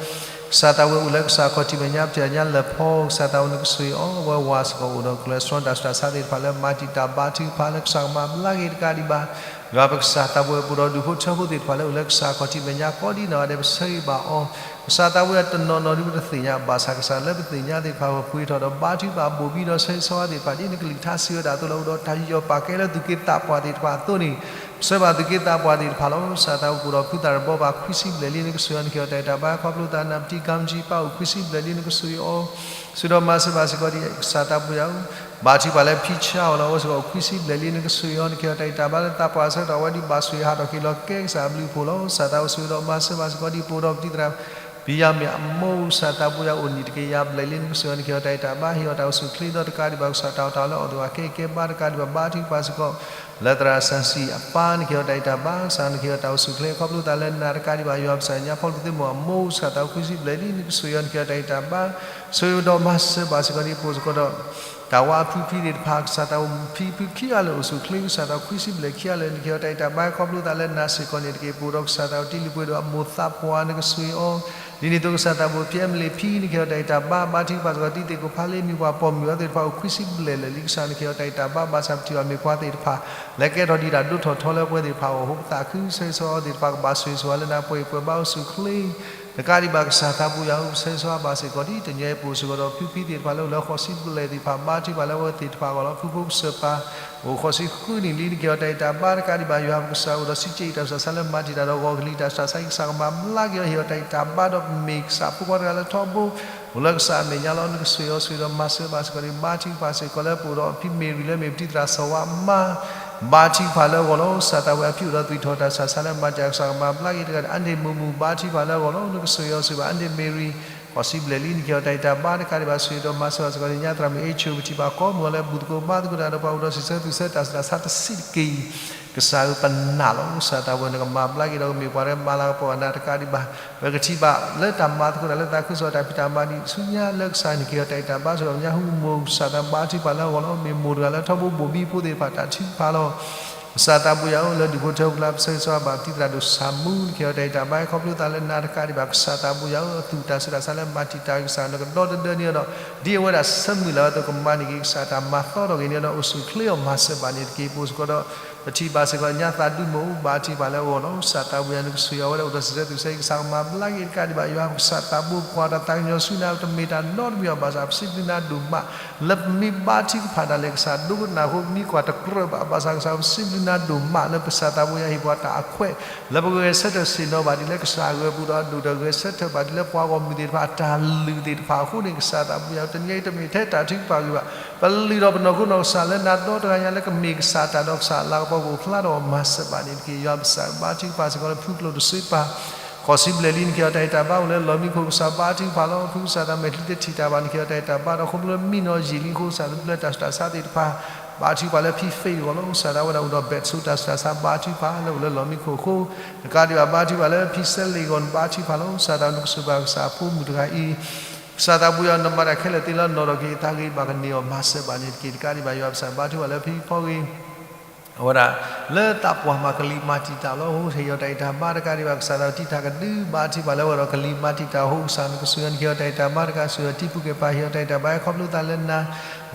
ကစၢ်သးဝဲအိၣ်လၢကစၢ်ခီၣ်ထံးမဲာ်ညါ ပထံၣ်ညါလၢဖီ ကစၢ်သးဝဲ နကဆိၣ်ဂ့ၤအီၤ အဝဲဝၤစ့ၢ်ကီးအိၣ်ဒီး cholesterol တၢ်ဆူးတၢ်ဆါသ့ၣ်တဖၣ်လၢမၤတံာ်တာ်ဘါထုကဖၣ်လၢကစၢ်ကမၤဘျါက့ၤတကးဒံးဘၣ် ယွၤပကစၢ်သးဝဲပအိၣ်ဒီးဒူၣ်ဖိထၢဖိသ့ၣ်တဖၣ်လၢအိၣ်လၢကစၢ်ခီၣ်ထံးမဲာ်ညါကိးဒ်နီၢ်ဂၤဒဲး ပဆၢဂ့ၤဘၣ်အီၤ ကစၢ်သးဝဲတနီၤနီၤဒ်ပတသ့ၣ်ညါ ဘၣ်ဆၣ်ကစၢ်လၢပသ့ၣ်ညါသ့ၣ်တဖၣ် ပပှ့ၤထီၣ်ဒီးဘါထုကဖၣ်ဘိၣ်ဘံဒီးဆၢဂ့ၤဆၢဝါသ့ၣ်တဖၣ် ဒ်နကလုၢ်ကထါစံးဝဲဒၣ်အသိးလီၤ. အိၣ်ဒီးတၢ်ယူးယီၣ်ပာ်ကဲလၢသူၣ်က့သးပှၢ်သ့ၣ်တဖၣ်အသိးန့ၣ် ပဆၢဘၣ်သူၣ်က့သးပှၢ်သ့ၣ်တဖၣ်လီၤ. ကစၢ်သးဝဲပအိၣ်ဒီးဖုသၣ်ရဘီဘၣ်ခွံဆံဘျဲၣ်လံ နကဆိၣ်ဂ့ၤအီၤ နကဟ့ၣ်အီၤတၢ်ဂံၢ်တၢ်ဘါ ခီဖျိသးနၤပတံၤကၤမကၠံပၢ်အိၣ်ခွံဆံဘျဲၣ်လံ နကဆိၣ်ဂ့ၤအီၤ ဆိၣ်ဂ့ၤဒီးမၤစၢၤဘၣ်စ့ၢ်ကီးဒ်ကစၢ်သးပူၤယၤဧၢ ဘါထုကဖၣ်လၢဖံဆါအီၤလီၤ. အဝဲစ့ၢ်ကီးအိၣ်ခွံဆံဘျဲၣ်လံ နကဆိၣ်ဂ့ၤအီၤ နကဟ့ၣ်အီၤတၢ်ဂံၢ်တၢ်ဘါလၢသးပှၢ်ဆၢကတီၢ် အဝဲဒ်ဘၣ်ဆိၣ်ဂ့ၤဟးထီၣ်က့ၤလီၤကဲကစၢ်အဘျုးအဖှိၣ်လီၤ. ကစၢ်သးဝဲဆိၣ်ဂ့ၤဒီးမၤစၢၤဘၣ်စ့ၢ်ကီးဒ်ပအိၣ်ဒီးပတံၤသရၣ် ပံၤယၤမ့ၢ်အမိၢ် ကစၢ်သးပူၤယၤအိၣ်နံၣ်တကယၤဘျဲၣ်လံ နကဆိၣ်ဂ့ၤအီၤ နကဟ့ၣ်အီၤတၢ်ဂံၢ်တၢ်ဘါ ဟ့ၣ်အီၤတၢ်အိၣ်ဆူၣ်ချ့ဒီးတကးဒံးဘၣ် ကစၢ်တၢ်အိၣ်တၢ်အီလၢအီၣ်တဂၤခဲအံၤကဲဘါတကးဒံးဘၣ် ဘါထုကဖၣ်စ့ၢ်ကီး လၢသရၣ်စၣ်စံၣ်အပၢ် နကဟ့ၣ်အီၤတၢ်ဂံၢ်တၢ်ဘါ ကစၢ်နကဟ့ၣ်အီၤတၢ်အိၣ်ဆူၣ်ချ့ ခီဖျိသးလၢနၤတကးဒံးဘၣ် ယွၤပကစၢ်ညါဖီလီၤသ့ၣ်မ့ၢ်အမိၢ် ကစၢ်သးဝဲခွံဆံဘျဲၣ်လံ နကဆိၣ်ဂ့ၤအီၤ နကဟ့ၣ်အီၤတၢ်ဂံၢ်တၢ်ဘါ ဆိၣ်ဂ့ၤဒီးမၤစၢၤဘၣ်စ့ၢ်ကီးဒ်ပအိၣ်စ့ၢ်ကီးဒီး တၢ်ဝါအဖုဖံသ့ၣ်တဖၣ် ကစၢ်သးဝဲဖံဖုခံဂၤလၢာ်အိၣ်ဆူၣ်ချ့ ကစၢ်သးဝဲခွံဆံဘျဲၣ်ခံဂၤလၢာ် နကဟ့ၣ်အီၤတၢ်ဂံၢ်တၢ်ဘါ ခီဖျိသးလၢနၤစ့ၢ်ကီးန့ၣ်တက့ၢ်. ပအိၣ်ဒီးကစၢ်သးဝဲတံၤလုၢ်ပှ့ၤဒီးအမိၢ်သးပှၢ် နကဆိၣ်ဂ့ၤအီၤ ဒ်န့ၣ်အသိးကစၢ်သးဝဲဖံအဲမလ့ၤဖံ နကဟ့ၣ်အီၤတၢ်ဂံၢ်တၢ်ဘါ ဘါထုကဖၣ်စ့ၢ်ကီး တံၤသကိးဖးလ့ မ့ၢ်ပှၤပိာ်မုၣ်အီၤသ့ၣ်တဖၣ်အိၣ်ခွံဆံဘျဲၣ်လၢာ်လံ ကစၢ်နကဟ့ၣ်အီၤတၢ်ဂံၢ်တၢ်ဘါ ဘၣ်ဆၣ်ပထံၣ်ဘၣ်မ့ၢ်ပှၤသ့ၣ်တဖၣ် လဲၤကဲထီၣ်ဒံးတၢ်ဒိၣ်ထီၣ်ထီလၢပှဲၤသ့ၣ်တဖၣ်အဂီၢ် ပသးခု ဆၢဂ့ၤဆၢဝါအီၤသ့ၣ်တဖၣ် ကဘၣ်ဆိၣ်ဂ့ၤဆိၣ်ဝါလၢနၤ ပှဲၤပှဲၤဘါအိၣ်ဆူၣ်ချ့ တကးဒံးဘၣ် ကစၢ်သးပူၤယၤဧၢ ပဆၢဂ့ၤဆၢဝါဘၣ်စ့ၢ်ကီးဒ်တနံၤအံၤ ပအိၣ်စ့ၢ်ကီးဒီးဖုဖံသ့ၣ်တဖၣ်လၢအိၣ်လၢဃိးဆံဘျဲၣ်သ့ၣ်တဖၣ် ဘါထုကဖၣ်လၢအဝဲသ့ၣ်တဖၣ်အဂီၢ်လီၤ. ဖုဖိကစၢၢ်ပၢ် အိၣ်ဃိးဆံဃုနံၣ်လံ နကဟ့ၣ်အီၤတၢ်ဂံၢ်တၢ်ဘါတကးဒံးဘၣ် ယွၤပကစၢ်အိၣ်ဒီးဆံးက့တၢ်ဆူးတၢ်ဆါလၢမၤတံာ်တာ်ဒီးဂီၤကလံၤတၢ်ဆူးတၢ်ဆါအံၤ ကစၢ်ကမၤဘျါက့ၤအီၤ ဟ့ၣ်အီၤတၢ်ဂံၢ်တၢ်ဘါဒီး မ့ၢ်ကစၢ်ဖိခွါတဂၤလၢထီဘိ အိၣ်လၢကစၢ်အမဲာ်ညါလီၤ. နကဆိၣ်ဂ့ၤအီၤ ဆိၣ်ဂ့ၤဒီးမၤစၢၤဘၣ်စ့ၢ်ကီးန့ၣ် ဘါထုကဖၣ်စ့ၢ်ကီးလၢပအိၣ်ဒီးဖံမ့ၢ်ရံၤလၢမ့ၢ်ပတံၤသရၣ်စီၤဝါမါ ဘါထုကဖၣ်လၢအဂီၢ်လီၤ. ကစၢ်သးဝဲအဖံအိၣ်ဒီးသွံၣ်ထီၣ်တၢ်ဆူးတၢ်ဆါလၢမၤတံာ်တာ် ကစၢ်ကမၤဘျါက့ၤတဂၤဒီး အါန့ၢ်မိၢ်မုၢ် ဘါထုကဖၣ်လၢအဂီၢ်လီၤ. နကဆိၣ်ဂ့ၤအီၤ ဆိၣ်ဂ့ၤဘၣ်အါန့ၢ်မ့ၢ်ရံၤ ဃိးဆံဘျဲၣ်လံ နကဟ့ၣ်အီၤတၢ်ဂံၢ်တၢ်ဘါတကးဒံးဘၣ် ဆိၣ်ဂ့ၤဒီးမၤစၢၤဘၣ်စ့ၢ်ကီးန့ၣ် ညါသရၣ်မုၣ်အ့ၣ်ဆိၣ် ပထံၣ်ဘၣ်ကိးမုၢ်အီၤလၢဘူးသကိးဘါသကိးတၢ်ဒီးပှၤအိၣ်ဒီးစံးဆၢသူၣ်ဆၢတၢ်ဆူးတၢ်ဆါတဆံးတက့ၢ် ကစၢ်ဧၢ ပနာ်လီၤ. ကစၢ်သးဝဲ နကမၤဘျါက့ၤဒီးကမ့ၢ်ပှၤလၢမၤလၤကပီၤအနၤတကးဒံးဘၣ် ပကထံၣ်ဘၣ်လၢတၢ်မၤသကိးတၢ်လၢသးခုကစီၣ်တၢ်ဖံးတၢ်မၤဒံးဆူညါလၢကစၢ်နကဟ့ၣ်အီၤတၢ်ဂံၢ်တၢ်ဘါ ဆိၣ်ဂ့ၤဒီးညါဟူမိၢ် ကစၢ်သးဘါထုကဖၣ်လၢအဂီၢ်လီၤ. မ့ၢ်မိၢ်တဂၤလၢထီဘိဘိၣ်ဘံဖိသ့ၣ်တဖၣ်တၢ်ထုကဖၣ်လီၤ. ကစၢ်သးပူၤယၤဧၢ လၢဒူၣ်ဖိထၢဖိလၢပဆၢဂ့ၤဆၢဝါဘၣ်ပတံၤသရၣ်ဒိၣ်ဆၣ်မူ နကဟ့ၣ်အီၤတၢ်ဂံၢ်တၢ်ဘါ ခီဖျိသးလၢနၤတကးဒံးဘၣ် ကစၢ်သးပူၤယၤဧၢ အသူၣ်တၢ်ဆူးတၢ်ဆါလၢမၤတံာ်တာ်ကစၢ်နကဒီတဒၢန့ၣ်ဒီး ဒ်အဝဲဒၣ်ဆၢမုၢ်လၢ်ဝဲအသိးကမၤန့ၢ်က့ၤ ကစၢ်တၢ်မၤသီထီၣ်က့ၤန့ၣ်ဒီး အိၣ်ဆူၣ်ချ့အီၤမၤစၢၤဘၣ်န့ၣ်တက့ၢ်. ပအိၣ်စ့ၢ်ကီးဒီး ပထံၣ်ဘၣ်စ့ၢ်ကီးညါသးဒူမိၢ် ဘါထုကဖၣ်လၢအဂီၢ်လီၤ. ကစၢ်သးပူၤယၤ နကဆိၣ်ဂ့ၤအဝဲဒၣ်အိၣ်ဒီးစံးဆၢသူၣ်ဆၢအံၤ ကစၢ်ကမၤဘျါက့ၤတကးဒံးဘၣ် ယွၤကစၢ်သးဘိ ပကွၢ်တၢ်သးကညီၤဆူနၤ တမ့ၢ်တၢ်နီတမံၤဘၣ် ဘၣ်ဆၣ်ပစံးဘျုးနၤဒိၣ်မး လၢပမ့ၢ်ဘါထုကဖၣ်ဒၣ်လဲာ် ကစၢ်ဒိကနၣ်အဃိ ပမ့ၢ်ကွၢ်တကြၢးဘၣ် ဘၣ်ဆၣ်ကစၢ်ပစံးဘျုးနၤဒိၣ်မး လၢပကစၢ်သးဘိယၤဟ့ၣ်ပှၤတၢ်အခွဲး လၢပဂဲၤဆၢထၢၣ်ဆ့ၣ်နီၤဘၣ်ဒ်လၢကစၢ်ဂဲၤပူၤဒီးအဒိၣ်ဒီးဂဲၤဆၢထၢၣ်ဘၣ်ဒ်လၢပှၤဂီၢ်မုၢ်သ့ၣ်တဖၣ်အတၢ်လုၢ်သ့ၣ်တဖၣ်အဃိန့ၣ် ကစၢ်သးဘိယၤ တနံၤအံၤတမ့ၢ်ထဲတၢ်ထုကဖၣ်ဂ့ၤဘၣ် ပလုၢ်ထီၣ်ပနီၢ်ခိနီၢ်ကစၢ်လၢနၤဒီတဂၤညါလၢကမ့ၢ်ကစၢ်တၢ်ဒီးကစၢ်အလၤကပီၤကအိၣ်ဖျါထီၣ်မၤစၢၤဘၣ်န့ၣ်တက့ၢ်. ယွၤပကစၢ်ဘါထုကဖၣ်စ့ၢ်ကီးလၢဖုကျိၣ်တဆှံပၢ် ဃိးဆံဘျဲၣ်လံ နကဟ့ၣ်အီၤတၢ်ဂံၢ်တၢ်ဘါ အိၣ်လၢလီၢ်မံခိၣ် ကစၢ်ဘါထုကဖၣ်လီၤ. ဖုကစၢ်သးမဲာ်ချံတထံၣ်တၢ်ဘၣ် နကဟ့ၣ်အီၤတၢ်ဂံၢ်တၢ်ဘါဒီး ခီဖျိလၢမံနီၤယံာ်လံအဃိ ကစၢ်လၢပျၢၤတၢ်ဆူးတၢ်ဆါသ့ၣ်တဖၣ် ဘါထုကဖၣ်လၢဖံ faith အဂီၢ်လီၤ. ကစၢ်သးဝဲဒၣ်အိၣ်ဒီး ဘဲးဆူး တၢ်ဆူးတၢ်ဆါ ဘါထုကဖၣ် လၢအိၣ်လၢလီၢ်မံခိၣ်အဃိ နကးဒံးဘၣ် ဘါထုကဖၣ်လၢဖံစဲလ့ၣ်အဂီၢ် နဘါထုကဖၣ်လီၤ. ကစၢ်သးဝဲ နကဆိၣ်ဂ့ၤဘၣ်ကစၢ်အဖိမုၣ်တဂၤအံၤ ကစၢ်သးဘိယၤ နမၤတၢ်ခဲလၢာ်သ့လၢနီၢ်ဒီးက့ၤသးဂ့ၤ ဘၣ်ကန့ၢ်အီၤမၤစၢၤဘၣ်န့ၣ်တက့ၢ်. တကးဒံးဘၣ် ယွၤပကစၢ်ဘါထုကဖၣ်လၢဖံဖီဂ့ၤ အဝဲဒၣ် လၢသးပှၢ်မၤကလံၤမၤတံာ်တာ်လီၤ. ဟ့ၣ်အီၤတၢ်အံၤတၢ်ဘါတကးဒံးဘၣ် ကစၢ်သးတံာ်တာ်ကဒု ဘါထုကဖၣ်လၢအဂီၢ်ဒီး ကလံၤမၤတံာ်တာ်အဃိ ကစၢ်နကစၢ်ယွၤ နကဟ့ၣ်အီၤတၢ်အံၤတၢ်ဘါတကး ကစၢ်ယွၤတံၤဖိကဲပၤ ဟ့ၣ်အီၤတၢ်အံၤတၢ်ဘါ ဟဲခီဖျိသးလၢနၤ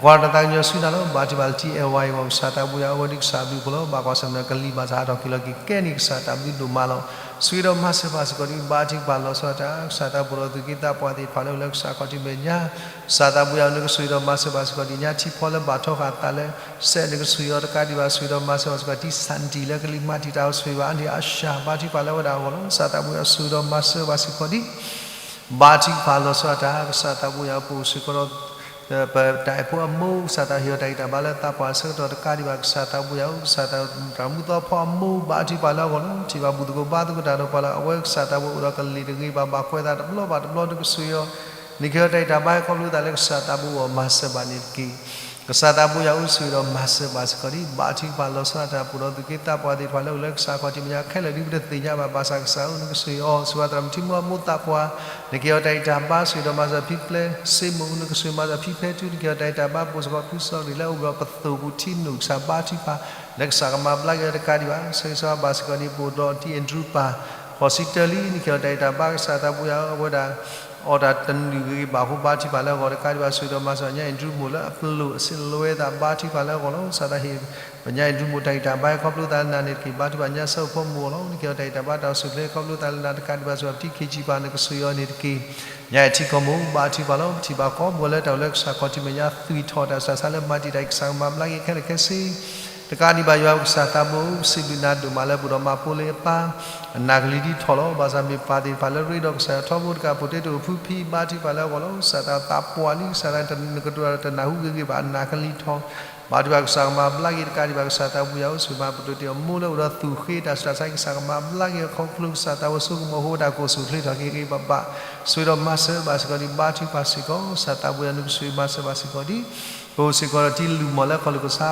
ကွၢ်တၢ်သးကညီၤဆူနၤလီၤ. ဘါထုကဖၣ်လၢထံအဲၣ်ဝဲအံၤအဂီၢ် ကစၢ်သးဘိယၤ အဝဲဒၣ်ကစၢ်ဘျုးဖှိၣ်လီၤ. ဘၣ်ကွၢ်ဆၢၣ်မဲာ်ကလံၤဘၣ်ဆၣ်ဟးထီၣ်က့ၤလီၤက့ၤကဲန့ၣ် ကစၢ်တၢ်ဘျုးဒိၣ်မးလီၤ. ဆိၣ်ဂ့ၤဒီးမၤစၢၤဘၣ်စ့ၢ်ကီးဒ် ဘါထုကဖၣ်လီၤဆီဒၣ်တၢ် ကစၢ်သးဘိယၤ သူၣ်က့သးပှၢ်သ့ၣ်တဖၣ်လၢအိၣ်လၢကစၢ်ခီၣ်ထံးမဲာ်ညါ ကစၢ်သးဘိယၤ နကဆိၣ်ဂ့ၤဒီးမၤစၢၤဘၣ်စ့ၢ်ကီးဒ်ညါ ထံဖီလၢဘၣ်ထီဃာ်သးလၢ စဲးနကဆိၣ်ဂ့ၤအီၤတကးဒံးဘၣ် ဆိၣ်ဂ့ၤဒီးမၤစၢၤဘၣ်စ့ၢ်ကီး တံၢ်စၣ်နတံၢ်လၢကလံၤမၤတံာ်တာ်အီၤ ဆိၣ်ဂ့ၤဘၣ်အါန့ၢ်အါစှၤ ဘါထုကဖၣ်လၢအဝဲဒၣ်အဂီၢ်လီၤ. ကစၢ်သးဘိယၤ ဆိၣ်ဂ့ၤဒီးမၤစၢၤဘၣ်စ့ၢ်ကီးဒ် ဘါထုကဖၣ်လီၤဆီဒၣ်တၢ် ကစၢ်သးဘိယၤ ပအိၣ်စ့ၢ်ကီးဒီး ပတၢ်အဲၣ်ဖိအမိၢ် ကစၢ်သးဟ့ၣ်အီၤတၢ်ဂံၢ်တၢ်ဘါလၢသးပှၢ်အဆၢကတီၢ်တကးဒံးဘၣ် ကစၢ်သးဘိယၤဧၢ ကစၢ်သးတၢ်မူသီဖီအမိၢ် ဘါထုကဖၣ်လၢအဂီၢ်လီၤ. ထံၣ်ဘၣ်ဘူၣ်သကိးဘါသကိးတၢ်ဒီးပှၤလၢအဝဲကစၢ်သးဘိအိၣ်ဒီးကလံၤတဂ့ၤဘၣ် ဘၣ်ကွဲးသးတဘျီဘၣ်တဘျီ နကဆိၣ်ဂ့ၤအီၤ နကဟ့ၣ်အီၤတၢ်ဂံၢ်တၢ်ဘါ ဟဲခီဖျိသးလၢကစၢ်သးဘိအဂီၢ် မၤစၢၤဘၣ်န့ၣ်တက့ၢ်. ကစၢ်သးဘိယၤဧၢ ဆိၣ်ဂ့ၤဒီးမၤစၢၤဘၣ်စ့ၢ်ကီးဒ် ဘါထုကဖၣ်လီၤဆီဒၣ်တၢ် ပအိၣ်ဒီးသူၣ်က့သးပှၢ်သ့ၣ်တဖၣ်လၢအိၣ်လၢကစၢ်ခီၣ်ထံးမဲာ်ညါခဲလၢာ် ဒ်ပတသ့ၣ်ညါဘၣ် ဘၣ်ဆၣ်ကစၢ်ဧၢ နကဆိၣ်ဂ့ၤအီၤ ဆိၣ်ဂ့ၤသရၣ်မုၣ်ထံမိၢ်အမိၢ်သးပှၢ် နကဟ့ၣ်အီၤတၢ်ဂံၢ်တၢ်ဘါ ဆိၣ်ဂ့ၤဒီးမၤစၢၤဖံပျဲၢ် စ့မိၣ် နကဆိၣ်ဂ့ၤမၤစၢၤဖံဖဲထူ နကဟ့ၣ်အီၤတၢ်ဂံၢ်တၢ်ဘါ ပအိၣ်စ့ၢ်ကီးဖုစီၣ်ရ့ၣ်လၢအိၣ်ဒီးပသိၣ်ပူၤထံနူၣ် ကစၢ်ဘါထုကဖၣ် လၢကစၢ်ကမၤဘျါက့ၤအီၤတကးဒံးဘၣ် ဆိၣ်ဂ့ၤဆိၣ်ဂ့ၤဘၣ်စ့ၢ်ကီးဒ် ပအိၣ်ဒီးတံၢ်အဲၣ်ဒရူးပၢ် ဃီၤစံတၢလံ နကဟ့ၣ်အီၤတၢ်ဂံၢ်တၢ်ဘါ ကစၢ်သးဘိယၤဧၢ အဝဲဒၣ် အီၣ်တၢ်တနုာ်ဂ့ၤဂ့ၤဘၣ်အဃိ ဘါထုကဖၣ်လၢအဂီၢ် တကးဒံးဘၣ် ဆိၣ်ဂ့ၤဒီးမၤစၢၤညါအဲၣ်ဒရူးမိၢ်လၢအပျိၢ်အစ့လဝဲသး ဘါထုကဖၣ်လၢအဂီၢ်လီၤ. ကစၢ်သးဟ့ၣ် ပညါအဲၣ်ဒရူးမိၢ်တၢ်ဂံၢ်တၢ်ဘါ ဟဲခီဖျိသးလၢနၤန့ၣ်တက့ၢ်. ဘါထုကဖၣ်ညါဆၢဖိမိၢ်အဂီၢ်လီၤ. နကဟ့ၣ်အီၤတၢ်ဂံၢ်တၢ်ဘါ တၢ်အိၣ်ဆူၣ်အိၣ်ချ့ ဟဲခီဖျိသးလၢနၤ တကးဒံးဘၣ် ဆိၣ်ဂ့ၤပထံခ့ကၠံပၤ နကဆိၣ်ဂ့ၤအီၤန့ၣ်တက့ၢ်. ညါအဲၣ်ထံကီၢ်မိၢ် ဘါထုကဖၣ်လီၤ. ပထံၣ်ဘၣ်ကိးဘၣ်လၢတၢ်အိၣ်လၢကစၢ်ခီၣ်ထံးမဲာ်ညါ သွံၣ်ထီၣ်တၢ်ဆူးတၢ်ဆါလၢမၤတံာ်တာ်အံၤ ကစၢ်ကမၤဘျါက့ၤခဲလၢာ်ခဲဆ့ တကးဒံးဘၣ် ယွၤပကစၢ်သးဘိ ပစံးဘျုးနၤဒိၣ်မးလၢပအိၣ်ဒီးမၤဖိလ့အပၢ် အနၢ်ကလံၤဒ်ထီၣ်လီၤ. ဘၣ်ဆၣ်မ့ၢ်ပၢ်သ့ၣ်တဖၣ်လၢရ့ဒီးကစၢ်ယွၤထီဘိတကး ဖိတ့တအိၣ်ဖုဖံ ဘါထုကဖၣ်လၢအဂီၢ်လီၤ. ကစၢ်သးပှၢ်လံ ကစၢ်သးနကတိၤတၢ်တနၢ်ဟူဂ့ၤဂ့ၤဘၣ် အနၢ်ကလံၤထီၣ် ဘါထုကဖၣ် ကစၢ်ကမၤဘျါက့ၤ တကးဒံးဘၣ် ကစၢ်သးဘိယၤဧၢ ဆိၣ်ဂ့ၤမၤပတုာ်တ့ၢ်အမိၢ်လၢအိၣ်ဒီးသူၣ်ဃ့တၢ်ဆူးတၢ်ဆါအံၤ ကစၢ်ကမၤဘျါက့ၤ ခီဖျိကစၢ်သးဘိဆိကမိၣ်အဃိ တၢ်ကအိၣ်ဆူၣ်အိၣ်ချ့ထီၣ်က့ၤဂ့ၤဂ့ၤဘၣ်ဘၣ် ဆိၣ်ဂ့ၤဒီးမၤစၢၤဘၣ်စ့ၢ်ကီးဒ် ဘါထုကဖၣ်စ့ၢ်ကီး ကစၢ်သးဘိယၤ နကဆိၣ်ဂ့ၤမၤစၢၤဘၣ်စ့ၢ်ကီးဒ် ပအိၣ်စ့ၢ်ကီးဒီးထံလုၢ်မီၢ်လၢခီၣ်လိာ်ကစါ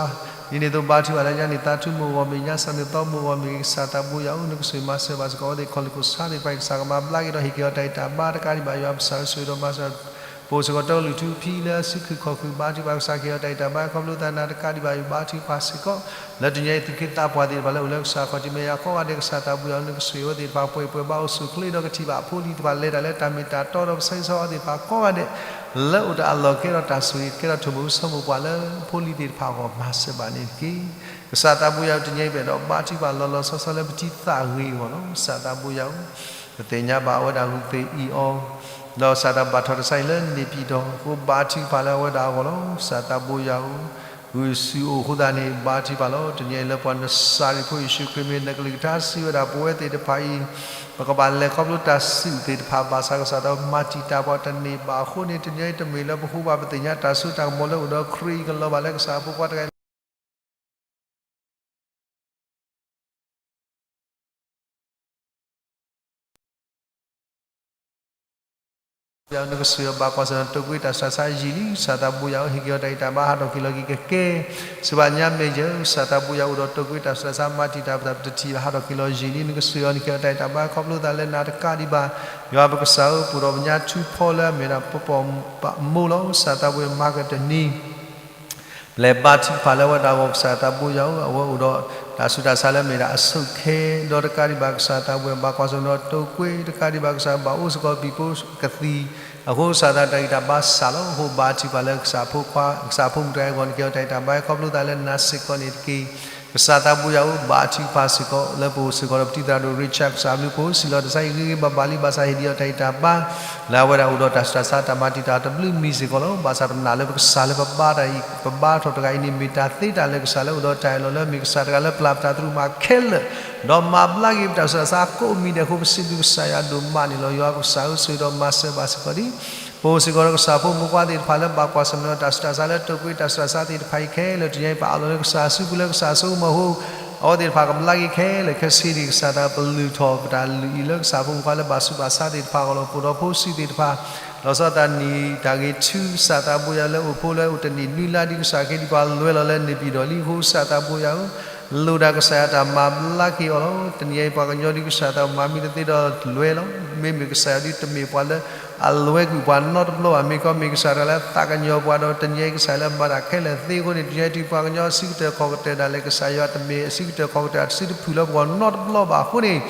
ဒ်န့ၣ်အသိး ဘါထုကဖၣ်လၢညါန့ၣ် သးထူမိၢ်ဂီၢ်မ့ၢ်ဂ့ၤ ညါစၢ်န့ၣ်သီမိၢ်ဂီၢ်မ့ၢ်ဂ့ၤ ကစၢ်သးဘိယၤဧၢ နကဆိၣ်ဂ့ၤမၤစၢၤဘၣ်စ့ၢ်ကီး အဝဲသ့ၣ်ခီၣ်လိာ်ကစါသ့ၣ်တဖၣ်အံၤ ကစၢ်ကမၤဘျါက့ၤဒီး ဟ့ၣ်က့ၤအီၤတၢ်ဂံၢ်တၢ်ဘါ တကးဒံးဘၣ် ယွၤပကစၢ်ဧၢ ဆိၣ်ဂ့ၤဒီးမၤစၢၤ ပအိၣ်စ့ၢ်ကီးတၢ်လုၢ်ထူဖံလၢအစုခုၣ်ခီၣ်ခုၣ် ဘါထုကဖၣ် ကစၢ်ကဟ့ၣ်အီၤတၢ်ဂံၢ်တၢ်ဘါ ခီဖျိသးနၤ တကးဒံးဘၣ် ယွၤဘါထုကဖၣ်စ့ၢ်ကီး လၢတနံၤအံၤ သူၣ်က့သးပှၢ်သ့ၣ်တဖၣ်လၢအိၣ်လၢကစၢ်ခီၣ်ထံးမဲာ်ညါကိးဂၤဒဲး ကစၢ်သးဘိယၤ နကဆိၣ်ဂ့ၤအဝဲသ့ၣ်တဖၣ် ပှဲၤပှဲၤဘၣ်အိၣ်ဆူၣ်အိၣ်ချ့ဒီး ကထံၣ်ဘၣ်အဖိအလံၤသ့ၣ်တဖၣ် လဲၤတၢ်လၢတၢ်မ့ၢ်တၢ်တီဒီး ပဆၢဂ့ၤဆၢဝါအဝဲသ့ၣ်တဖၣ်ကိးဂၤဒဲး လၢအိၣ်တၢ်အလီၢ်ကဲထီၣ်တၢ်ဆိၣ်ဂ့ၤ ကဲထီၣ်ထိၣ်မူဆိမိၣ်ပှၤလၢ ဖိလံၤသ့ၣ်တဖၣ်အဂီၢ် မၤစၢၤဘၣ်န့ၣ်တက့ၢ်. ကစၢ်သးဘိယၤဧၢ တနံၤအံၤ ပအဲၣ်ဒိးဘါထုကဖၣ်လီၤလီၤဆီဆီလၢပတံၤသးဂ့ၤအဂီၢ်လီၤ. ကစၢ်သးဘိယၤဧၢ ပသ့ၣ်ညါဘၣ်အဝဲဒၣ်ဂုာ်သ့ၣ်အံၤအီၤ ဒီးကစၢ်တၢ်ဘၣ်ထီၣ်တၢ်ဆါအံၤလၢန့ၣ်ပၠံၣ်တီၤအဃိ ဘါထုကဖၣ်လၢအဝဲဒၣ်အဂီၢ်လီၤ. ကစၢ်သးဘိယၤဧၢ ဂုာ်ဆူၣ်အိၣ်ဃိသတးန့ၣ် ဘါထုကဖၣ်လီၤ. တနံၤအံၤလၢပှၤနစၤရ့းဖိယ့ၣ်ၡူးခရံာ်မ့ၢ် နကလုၢ်ကထါစံးဝဲဒၣ်ပဝဲသ့ၣ်တဖၣ်အံၤ ပကဘၣ်လဲၤခီဖျိတၢ်စူၢ်သ့ၣ်တဖၣ် ဘၣ်ဆၣ်ကစၢ်သးဘိမၤတံာ်တာ်ပှၤတန့ၢ်ဘၣ်အဃိန့ၣ် တနံၤအံၤတမ့ၢ်လၢပဃိဘၣ် ပသ့ၣ်ညါတၢ်စိတၢ်ကမီၤလၢအိၣ်ဒီးခရံာ်အံၤ ကလီၤဘၣ်လၢကစၢ်အဖိခွါတဂၤအံၤ နကစၢ်ယွၤဘၣ်ကွၢ်ဆၢၣ် တိာ်ကွံာ်တၢ်ဆူးတၢ်ဆါယံာ်လံ. ကစၢ်သးဘိယၤဧၢ ဟ့ၣ်က့ၤအီၤတၢ်ဂံၢ်တၢ်ဘါ ဟးထီၣ်က့ၤလီၤက့ၤကကဲ စံးဘၣ်ညါမဲာ်ယဲၢ် ကစၢ်သးဘိယၤ အိၣ်ဒီးတိာ်ကွံာ်တၢ်ဆူးတၢ်ဆါ မၤတံာ်တာ်ပတၢ် ပတထံၣ်ဘၣ် ဟးထီၣ်က့ၤလီၤယံာ်လံ. နကစၢ်ယွၤ နကဟ့ၣ်အီၤတၢ်ဂံၢ်တၢ်ဘါ ခီဖျိသးလၢနၤ တကးဒံးဘၣ် ယွၤပကစၢ်ဧၢ ပအိၣ်ဒီးပညါထူဖီလၢအမ့ၢ်ဒၣ်ပပိာ်ပမိၢ်လီၤ. ကစၢ်သးဘိယၤ မၤကတနံၤ ပလဲၤဘါထုကဖၣ်လၢအဝဲဒၣ်အဂီၢ် ကစၢ်သးဘိယၤဧၢ အဝဲအိၣ်ဒီးတၢ်ဆူးတၢ်ဆါလၢအမ့ၢ်ဒၣ်အဆိးခဲ ဒီးတကးဒံးဘၣ် ကစၢ်သးဘိယၤ ဘၣ်ကွၢ်ဆၢၣ်ဒီးတိာ်ကွံာ် တကးဒံးဘၣ် ကစၢ်ဘၣ်အိၣ်စ့ၢ်ကီးပံၤဖိကသံၣ် အဃိ ကစၢ်သးတၢ်ဂံၢ်တၢ်ဘါစှၤလီၤ. အဃိဘါထုကဖၣ်လၢကစၢ်ဖိခွါ ကစၢ်ဖိမုၣ်တဂၤအဂီၢ် နကဟ့ၣ်အီၤတၢ်ဂံၢ်တၢ်ဘါ ခီဖျိသးလၢနၤစ့ၢ်ကီးန့ၣ်တက့ၢ်. ကစၢ်သးဘိယၤဧၢ ဘါထုကဖၣ်စ့ၢ်ကီး လၢပအိၣ်စ့ၢ်ကီးဒီးပတံၤသရၣ်ဒိၣ် Richard ကစၢ်ဘျုးဖှိၣ် စံးလီၤတၢ်ဆါအံၤဂ့ၤဂ့ၤဘၣ်ဘၣ်လံ ဘၣ်ဆၣ်ဟ့ၣ်ဒံးအီၤတၢ်ဂံၢ်တၢ်ဘါ လၢအဝဲဒၣ်အိၣ်ဒီးတၢ်ဆူးတၢ်ဆါ တၢ်မၤတံာ်တာ်တဘျုးမံၤစ့ၢ်ကီးလီၤ. ဘၣ်ဆၣ်ပနာ်လၢပကစၢ်လၢပဘါတၢ်အံၤ ပဘါထီၣ်တဂၤအံၤန့ၣ် မ့ၢ်တၢ်သ့တၢ်လၢကစၢ်လၢအိၣ်ဒီးတၢ်အၢၣ်လီၤလၢ မ့ၢ်ကစၢ်တဂၤလၢပျၢ်ပတၢ်သရူးမးခဲလၢာ် ဒီးမၤဘျါက့ၤပတၢ်ဆူးတၢ်ဆါကိးမံၤဒဲးအဃိ ပစံးဘျုးကစၢ်ယွၤဒိၣ်မးန့ၣ်လီၤ. ယွၤပကစၢ်ဧၢ ဆိၣ်ဂ့ၤဒီးမၤစၢၤဘၣ်စ့ၢ်ကီးဒ် ပအိၣ်စ့ၢ်ကီးဒီးကစၢ်ဖိမုၣ်ဖိခွါသ့ၣ်တဖၣ်လၢဘၣ်ကွၢ်ဆၢၣ်မဲာ်ဒီးတၢ်ဆူးတၢ်ဆါလၢတိာ်ကွံာ်တၢ်ဆူးတၢ်ဆါသ့ၣ်တဖၣ်အံၤခဲလၢာ် တနံၤအံၤ ပအးလီၤလၢကစၢ်အစုပူၤလၢကစၢ်အစိကမီၤအဃိ အဝဲသ့ၣ်တဖၣ်ကဘျါက့ၤခဲလၢာ်ခဲဆ့န့ၣ် ကစၢ်သးပလုၢ်ထီၣ်ပတၢ်လုၢ်အံၤလၢကစၢ်ဖိမုၣ်ဖိခွါလၢဘၣ်ဆူးဘၣ်ဆါသ့ၣ်တဖၣ်အဂီၢ်လီၤ. ပအိၣ်ဒီးဖိဆံးသ့ၣ်တဖၣ် လီၤဆီဒၣ်တၢ်နံၣ်တၢ်ဂ့ၤထူ ကစၢ်သးဘိယၤလၢအိၣ်ဖိလၢအိၣ်တနံၣ်နွံလါဒ်ကစၢ်ခ့ဒံးပှၤလဲၤလီၤလၢ န့ၣ်ပံၤဒီးလံအဃိ ကစၢ်သးဘိယၤဧၢ လိၣ်ဒၣ်ကစၢ်ယွၤတၢ်မၤဘျါက့ၤအီၤလီၤ. တနံၤအံၤပှၤကညီဒ်ကစၢ်ယွၤတၢ်မၤမံတသ့ဒီးလွဲလီၤ. မ့မ့ၢ်ကစၢ်ယွၤဒ်တမ့ၢ်ပှၤလၢအလွဲကွံာ်ပှၤနီတဘျီဘၣ်. မ့ၢ်ကီမ့ၢ်ကစၢ်တဂၤလၢအသးကညီၤပှၤဒီး တနံၤအံၤကစၢ်ယွၤလၢမၤတၢ်ခဲလၢာ်သ့အဃိန့ၣ် တနံၤအံၤတုၤပှၤကညီအဆံးကတၢၢ်ခီၣ်ကတၢၢ်ဒၣ်လဲာ် ကစၢ်ယွၤတမ့ၢ်အဆံးကတၢၢ်ခီၣ်ကတၢၢ်အစုတဖုၣ်လၢပဂီၢ်နီတဘျီဘၣ်အဃိန့ၣ်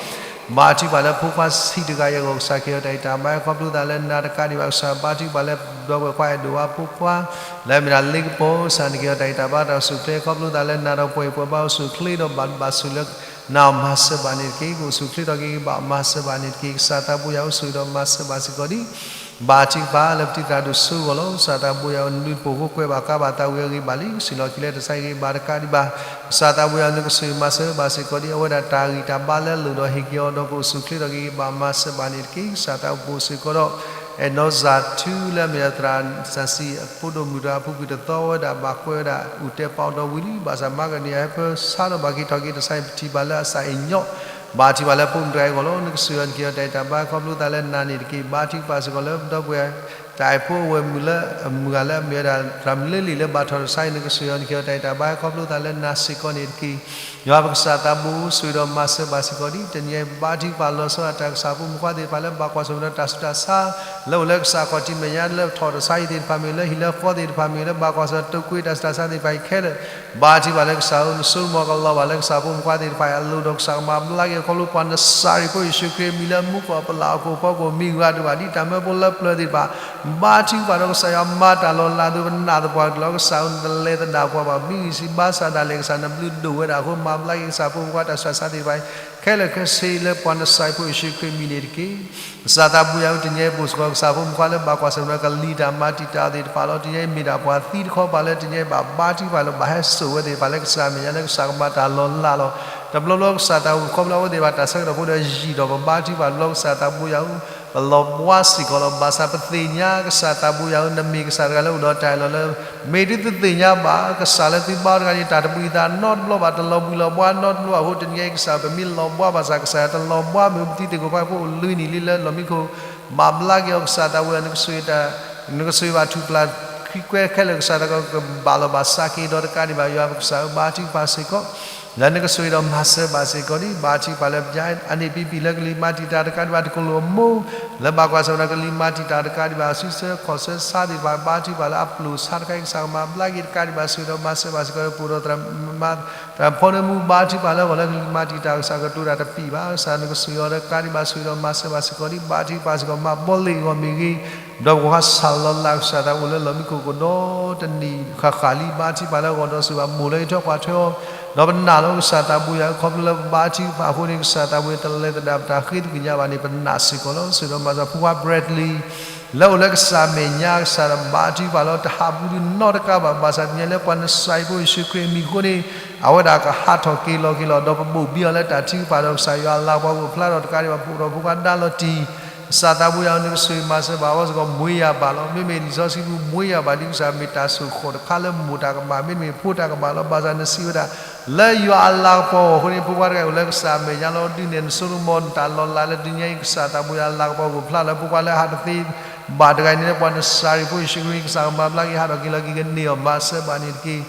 ဘါထုကဖၣ်လၢဖိခွါဆံးတဂၤအံၤအဂီၢ် ကစၢ်ကဟ့ၣ်အီၤတၢ်အံးတၢ်ဘါ ခီဖျိသးလၢနၤတကးဒံးဘၣ် ကစၢ်ဘါထုကဖၣ်လၢဒီပုၢ်ဝဲၢ်ခွါအဲၣ်ဒိးဝါဖိခွါ လၢအမ့ၢ်ဒၣ်လ့ကပီၤ ကစၢ်နကဟ့ၣ်အီၤတၢ်အံးတၢ်ဘါတၢ်အိၣ်ဆူၣ်အိၣ်ချ့ ခီဖျိသးလၢနၤဒီးပှၤအဲၣ်ပှၤဘါအိၣ်ဆူၣ်အိၣ်ချ့ဒီးဘၣ်ဘၣ်ဆိၣ်လၢ နၤအီၤမၤစၢၤဘၣ်န့ၣ်တက့ၢ်. ကအိၣ်ဆူၣ်အိၣ်ချ့ထီၣ်က့ၤက့ၤဘၣ်အီၤမၤစၢၤဘၣ်န့ၣ်တက့ၢ်. ကစၢ်သးဘိယွၤအိၣ်ဆိၣ်ဂ့ၤဒီးမၤစၢၤဘၣ်စ့ၢ်ကီးဒံး ဘါထုကဖၣ်လၢပတံၤသရၣ်ဒိၣ်စိအဂီၢ်လီၤ. ကစၢ်သးဘိယွၤအိၣ်နုာ်လီၤပူၤဃိကွဲးဘၣ်ကါဘၣ်သးဝံၤအဂ့ၢ်ဘၣ်လံ. ကဆံးလီၤခံလၢတၢ်ဆါဟံၣ်ဂ့ၤဘၣ်တကးဒံးဘၣ်. ကစၢ်သးဘိယွၤနကဆိၣ်ဂ့ၤမၤစၢၤဘၣ်စ့ၢ်ကီးဒံး အဝဲဒၣ်တၢ်ဂံၢ်တၢ်ဘါလၢအလိၣ်ဒီးဟ့ၣ်က့ၤအီၤဒီးကအိၣ်ဆူၣ်အိၣ်ချ့ထီၣ်က့ၤက့ၤဘၣ်အီၤမၤစၢၤဘၣ်န့ၣ်တက့ၢ်. ကစၢ်သးဘိစ့ၢ်ကီးဒီး အဲၣ်နီၣ်စၢ်ထူလၢအမ့ၢ်ဒၣ်သရၣ်စၢ်စံၣ်အဖိဒိၣ်မုၣ်တဂၤအပူၤကွံာ်တသီဝဲဒၣ်ဘၣ်ကွဲးဝဲဒၣ်အိၣ်တဲပာ်အီၤဒီးဝံၤလံ. ဘၣ်ဆၣ်မၤကန့ၢ်အဟဲဖၢဆါဒီးဘၣ်က့ၤထီၣ်က့ၤတၢ်ဆါဟံၣ်ပထံၣ်ဘၣ်လၢအစၢ်အ့ၣ်ညီ ဘါထုကဖၣ်လၢဖိမုၣ်တဂၤအံၤအဂီၢ်လီၤ. နကဆိၣ်ဂ့ၤအီၤနကဟ့ၣ်အီၤတၢ်အံးတၢ်ဘါခီဖျိသးလၢနၤန့ၣ်တက့ၢ်. ဘါထုကဖၣ်စ့ၢ်ကီးလၢပဒီပုၢ်ဝဲၢ် တၢ်အဲၣ်ဖိအဝဲၢ်မုၣ်လၢအမုၢ်ဂၤလၢအမ့ၢ်ဝဲဒၣ်သရၣ်မုၣ်လ့လံာ်လၢဘၣ်ထီၣ်တၢ်ဆါအံၤ နကဆိၣ်ဂ့ၤအီၤနကဟ့ၣ်အီၤတၢ်အံးတၢ်ဘါခီဖျိသးလၢနၤစ့ၢ်ကီးန့ၣ်တက့ၢ်. ယွၤပကစၢ်သးဘိဆိၣ်ဂ့ၤဒီးမၤစၢၤဘၣ်စ့ၢ်ကီးဒံး တနံၤအံၤ ဘါထုကဖၣ်လီၤဆီဒၣ်တၢ်ကစၢ်ဖိမုၣ်ဖိခွါသ့ၣ်တဖၣ်လၢဘၣ်ကွၢ်ဆၢၣ်မဲာ်ဒီးတၢ်ဆူးတၢ်ဆါ လၢအိၣ်လၢကစၢ်ခီၣ်ထံးမဲာ်ညါလၢထီၣ်တၢ်ဆါဟံၣ်သ့ၣ်တဖၣ်မ့ၢ်ဂ့ၤ လၢဟံၣ်လၢဃီသ့ၣ်တဖၣ်မ့ၢ်ဂ့ၤ လၢဘၣ်ကွၢ်ဆၢၣ်မဲာ်ဒီးတိာ်ကွံာ်တၢ်ဆူးတၢ်ဆါသ့ၣ်တဖၣ်အံၤခဲလၢာ် ဘါထုကဖၣ်လၢကစၢ်ဧၢ နစိနမီၢ်ကလီၤဘၣ်လၢကစၢ်ဖိမုၣ်ဖိခွါသ့ၣ်တဖၣ်အံၤအလိၤဒီးကစၢ်ကမၤဘျါက့ၤအီၤခီဖျိပှၤနစၤရ့းဖိယ့ၣ်ၡူးခရံာ်အမံၤလၢမူကီၢ်ပလၢ်ဟီၣ်ခိၣ်ဖီခိၣ်မံၤဂၤတဂၤဒ်တၢ်မၢဖိလၢပျၢၤသ့ၣ်တဖၣ် ဘါထုကဖၣ်ဒီးကစၢ်ယွၤမၤတၢ်လီၤလးအသိးပနာ်သပှၢ်ကတၢၢ်လီၤ. ကစၢ်ဧၢ နတလဲၤသဒၣ်ပှၤဘၣ် မ့ၢ်ဂ့ၢ်စံးဘၣ်ဆၣ်ဒၣ်လဲာ် ကစၢ်နဘျုးဒိၣ်ဝဲဒၣ်အဃိ မၤဘျါက့ၤကစၢ်ဖိမုၣ်ဖိခွါတၢ်ဆူးတၢ်ဆါသ့ၣ်တဖၣ်အံၤ ခဲလၢာ်ခဲဆ့လၢပှၤနစၤရ့းဖိယ့ၣ်ၡူးခရံာ်အမံၤန့ၣ်တက့ၢ်. ကစၢ်သးဘိယွၤဧၢ တနံၤအံၤပအိၣ်စ့ၢ်ကီးကစၢ်ဖိမုၣ်ဖိခွါလၢဘၣ်ကွၢ်ဆၢၣ်မဲာ်ဒီးကလံၤတၢ်မၤတံာ်တာ်သ့ၣ်တဖၣ်လီၤ. တနံၤအံၤမ့ၢ်ဒၣ်ပှၤသံတခီပၤလၢတနံၤအံၤဘၣ်ဘါထုကဖၣ်လၢဘၣ်ဟဲစိာ်ဝဲသ့ၣ်တဖၣ်လၢကစၢ်အမဲာ်ညါ လၢကစၢ်ကမၤတၢ်လီၤလးလီၤ. တဘျီဘျီကစၢ်သးဘိယွၤခီဖျိအဝဲသ့ၣ်တဖၣ်တၢ်ဆၢကတီၢ်ဖိဒီးယံာ်ဒီးပဘါထုကဖၣ်တဘျီကစၢ်သးဘိယွၤဧၢ ပလီၤဘှါစ့ၢ်ကီးလီၤ. ဘၣ်ဆၣ်ပသ့ၣ်ညါကစၢ်သးဘိယွၤဧၢ နမ့ၢ်ကစၢ်တဂၤလၢအိၣ်ဒီးတၢ်အၢၣ်လီၤလၢ မ့ၢ်ဒ်သုသ့ၣ်ညါဘၣ် ကစၢ်လၢသုဘါတဂၤန့ၣ် တၢ်တဘှံးသးနီတဘျီဘၣ် တလီၤဘှံးလီၤဘှါနီတဘျီဘၣ်အဃိ တနံၤအံၤကစၢ်ပမ့ၢ်လီၤဘှါဘၣ်ဆၣ် ကစၢ်ယွၤတလီၤဘှါမ့ၢ်ပတံၤသကိးပှၤဖိအိၣ်လၢနံၣ်လံလၢလီၢ်မံခိၣ် မၤဘျါက့ၤအီၤကစၢ်သးဘိယွၤ နကဆိၣ်ဂ့ၤဘၣ်ထူၣ်ဖျဲးခံကွဲခဲလၢာ် ကစၢ်သးကဘၣ်လီၤဘၣ်စးက့ၤဒီးတကးဒံးဘၣ် ယွၤပကစၢ်ဧၢ ဘါထုကဖၣ်စ့ၢ်ကီး လၢနကဆိၣ်ဂ့ၤဒီးမၤစၢၤဘၣ်စ့ၢ်ကီးဒံး ဘါထုကဖၣ်လၢပ NAPP လၢကလံၤမၤတံာ်တာ်တကးဒံးဘၣ် တကလိာ်အမိၢ် လၢဘၣ်ကွၢ်ဆၢၣ်မဲာ်ဒီးကလံၤမၤတံာ်တာ်တကးဒံးဘၣ် အစုဆၢခီၣ်ဆၢဆါသ့ၣ်တဖၣ် ဘါထုကဖၣ်လၢအပျိာ်ဆါတခါအံၤ ကစၢ်ကမၤဘျါက့ၤတကးဒံးဘၣ် ဆိၣ်ဂ့ၤဒီးမၤစၢၤဘၣ်စ့ၢ်ကီး ပအိၣ်ဒီးသရၣ်မုၣ် သရၣ်ဖီနၢမူ ဘါထုကဖၣ်လၢအဂီၢ်လၢကလံၤမၤတံာ်တာ် ကစၢ်ကတိၤတၢ်တပံးဘၣ် ကစၢ်နကဆိၣ်ဂ့ၤအီၤတကးဒံးဘၣ် ဆိၣ်ဂ့ၤဒီးမၤစၢၤဘၣ်စ့ၢ်ကီးဒံး ဘါထုကဖၣ်စ့ၢ်ကီး မၤဘီလ့ၣ်အဂီၢ်မ့ၢ်ဂ့ၤ ဒီးပကကွၢ်ဆၢၣ်လီၤလး ကစၢ်သးအိၣ်လၢလီၢ်မံခိၣ်ကဒီးတနံၣ်ဃၣ်ဃၣ်လံ ဘါထုကဖၣ်လၢအဂီၢ်ဒီးဆိၣ်ဂ့ၤဘၣ်မိၢ်လၢအံးထွဲကွၢ်ထွဲအီၤ ဒီးပနာ်လီၤ ကစၢ်သးဘိယွၤဧၢ ခီဖျိလၢပဘါထုကဖၣ်အဃိန့ၣ် ကစၢ်သးဘိယွၤတလဲၤသဒၣ်ပတၢ်ဃ့သကွံာ်ညါဘၣ်န့ၣ် ပနာ်စ့ၢ်ကီးလီၤ ဆိၣ်ဂ့ၤဒီးမၤစၢၤဖိခွါ Bradley လၢအိၣ်လၢကစၢ်အမဲာ်ညါ ကစၢ်ဘါထုကဖၣ်လီၤ တဟးပူၤဒုးနီတကးဘၣ် ဘၣ်ဆၣ်တနံၤအံၤလၢပှၤနစၤရ့းဖိယ့ၣ်ၡူးခရံာ်အမံၤအဃိန့ၣ် အဝဲဒၣ်ကဟးထီၣ်က့ၤလီၤက့ၤလီၤ ဒီးပဘိၣ်ဘံအီၤလၢတၢ်ထုကဖၣ်ဒီးကစၢ်ယွၤအလၤကပီၤကအိၣ်ဖျါထီၣ်တကးဒံးဘၣ် ပအိၣ်ဒီးဖိခွါဒါလီၤတံၢ် ကစၢ်သးဘိယွၤဧၢ နကဆိၣ်ဂ့ၤမၤစၢၤဘၣ်အီၤစ့ၢ်ကီး မွေးရာပါလီၤ မ့မ့ၢ်လံာ်စီဆှံပူၤ မွေးရာပါ ဒ်ကစၢ်မ့ၢ်တၢ်ဆိၣ်ဃီၣ်တခါလၢမိၢ်တၢ်ကမၣ် မ့တမ့ၢ်ဖိတၢ်ကမၣ်လီၤ ဘၣ်ဆၣ်နစံးဝဲဒၣ် လၢယွၤအလၤကပီၤအဂီၢ်အဃိန့ၣ် ဖိခွါတဂၤအိၣ်လၢကစၢ်အမဲာ်ညါလီၤ ဒုးနဲၣ်နစိနမီၢ်နတၢ်လီၤလးလၢတနံၤအံၤ ကစၢ်သးဘိယွၤအလၤကပီၤကအိၣ်ဖျါလၢဖိခွါလၢအဟးတသ့ဘၣ်တဂၤအံၤန့ၣ်လၢပှၤနစၤရ့းဖိယ့ၣ်ၡူးခရံာ် ကစၢ်ကမၤဘျါက့ၤဟးထီၣ်က့ၤလီၤက့ၤကန့ၢ်အီၤ မၤစၢၤဘၣ်န့ၣ်တက့ၢ်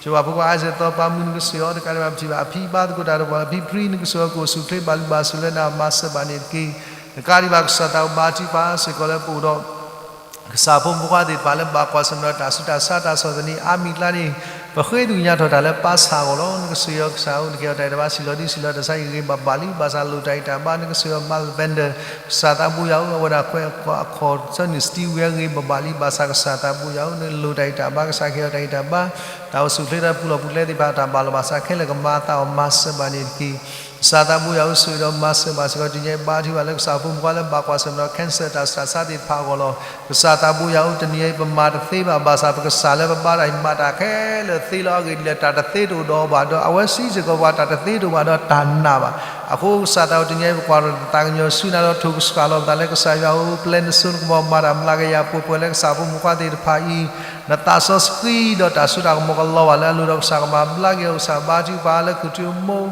ကၠီၤဘၣ်ဖိခွါ Isaac သီပၤမုၢ် နကဆိၣ်ဂ့ၤအီၤတကးဒံးဘၣ် ပထံၣ်ဘၣ်အဖံဘါသကိးတၢ်ဒီးပှၤ အဖံဖရံ နကဆိၣ်ဂ့ၤအီၤကအိၣ်ဆူၣ်အိၣ်ချ့ဘၣ်လုၢ်ဘၣ်စၢၤလၢနၤ မၤစၢၤဘၣ်န့ၣ်တက့ၢ် တကးဒံးဘၣ် ကစၢ်သးဘိဘါထုကဖၣ်စ့ၢ်ကီးလၢပအိၣ်ဒီး ကစၢ်ဖိမုၣ်ဖိခွါသ့ၣ်တဖၣ်လၢဘၣ်ကွၢ်ဆၢၣ်မဲာ်ဒီးတၢ်ဆူးတၢ်ဆါတၢ်ဆီၣ်သနံးအါမံၤအကျါန့ၣ် ပဃ့သကွံာ်ညါထီၣ်တၢ်လၢပၢ်ဆၣ်အဂီၢ်လီၤ. နကဆိၣ်ဂ့ၤအီၤကစၢ်ဧၢ နကဟ့ၣ်အီၤတၢ်အံးတၢ်ဘါ စံးလီၤဒ်စံးလီၤတၢ်ဆါအံၤဂ့ၤဘၣ်ဘၣ်လံ ဘၣ်ဆၣ်လိၣ်တၢ်အံးတၢ်ဘါ နကဆိၣ်ဂ့ၤအီၤ Mother Bender ကစၢ်သးဘိယွၤဧၢ အဝဲဒၣ်ကွဲးအခီၣ်ဆၢနုာ် Steve ဝဲဂ့ၤဘၣ်ဘၣ်လံ ဘၣ်ဆၣ်ကစၢ်သးဘိယွၤဧၢ နလိၣ်တၢ်အံးတၢ်ဘါ ကစၢ်ကဟ့ၣ်အီၤတၢ်အံးတၢ်ဘါ တၢ်အိၣ်ဆူၣ်အိၣ်ချ့ဒီးပူၤလီၢ်ပူၤကျဲသ့ၣ်တဖၣ် တၢ်ဘၣ်လီၤဘၣ်စးခဲလၢာ်ကမၤအသးအီၤ မၤစၢၤဘၣ်န့ၣ်တက့ၢ် ကစၢ်သးဘိယွၤဧၢ ဆိၣ်ဂ့ၤဒီးမၤစၢၤဘၣ်စ့ၢ်ကီး တနံၤအံၤဘါထုကဖၣ်လၢ ကစၢ်ဖိမုၣ်ဖိခွါလၢဘၣ်ကွၢ်ဆၢၣ်မဲာ်ဒီး cancer တၢ်ဆူးတၢ်ဆါသ့ၣ်တဖၣ်အဂီၢ်လီၤ. ကစၢ်သးဘိယွၤဧၢ တနံၤအံၤပမၤတသ့ဘၣ် ဘၣ်ဆၣ်ပကစၢ်လၢပဘါတၢ်အံၤမၤတၢ်ခဲလၢာ်သ့လီၤ. အဂ့ၢ်ဒ်လဲၣ် တၢ်တသ့တအိၣ်ဒီးအီၤဘၣ်ဒီး အဝဲစံးစ့ၢ်ကီးပှၤ တၢ်တသ့တအိၣ်ဘၣ်ဒီးတၢ်နာ်ဘၣ်. အဃိကစၢ်သးဘိ တနံၤအံၤပကွၢ်ထီၣ်တၢ်သးကညီၤဆူနၤဒီး ထိၣ်ကစှၤလီၤပသးလၢကစၢ်ယွၤဧၢ ပျဲနစိနကမီၤ မၤတၢ်မျးကယၤပှဲၤပှဲၤလၢကစၢ်ဖိမုၣ်ဖိခွါသ့ၣ်တဖၣ်အံၤ နသးစီဆှံဒီးတၢ်စိတၢ်ကမီၤကလီၤဘၣ်လၢအလိၤဒီး ကစၢ်ကမၤဘျါက့ၤအီၤ ကစၢ်ဘါထုကဖၣ်လၢခူၣ်ထံးမိၢ်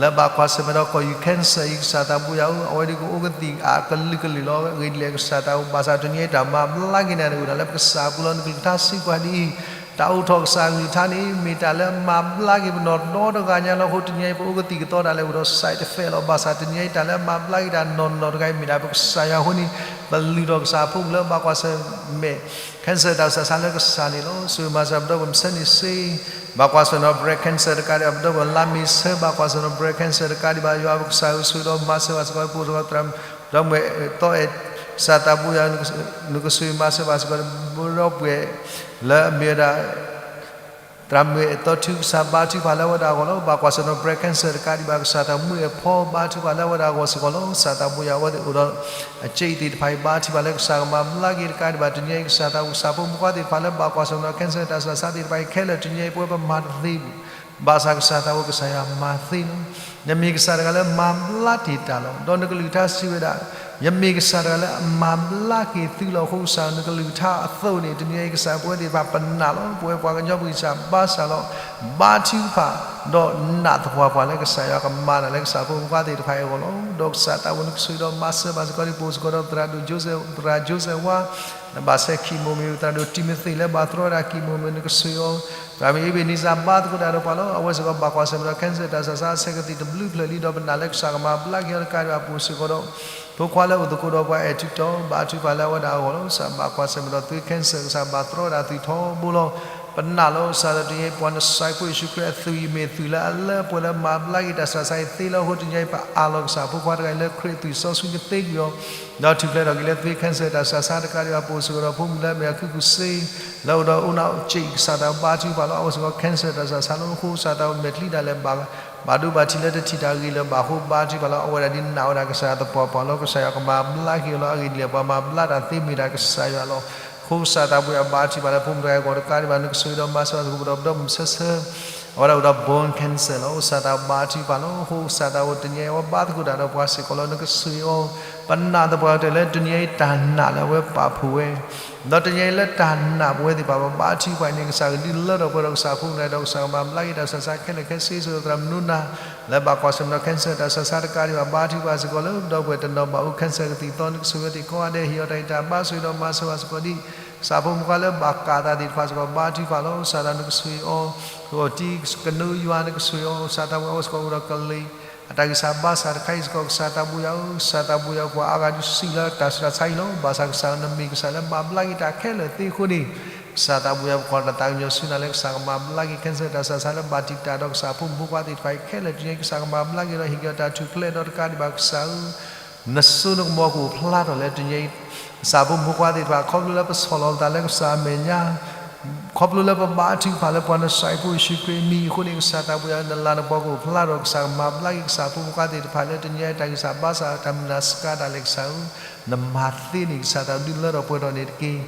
လၢဘၣ်ကွၢ်ဆၢၣ်မဲာ်ဒီးကီၢ်ယူၢ် cancer အံၤ ကစၢ်သးဘိယွၤဧၢ အဝဲဒၣ်ကအိၣ်ကသံၣ်အကလုာ်ကလုာ်လီၤ. အဂ့ၢ်ဒ်လဲၣ် ကစၢ်သးဘိ ဘၣ်ဆၣ်တနံၤအံၤတၢ်မၤဘျါက့ၤနၤန့ၣ် အိၣ်ဒၣ်လၢပကစၢ်အပူၤလီၤ. နကလုၢ်ကထါစံးပှၤဒ်အံၤ တၢ်အိၣ်ထီၣ်ကစၢ်အကလုၢ်ကထါန့ၣ် မ့ၢ်တၢ်လၢအမၤဘျါက့ၤပနီၢ်နီတဂၤညါလီၤ. အဃိတနံၤအံၤ ပအိၣ်ကသံၣ်ကသီတၢ်လၢအအိၣ်ဒီး side effect လီၤ. ဘၣ်ဆၣ်တနံၤအံၤ တၢ်လၢအမၤဘျါက့ၤတၢ်နီၢ်နီၢ်တဂၤအံၤ မ့ၢ်ဒၣ်ပကစၢ်ယွၤအဃိန့ၣ် ပလုၢ်ထီၣ်ကစၢ်အဖိမုၣ်လၢဘၣ်ကွၢ်ဆၢၣ်မဲာ် cancer တၢ်ဆူးတၢ်ဆါလၢကစၢ်န့ၣ်လီၤ. ဆိၣ်ဂ့ၤမၤစၢၤပဒီပုၢ်ဝဲၢ် မဆၢန့ၣ်စ့ ဘၣ်ကွၢ်ဆၢၣ်နီၤ breast cancer တကးဒံးဘၣ် ပဒီပုၢ်ဝဲၢ် လါမ့ၤဆၢ ဘၣ်ကွၢ်ဆၢၣ်နီၤ breast cancer တကးဒံးဘၣ် ယွၤပကစၢ်ဧၢ ဆိၣ်ဂ့ၤဒီးမၤစၢၤဘၣ်စ့ၢ်ကီး ပအိၣ်စ့ၢ်ကီး ဒီးမ့ၢ်သီအဲၣ် ကစၢ်သးဘိယွၤ နကဆိၣ်ဂ့ၤမၤစၢၤဘၣ်စ့ၢ်ကီး ပဒီပုၢ်ဝဲၢ် လၢအမ့ၢ်ဝဲဒၣ် သရၣ်မုၣ်အဲၣ်သီထု ကစၢ်ဘါထုကဖၣ်လၢအဝဲဒၣ်အဂီၢ်လီၤ. ဘၣ်ကွၢ်ဆၢၣ်နီၤ breast cancer တကးဒံးဘၣ် ကစၢ်သရၣ်မုၣ်အဲၣ်ဖီ ဘါထုကဖၣ်လၢအဝဲဒၣ်အဂီၢ်စ့ၢ်ကီးလီၤ. ကစၢ်သးဘိယွၤ အဝဲသ့ၣ်အိၣ်ဒီး အစ့အံၤသ့ၣ်တဖၣ်အံၤ ဘါထုကဖၣ်လၢကစၢ်ကမၤဘျါက့ၤတကးဒံးဘၣ် တနံၤအံၤ ကစၢ်သးဘိ ကစၢ်ဖိမုၣ်ဖိခွါသ့ၣ်တဖၣ်လၢဘၣ်ကွၢ်ဆၢၣ်နီၤ cancer တၢ်ဆူးတၢ်ဆါသ့ၣ်တဖၣ်အံၤ ခဲလၢာ်တနံၤအံၤ ပဝဲပမၤတသ့ဘၣ် ဘၣ်ဆၣ်ကစၢ်သးဘိ ကစၢ်ယွၤမၤသ့လီၤ. နမ့ၢ်ကစၢ်တဂၤလၢမၤဘျါတ့ၢ်တၢ်လီၤ. ဒီးနကလုၢ်ကထါစံးဝဲဒၣ် ယမ့ၢ်ကစၢ်တဂၤလၢအမၤဘျါက့ၤသုလီၤ. အဃိကစၢ်နကလုၢ်ကထါအသိးန့ၣ် တနံၤအံၤ ကစၢ်ပဝဲသ့ၣ်တဖၣ်ပနာ်လီၤ. ပဝဲပှၤကညီပဂံၢ်စၢ်ဘါစၢ်လီၤ. ဘါထုကဖၣ် ဒီးနာ်သပှၢ်ပှၢ်လၢကစၢ်ယွၤကမၤတၢ်လၢကစၢ်ဖိမုၣ်ဖိခွါသ့ၣ်တဖၣ်အံၤအဂီၢ်လီၤ. ဒီးကစၢ်သးဘိ နကဆိၣ်ဂ့ၤဒီးမၤစၢၤဘၣ်စ့ၢ်ကီး ဒ်ပအိၣ်စ့ၢ်ကီးဒီးသရၣ်ဒိၣ် သရၣ် Joseph ဝါ လၢဘၣ်ဆဲး chemo မ့ၢ် သရၣ်ဒိၣ်တံၤမသ့း လၢဘၣ်တြီဝဲဒၣ် chemo မ့ၢ် နကဆိၣ်ဂ့ၤအီၤ သရၣ်မုၣ်အ့ဘ့ၣ်နံစၢ် ဘါသကိးတၢ်ဒီးပှၤလီၤ. အဝဲစ့ၢ်ကီးဘၣ်ကွၢ်ဆၢၣ်မဲာ်ဒီး cancer တၢ်ဆူးတၢ်ဆါ ဆဲးကသံၣ်တဘျုးဖျၢၣ်လံ ဒီးပနာ်လၢကစၢ်ကမၤဘျါက့ၤအီၤတကးဒံးဘၣ် ပအိၣ်စ့ၢ်ကီးဒီး ဖိခွါလၢအိၣ်သကိးဒီးပှၤအဲၣ်ထုးတီၤ ဘါထုကဖၣ်လၢအဝဲဒၣ်အဂီၢ်လီၤ. ကစၢ်ဘၣ်ကွၢ်ဆၢၣ်မဲာ်ဒီးသု cancer ကစၢ်ဘၣ်တြီဒၣ်သုထီဘိလီၤ. ပနာ်လီၤကစၢ်ဒီးတနံၤအံၤ ပှၤနစဲးဖိယ့ၣ်ၡူးခရံာ်အသွံၣ်အံၤမ့ၢ်သွံၣ်လၢအလၢပှဲၤလၢမၤဘျါက့ၤတၢ်ဆူးတၢ်ဆါအံၤသ့လီၤ. အဃိတနံၤအံၤ ပအးလီၤကစၢ်ဖိခွါတဂၤအံၤလၢခရံာ်အသွံၣ်စီဆှံကသ့ကွံာ်အီၤ ဒီးထူၣ်ဖျဲးထီၣ်က့ၤလၢသု cancer တၢ်ဆူးတၢ်ဆါတကးဒံးဘၣ် ပအိၣ်စ့ၢ်ကီးဒီးဖိမုၣ်လၢအမ့ၢ်အကုၢ်ကူၣ်စ့ လၢအိၣ်ဒီးအိၣ်နၢ်အိၣ်စ့ၣ် ကစၢ်သးဘိ ဘါထုကဖၣ်လီၤ. အဝဲစ့ၢ်ကီး cancer တၢ်ဆူးတၢ်ဆါလီၤ. အဃိကစၢ်သးဘိ မဲာ်ချံဒၣ်လဲာ် ဘၣ်ဒိဘၣ်ထံးလၢတထံၣ်တၢ်ဂ့ၤလၢၤဘၣ်အဃိ ဘါထုကဖၣ်လီၤ. အဝဲဒၣ်ဒ်နာ်ဝဲဒၣ်ကစၢ်ယွၤသပှၢ်ပှၢ်လီၤ. ကစၢ်ယွၤကမၤဘျါက့ၤအီၤလီၤ. အဂ့ၢ်ဒ်လဲၣ် ပှၤမၤဘျါတၢ်သ့မ့ၢ်ဒၣ်ကစၢ်ယွၤလီၤ. အဃိကစၢ်သးဘိယွၤ ဘါထုကဖၣ်လၢဖိမုၣ်တဂၤအံၤအဂီၢ်တကးဒံးဘၣ် နကဆိၣ်ဂ့ၤဒီးမၤစၢၤဘၣ်စ့ၢ်ကီး ပဒီပုၢ်ဝဲၢ် မဆၢဆၢ အဝဲဒၣ်အိၣ်ဒီး bone cancer လီၤ. ကစၢ်သးဘိ ဘါထုကဖၣ်လီၤ. အဃိကစၢ်သးဘိ တနံၤအံၤ အဝဲဘါသကိးတၢ်ဒီးပှၤစ့ၢ်ကီးလီၤ. နကဆိၣ်ဂ့ၤအီၤ ပနာ်သပှၢ်ကတၢၢ်လၢတနံၤအံၤတၢ်နာ်လၢအဝဲပာ်ဖှိၣ်ဝဲ ဒီးတနံၤအံၤလၢတၢ်နာ်ပဝဲသ့ၣ်တဖၣ် ပဘါထုကဖၣ်န့ၣ် ကစၢ်ကဒုးလၢထီၣ်ပှဲၤထီၣ်ကစၢ်ဖိမုၣ်တဂၤအံၤဒီး ကစၢ်ကမၤဘျါက့ၤတၢ်ဆူးတၢ်ဆါခဲလၢာ်ခဲဆ့ ဆိၣ်ဂ့ၤသရၣ်မုၣ်နူနၤ လၢဘၣ်ကွၢ်ဆၢၣ်မဲာ်ဒီး cancer တၢ်ဆူးတၢ်ဆါတကးဒံးဘၣ် ဘါထုကဖၣ်စ့ၢ်ကီးလၢ ပဒီပုၢ်ဝဲၢ်တနီၤဘၣ်အိၣ် cancer ကသံၣ်သီ နကဆိၣ်ဂ့ၤအီၤသ့ၣ်ကိးဂၤဒဲး ဟ့ၣ်အီၤတၢ်ဂံၢ်တၢ်ဘါ ဆိၣ်ဂ့ၤဒီးမၤစၢၤဘၣ်စ့ၢ်ကီးဒ် ကစၢ်ဖိမုၣ်ဖိခွါလၢဘၣ်ကးအသးသ့ၣ်တဖၣ်စ့ၢ်ကီး ဘါထုကဖၣ်လီၤ. ကစၢ်သးဘိ နကဆိၣ်ဂ့ၤအီၤ ကီၢ်တံၤကနူယွၤ နကဆိၣ်ဂ့ၤအီၤ ကစၢ်သးဘိ အဝဲစ့ၢ်ကီးအိၣ်ဒီးကလံၤ အတၢ်ဂံၢ်စၢ်ဘါစၢ်တခါအံၤစ့ၢ်ကီး ကစၢ်သးဘိယွၤဧၢ ကစၢ်သးဘိယွၤ ပှၤအါဂၤဒုးစံးလၢတၢ်ဆူးတၢ်ဆါအံၤလီၤ. ဘၣ်ဆၣ်ကစၢ်နမ့ၢ်ကစၢ်လၢမၤဘျါက့ၤတၢ်ခဲလၢာ်သ့အဃိန့ၣ် ကစၢ်သးဘိယွၤ ပကွၢ်တၢ်သးကညီၤဆူနၤလၢကစၢ်ကမၤဘျါက့ၤ cancer တၢ်ဆူးတၢ်ဆါလၢဘၣ်တံာ်တာ်ဒီးကစၢ်ဖိမုၣ်ဖိခွါသ့ၣ်တဖၣ်အံၤခဲလၢာ် တနံၤအံၤ ကစၢ်ကမၤဘျါက့ၤဒီးဟ့ၣ်က့ၤအီၤတၢ်ထူၣ်ဖျဲးဒီးတကးဒံးဘၣ်ကစၢ်ဧၢ နစိနကမီၤကအိၣ်ဖျါထီၣ်လၢတနံၤအံၤ ကစၢ်ဖိမုၣ်ဖိခွါသ့ၣ်တဖၣ် ခီဖျိလၢပဆီၣ်လီၤပသးလၢကစၢ်အမဲာ်ညါ ခီဖျိလၢပဘါထုကဖၣ်လၢပှၤနစဲးဖိယ့ၣ်ၡူးခရံာ်အမံၤအဃိန့ၣ် ကစၢ်သးဘိယွၤဧၢ နလၤနပှီၤကအိၣ်ဖျါထီၣ် ကစၢ်ကမၤဘျါက့ၤကစၢ်ဖိမုၣ်ဖိခွါသ့ၣ်တဖၣ်လၢတနံၤအံၤ တၢ်ဂံၢ်စၢ်ဘါစၢ်တၢ်မုၢ်လၢ်စှၤတၢ်လၢကစၢ်ဧၢ နမၤသ့န့ၣ် ကစၢ်သးဘိဒုးလၢထီၣ်ပှဲၤထီၣ်န့ၣ်တက့ၢ်.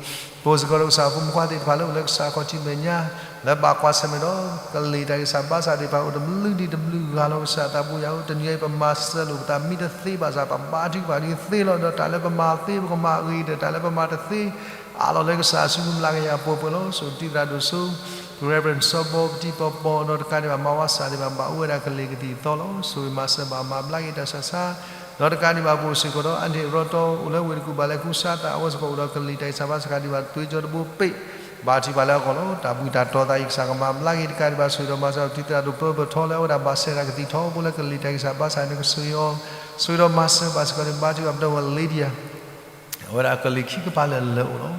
ပအိၣ်စ့ၢ်ကီးဒီးကစၢ်ဖိမုၣ်ဖိခွါသ့ၣ်တဖၣ်လၢအိၣ်လၢကစၢ်ခီၣ်ထံးမဲာ်ညါ လၢဘၣ်ကွၢ်ဆၢၣ်မဲာ်ဒီး ကလံၤတၢ်ဂံၢ်စၢ်ဘါစၢ်သ့ၣ်တဖၣ် အိၣ်တဘျုးဒံးတဘျုးဂၤလီၤ ကစၢ်သးဘိယွၤဧၢ တနံၤအံၤပမၤစၢၤလိာ်ပသးမ့ၢ်တသ့ဘၣ်ဆၣ် ပဘါထုကဖၣ်ဒ်သ့လီၤ ဒီးတၢ်လၢပမၤသ့ပကမၤအဂ့ၤဒီး တၢ်လၢပမၤတသ့ အးလီၤလၢကစၢ်အစုမုၢ်လၢ်ကယၤပှဲၤပှဲၤလီၤ. ဆိၣ်ဂ့ၤတံၤသရၣ်ဒိၣ်စိ Reverend စီၤဘီ ပတံၤပီၤပီၤ ဒီးတကးဒံးဘၣ် မၤဝါစၢ်ဒံးဘၣ် ဘၣ်အိၣ်ဝဲဒၣ်ကလံၤကသံၣ်သီလီၤ. ဆိၣ်ဂ့ၤမၤစၢၤဘၣ်မၤဘျါက့ၤတၢ်ဆူးတၢ်ဆါ ဒီးတကးဒံးဘၣ်ပအိၣ်စ့ၢ်ကီးဒီး အါန့ၢ်ရီတီ အိၣ်လၢဝ့ၢ်တကူၣ်ဘၣ်လဲၤကူစါသး အဝဲစ့ၢ်ကီးအိၣ်ဒီးကလံၤတၢ်ဂံၢ်စၢ်ဘါစၢ်တကးဒံးဘၣ် သွ့ကၠီတဘိပ့ၢ် ဘါထုကဖၣ်လၢအဂီၢ်လီၤ. တၢ်ဘှံးတၢ်တီၤသးအံၤ ကစၢ်ကမၤဘျါက့ၤတကးဒံးဘၣ် ဆိၣ်ဂ့ၤဒီးမၤစၢၤ တံၤသရၣ်ဒိၣ်ပၢပၢၢ်ထီ လၢအဝဲဒၣ်ဘၣ်ဆဲးတၢ်ကသံၣ်ထီဘိလၢကလံၤတၢ်ဂံၢ်စၢ်ဘါစၢ် နကဆိၣ်ဂ့ၤအီၤ ဆိၣ်ဂ့ၤဒီးမၤစၢၤဘၣ်စ့ၢ်ကီးန့ၣ် ဘါထုကဖၣ်ပဒီပုၢ်ဝဲၢ် Lydia အဝဲဒၣ်ကလံၤခံကပၤလၢာ်လၢာ်အိၣ်လီၤ.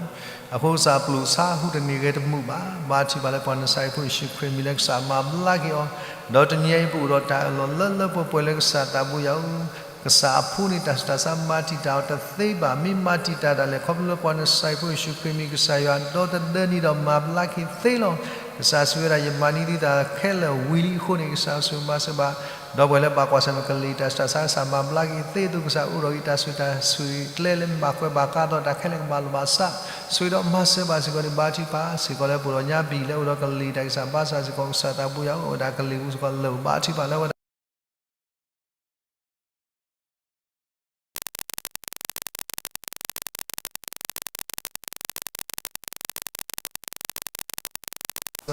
အဃိကစၢ်ပျိာ်ဆါဟူးတန့ၢ်ဂဲၤတမုာ်ဘၣ်. ဘါထုကဖၣ်လၢပှၤနစဲးဖိယ့ၣ်ၡူးခရံာ်အမံၤလၢကစၢ်မၤဘျါက့ၤအီၤ ဒီးတနံၤအံၤပအိၣ်ဒီးတၢ်အၢၣ်လီၤလၢလၢပှဲၤပှဲၤလၢကစၢ်သးဘိယွၤဧၢ ကစၢ်အဖိန့ၣ် တၢ်ဆူးတၢ်ဆါမၤတံာ်တာ်အီၤတသ့ဘၣ်. မ့ၢ်မၤတံာ်တာ်တၢ်လဲၣ် ခီဖျိလၢပှၤနစဲးဖိယ့ၣ်ၡူးခရံာ်အမံၤ ကစၢ်ယွၤဒီသဒၢနံၤဒီးမၤဘျါက့ၤသ့လီၤ. ကစၢ်စံးဝဲဒၣ် ယမၤန့ၢ်သုသးခဲလၢာ်ဝံၤလံအဃိန့ၣ် ကစၢ်ဆိၣ်ဂ့ၤမၤစၢၤဘၣ် ဒီပုၢ်ဝဲၢ်လၢဘၣ်ကွၢ်ဆၢၣ်မဲာ်ကလံၤတၢ်ဆူးတၢ်ဆါ ကစၢ်မၤဘျါက့ၤသ့အသိး ကစၢ်အိၣ်ဒီးဂ့ၤတၢ်ဆိၣ်ဂ့ၤတၢ်ဆၢကတီၢ်လၢမၤကွဲးဘၣ်ကါသီးတၢ်ခဲလၢာ်ကဘၣ်လိာ်ဘၣ်စး ဆိၣ်ဂ့ၤဒီးမၤစၢၤဘၣ်စ့ၢ်ကီးန့ၣ် ဘါထုကဖၣ်စ့ၢ်ကီးလၢပအိၣ်ဒီးညါပံၤလၢအိၣ်ဒီးကလံၤတၢ်ဂံၢ်စၢ်ဘါစၢ်စ့ၢ်ကီး ကစၢ်သးဘိယွၤအိၣ်ဝဲဒၣ်ကလံၤပူၤစ့ၢ်ကီးလၢာ် ဘါထုကဖၣ်လၢဝဲဒၣ်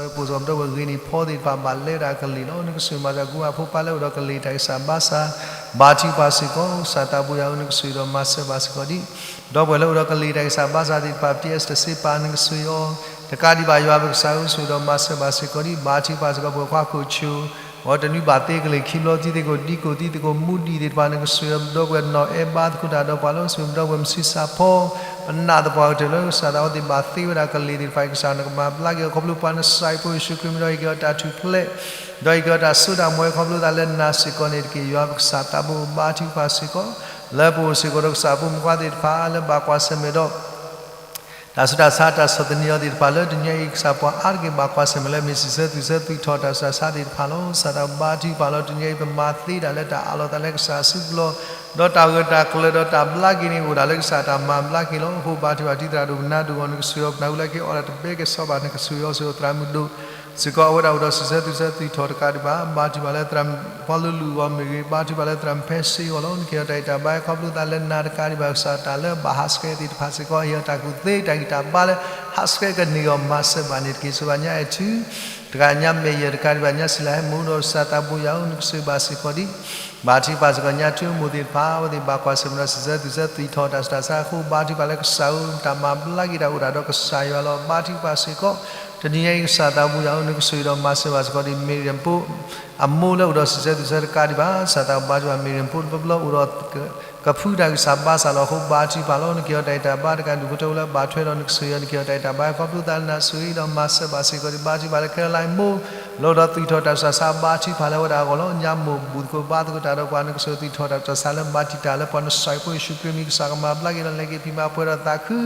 ပအိၣ်စ့ၢ်ကီးဒီပုၢ်ဝဲၢ်ဂ့ၤန့ၢ်ဖီသ့ၣ်တဖၣ်ဘၣ်လဲၤဝဲဒၣ်ကလံၤလီၤ. နကဆိၣ်ဂ့ၤမၤစၢၤအကူအဖိပၢ်လၢအိၣ်ဒီးကလံၤတၢ်ဂံၢ်စၢ်ဘါစၢ် ဘါထုကဖၣ်စ့ၢ်ကီး ကစၢ်သးဘိယွၤဧၢ နကဆိၣ်ဂ့ၤဒီးမၤစၢၤဘၣ်စ့ၢ်ကီးဒံး ဒီပုၢ်ဝဲၢ်လၢအိၣ်ဒီးကလံၤတၢ်ဂံၢ်စၢ်ဘါစၢ်သ့ၣ်တဖၣ် ပတံအ့စတၢ်စ့ပၢ် နကဆိၣ်ဂ့ၤအီၤ တကးဒံးဘၣ်ယွၤပကစၢ်ဧၢ, ဆိၣ်ဂ့ၤဒီးမၤစၢၤဘၣ်စ့ၢ်ကီးဒံး, ဘါထုကဖၣ်စ့ၢ်ကီး ပဝဲခွါခိၣ်ဆူၣ်, အဝဲတနွံဘၣ်သ့ကလ့ၢ်ခံဘျီ တံၤသကိးဒံကိၣ် တံၤသကိးမူဒံးသ့ၣ်တဖၣ် နကဆိၣ်ဂ့ၤဒီပုၢ်ဝဲၢ် နီၢ်အဲဘါသကိးတၢ်ဒီးပှၤလၢ ဆိၣ်ဂ့ၤဒီပုၢ်ဝဲၢ် မုၢ်ဆံဆၣ်ဖီ ပနာ်သပှၢ်ကတၢၢ်လၢကစၢ် တၢ်အဝဲသ့ၣ်ဘၣ်သ့ဝဲဒၣ်ကလ့ၢ်သ့ၣ်တဖၣ်အံၤ ကစၢ်နကမၤဘျါက့ၤအီၤ ခီဖျိပှၤနစၢ်အဖိယ့ၣ်ၡူးခရံာ်မံၤ ဒီးဟ့ၣ်က့ၤအီၤတၢ်ထူၣ်ဖျဲး ဒီးဟ့ၣ်က့ၤအီၤတၢ်စိတၢ်ကမီၤ ခီဖျိသးလၢနၤစ့ၢ်ကီးန့ၣ်တက့ၢ်. ယွၤပကစၢ်သးဘိဘါထုကဖၣ်စ့ၢ်ကီး လၢပအိၣ်စ့ၢ်ကီးဒီးကစၢ်အဖိမုၣ်ခွါသ့ၣ်တဖၣ် လၢဘၣ်ကွၢ်ဆၢၣ်မဲာ်ဒီး တၢ်ဆူးတၢ်ဆါတၢ်ဆီၣ်သနံးအီၤသ့ၣ်တဖၣ်လၢတနံၤအံၤ ကစၢ်ပှၤအါတက့ၢ်ဘၣ်ကွၢ်ဆၢၣ်မဲာ်လၢမ့ၢ်စံးဆၢသူၣ်ဆၢသူၣ်ထီၣ်တၢ်ဆူးတၢ်ဆါသ့ၣ်တဖၣ်လီၤ. ကစၢ်သးဘိဘါထုကဖၣ်လီၤ. တနံၤအံၤပမၤသ့ဒၣ်လၢတၢ်အးလီၤသးလၢကစၢ်အစုပူၤလီၤ. ဒီးတၢ်ဂၢၢ်တၢ်ကျၢၤဒီးတၢ်ဘျါက့ၤန့ၣ် အိၣ်ဒၣ်လၢကစၢ်တၢ်မၤဘျါက့ၤလီၤ. အဃိဘါထုကဖၣ်တံၤသရၣ်ဒိၣ်ပနၢ်ဒိၣ်အဂီၢ် နကဆိၣ်ဂ့ၤအီၤ ပနၢ်ဟူလၢက့ၤအီၣ်ဒၣ်တဘဲကဲစီးဘၣ် နကဆိၣ်ဂ့ၤအီၤ ဆိၣ်ဂ့ၤအီၤသရၣ်မုၣ်ဒိၣ် စ့ၢ်ကီး အဝဲဒၣ်အိၣ်ဒီးစံးဆၢသူၣ်ဆၢသူၣ်ထီၣ်တကးဒံးဘၣ် ဘါထုကဖၣ်လၢသရၣ်မုၣ်ဖီလၢလူၢ်အဂီၢ်မ့ၢ်ဂ့ၤ ဘါထုကဖၣ်လၢသရၣ်မုၣ်ဖဲစ့အဂီၢ်လီၤ. နကဟ့ၣ်အီၤတၢ်အံးတၢ်ဘါ ခီဖျိသးလၢနၤတကးဒံးဘၣ် ကစၢ်တၢ်လၢဘၣ်ဟးဆှဲးသ့ၣ်တဖၣ်စ့ၢ်ကီး ဟ့ၣ်အီၤတၢ်ကူၣ်သ့တၢ်ဂံၢ်တၢ်ဘါလၢ ဟးဆှဲးကန့ၢ်အီၤမၤစၢၤဘၣ်န့ၣ်တက့ၢ်. ဆိၣ်ဂ့ၤဘၣ်ညါအဲၣ်ထူ တဂၤညါမဲာ်ယဲၢ်တကးဒံးဘၣ် ညါစံလၤဟဲမူဒီး ကစၢ်သးဘိယွၤဧၢ နကဆိၣ်ဂ့ၤဘၣ်စ့ၢ်ကီးဒံး ဘါထုကဖၣ်စ့ၢ်ကီး ညါထူအမိၢ်သ့ၣ်တဖၣ် အဝဲသ့ၣ်ဘၣ်ကွၢ်ဆၢၣ်မဲာ်ဒီးစံးဆၢသူၣ်ဆၢသူၣ်ထီၣ်တၢ်ဆူးတၢ်ဆါအဃိ ဘါထုကဖၣ်လၢကစၢ်ဧၢ တၢ်မၤဘျါက့ၤတၢ်အိၣ်ဒၣ်ဒီးကစၢ်ယွၤလီၤ. ဘါထုကဖၣ်စ့ၢ်ကီး တနံၤညါအံၤ ကစၢ်သးဘိယွၤဧၢ နကဆိၣ်ဂ့ၤဒီးမၤစၢၤဘၣ်စ့ၢ်ကီးဒံး မ့ၢ်ရံဖိ အမိၢ်လၢအိၣ်ဒီးစံးဆၢသူၣ်ဆၢတကးဒံးဘၣ် ကစၢ်သးဘိဘါထုကဖၣ် မ့ၢ်ရံဖိတဘျီဘျီအိၣ်ဒီး ကဖုတၢ်ဂံၢ်စၢ်ဘါစၢ်လီၤ. အဃိဘါထုကဖၣ်လီၤ. နကဟ့ၣ်အီၤတၢ်အံးတၢ်ဘါတကးဒံး ဖိထၢဖိလၢဘၣ်ထွဲဒီး နကဆိၣ်ဂ့ၤအီၤ နကဟ့ၣ်အီၤတၢ်အံးတၢ်ဘါ ခီဖျိသးလၢနၤဆိၣ်ဂ့ၤဒီးမၤစၢၤဘၣ်စ့ၢ်ကီးဒံး ဘါထုကဖၣ်လၢခဲလၢာ်လၢမိၢ် လၢအိၣ်ဒီးသူၣ်ထီၣ်တၢ်ဆူးတၢ်ဆါ ဘါထုကဖၣ်လၢဝဲဒၣ်အဂီၢ်လီၤ. ညါမိၢ်ဘူၣ်သကိးဘါသကိးတၢ်ဒီးပှၤ နကဆိၣ်ဂ့ၤသူၣ်ထီၣ်တၢ်ဆူးတၢ်ဆါလၢ ဘါထုကဖၣ်လၢပှၤနစၢ်ဖိယ့ၣ်ၡူးခရံာ်မံၤ ကစၢ်ကမၤဘျါက့ၤဒီး လဲၤက့ၤဖံးမၤပှဲၤဒီးသးခု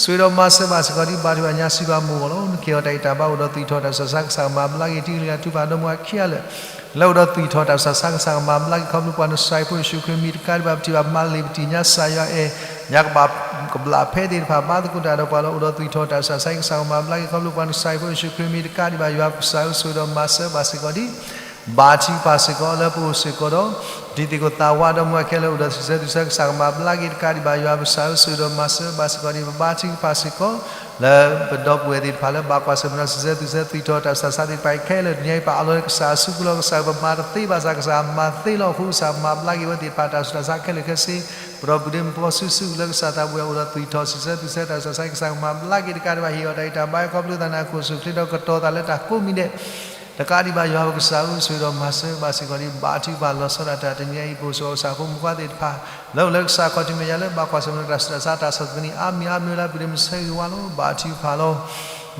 ဆိၣ်ဂ့ၤဒီးမၤစၢၤဘၣ်စ့ၢ်ကီးဒံး ဘါထုကဖၣ်ညါစံးဘၣ်မိၢ်အဂီၢ်လီၤ. နကဟ့ၣ်အီၤတၢ်အံးတၢ်ဘါအိၣ်ဒီးသူၣ်ထီၣ်တၢ်ဆူးတၢ်ဆါ ကစၢ်ကမၤဘျါက့ၤ တံၤကလံၤအထူပၢ်ဒီမါခံဂၤလၢာ် လၢအိၣ်ဒီးသူၣ်ထီၣ်တၢ်ဆူးတၢ်ဆါ ကစၢ်ကမၤဘျါက့ၤ ခီဖျိပှၤနစၢ်ဖိယ့ၣ်ၡူးခရံာ်မံၤတကးဒံးဘၣ် ပထံၣ်ဘၣ်မၤလ့ၤပထံၣ်ညါစၢ်ယွၤအဲၣ် ညါကဘၣ်ကဘျးဖဲသ့ၣ်တဖၣ် ဘါသကိးတၢ်ဒီးပှၤလၢအိၣ်ဒီးသူၣ်ထီၣ်တၢ်ဆူးတၢ်ဆါ ကစၢ်ကမၤဘျါက့ၤ ခီဖျိပှၤနစၢ်ဖိယ့ၣ်ၡူးခရံာ်မံၤတကးဒံးဘၣ် ယွၤပကစၢ်ဧၢ ဆိၣ်ဂ့ၤဒီးမၤစၢၤဘၣ်စ့ၢ်ကီးဒံး ဘါထုကဖၣ်စ့ၢ်ကီးလၢပအိၣ်စ့ၢ်ကီးဒီး ဒ်သ့ၣ်ကိးသးဝါဒီမါဝၤခဲလၢာ်အိၣ်ဒီးစံးဆၢသူၣ်ဆၢ ကစၢ်ကမၤဘျါက့ၤတကးဒံးဘၣ် ယွၤပကစၢ်ဧၢ ဆိၣ်ဂ့ၤဒီးမၤစၢၤဘၣ်စ့ၢ်ကီးဒံး ပဘါထုကဖၣ်စ့ၢ်ကီး လၢပဒီပုၢ်ဝဲၢ်သ့ၣ်တဖၣ်လၢဘၣ်ကွၢ်ဆၢၣ်မဲာ်ဒီးစံးဆၢသူၣ်ဆၢသူၣ်ထီၣ်တၢ်ဆူးတၢ်ဆါသ့ၣ်တဖၣ်အံၤခဲလၢာ် တနံၤအံၤပအးလီၤလၢကစၢ်အစုပူၤလီၤ. ကစၢ်ပမၤတသ့ဘၣ်ဆၣ် ကစၢ်မၤသ့လီၤ. အဃိကစၢ်မၤဘျါက့ၤဝဲသ့ၣ်တဖၣ်တၢ်ဆူးတၢ်ဆါခဲလၢာ်ခဲဆ့ ပဒီပုၢ်ဝဲၢ်မုၣ်ဖိစုာ်စုာ်လၢကစၢ်သးပူၤအံၤအိၣ်ဒီးသူၣ်ထီၣ်စံးဆၢသူၣ်ဆၢတၢ်ဆူးတၢ်ဆါ ကစၢ်ကမၤဘျါက့ၤတကးဒံးဘၣ် ဟ့ၣ်အီၤတၢ်အံးတၢ်ဘါ ခီဖျိသးန့ၣ် အခိၣ်ဆူၣ်ချ့ဒီးကတီၤသးလၢတၢ်ကိးမံၤဒဲး တကးဒံးဘၣ် ယွၤပကစၢ်ဧၢ ဆိၣ်ဂ့ၤဒီးမၤစၢၤဘၣ်စ့ၢ်ကီးဒံး ဘါထုကဖၣ်လီၤဆီဒၣ်တၢ် တနံၤအံၤ ပအိၣ်စ့ၢ်ကီးကစၢ်ဖိမုၣ်ဖိခွါသ့ၣ်တဖၣ် လၢအိၣ်လၢကစၢ်ခီၣ်ထံးမဲာ်ညါလၢဘၣ်ကွၢ်ဆၢၣ်မဲာ်ဒီးတၢ်ဆူးတၢ်ဆါ တၢ်ဆီၣ်သနံးအါမံၤအါမံၤလၢပဒိၣ်မုၣ်ဆၢဂ့ၤဝါလီၤ. ဘါထုကဖၣ်လီၤ.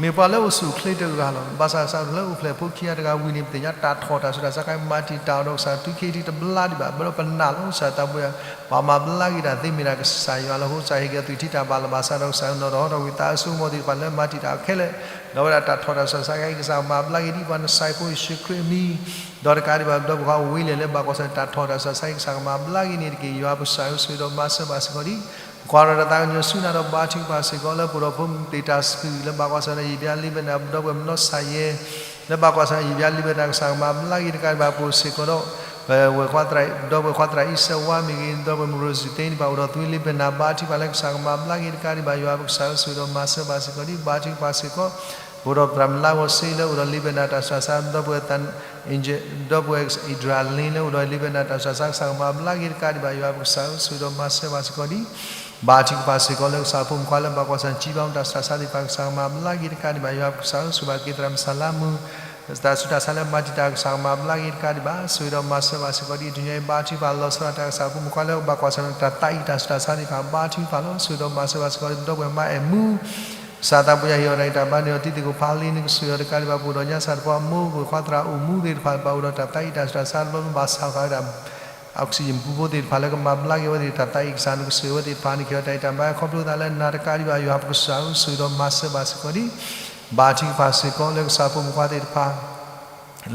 မ့ၢ်ပှၤလၢအိၣ်ဆူၣ်အိၣ်ချ့တဂၤလီၤ. ဘၣ်ဆၣ်ကစၢ်လၢအိၣ်ဖျဲၣ်ဖိခံဂၤတဂၤဝံၤန့ၣ် ပသ့ၣ်ညါတၢ်ထီၣ်တၢ်ဆူးတၢ်ဆါခါအံၤ မၤတံာ်တာ်အီၤဒီးကစၢ် တုၤခဲအံၤတဘျါဒံးဘၣ် ဘၣ်ဒီးပနာ်လီၤ ကစၢ်သးပူၤ ပှၤမၤဘျါက့ၤတၢ်သ့မ့ၢ်ဒၣ်ကစၢ်ယွၤလီၤ. အဃိကစၢ်ဟ့ၣ်က့ၤအသွံၣ်ထံတၢ်ဘၣ်လီၤဘၣ်စးဒီးကစၢ်နီၢ်ဒီးဟီဒီးဝံသးအစိကမီၤသ့ၣ်တဖၣ်လၢ မၤတံာ်တာ်အီၤခဲလၢာ် ဒီးဝဲဒၣ်တၢ်ထီၣ်တၢ်ဆူးတၢ်ဆါခါအံၤ ကစၢ်မၤဘျါက့ၤဒ်ပှၤနစၢ်ဖိယ့ၣ်ၡူးခရံာ်အမံၤ ဒီးတကးဒံးဘၣ် ပဒီပုၢ်ဝဲၢ်ခွါအိၣ်ဝဲလၢ်လၢဘၣ်ကွၢ်ဆၢၣ်တၢ်ထီၣ်တၢ်ဆူးတၢ်ဆါအံၤ ကစၢ်ကမၤဘျါက့ၤန့ၣ်တက့ၢ်. ယွၤပကစၢ်ဧၢ ဆိၣ်ဂ့ၤဒီးမၤစၢၤဘၣ်စ့ၢ်ကီးဒံး ကွၢ်ဒီးတၢ်သးကညီၤဆူနၤဒီးဘါထုကဖၣ်စ့ၢ်ကီး လၢပဒီပုၢ်ဝဲၢ်မုၣ်သ့ၣ်တၢ်စူၤ လၢဘၣ်ကွၢ်ဆၢၣ်ဒီးယံာ်ဘျါလံဘဲနၤ ပဒီပုၢ်ဝဲၢ်မနီၢ်စၢ်ယဲ လၢဘၣ်ကွၢ်ဆၢၣ်ဒီးယံာ်ဘျါလံဘဲနၤ ကစၢ်ကမၤဘျါက့ၤတကးဒံးဘၣ် ပအိၣ်စ့ၢ်ကီးဒီး ပဝဲၢ်ခွါသရၣ် ဒီပုၢ်ဝဲၢ်ခွါသရၣ်အံၤစဲးဝါမ့ၢ်ဂ့ၤ ဒီပုၢ်ဝဲၢ်မုၢ်ရိစံၣ်သ့န့ၣ် ပအိၣ်ဒီးသွံၣ်လံဘဲနၤ ဘါထုကဖၣ်လၢကစၢ်ကမၤဘျါက့ၤတကးဒံးဘၣ် ယွၤပကစၢ်ဧၢ ဆိၣ်ဂ့ၤဒီးမၤစၢၤဘၣ်စ့ၢ်ကီးဒံး ဘါထုကဖၣ်စ့ၢ်ကီး ပအိၣ်ဒီးသရၣ်မုၣ်လါဂီၤစ့လၢအိၣ်ဒီးလံဘဲနၤတၢ်ဆူးတၢ်ဆါ ဒီပုၢ်ဝဲၢ် ဒီပုၢ်ဝဲၢ်အံၣ်ဒြၣ်လ့လၢအိၣ်ဒီးလံဘဲနၤတၢ်ဆူးတၢ်ဆါ ကစၢ်ကမၤဘျါက့ၤတကးဒံးဘၣ် ယွၤပကစၢ်ဧၢ ဆိၣ်ဂ့ၤဒီးမၤစၢၤဘၣ်စ့ၢ်ကီးဒံး ဘါထုကဖၣ်စ့ၢ်ကီးလၢကစၢ်ဖိမုၣ်ခွါလၢဘၣ်ကွၢ်ဆၢၣ် ကံဘါမူးတၢ်ဆူးတၢ်ဆါသ့ၣ်တဖၣ် ကစၢ်ကမၤဘျါက့ၤတကးဒံးဘၣ် ယွၤပကစၢ်ဧၢ ဆိၣ်ဂ့ၤဘၣ်က့ၤသရၣ်မုၣ်စၤလါမုၣ် တၢ်ဆူးတၢ်ဆါလၢမၤတံာ်တာ် ကစၢ်ကမၤဘျါက့ၤတကးဒံးဘၣ် ဆိၣ်ဂ့ၤဒီးမၤစၢၤဘၣ်စ့ၢ်ကီးဒံး တနံၤအံၤ ဘါထုကဖၣ်လီၤဆီဒၣ်တၢ် ကစၢ်ဖိမုၣ်ခွါလၢဘၣ်ကွၢ်ဆၢၣ်ဒီးတၢ်သးအံၤတၢ်ဆူးတၢ်ဆါသ့ၣ်တဖၣ် ဘါထုကဖၣ်လီၤ ဆိၣ်ဂ့ၤဒီးမၤစၢၤဘၣ်စ့ၢ်ကီးဒံး ပဒီပုၢ်ဝဲၢ်မါအဲၣ်မူ ကစၢ်သးပူၤယၤဟ့ၣ်အီၤတၢ်အံးတၢ်ဘါန့ၣ် အတံၤသကိးဖးလံ နကဆိၣ်ဂ့ၤအီၤတကးဒံးဘၣ် ပအိၣ်ဒီးညါစၢ်တပှၢ်မိၢ် ပဝဲၢ်ခွါသရၣ်အိၣ်မူသ့ၣ်တဖၣ် ဘၣ်အိၣ်ဒီးတၢ်သးအံးတၢ်ဆူးတၢ်ဆါ ဘၣ်ဆါဃာ်ဝဲဒၣ် အ oxygen ပူဖိသ့ၣ်တဖၣ်လၢကမၤဘျါက့ၤဝဲသ့ၣ်တၢ်သးအံး ကစၢ်နကဆိၣ်ဂ့ၤဝဲသ့ၣ်တဖၣ် နကဟ့ၣ်အီၤတၢ်အံးတၢ်ဘါ ခီဖျိသးလၢနၤတကးဒံးဘၣ် ယွၤပကစၢ်ဧၢ ဆိၣ်ဂ့ၤဒီးမၤစၢၤဘၣ်စ့ၢ်ကီးဒံး ဘါထုကဖၣ်စ့ၢ်ကီးလၢကစၢ်ဖိမုၣ်ခွါသ့ၣ်တဖၣ်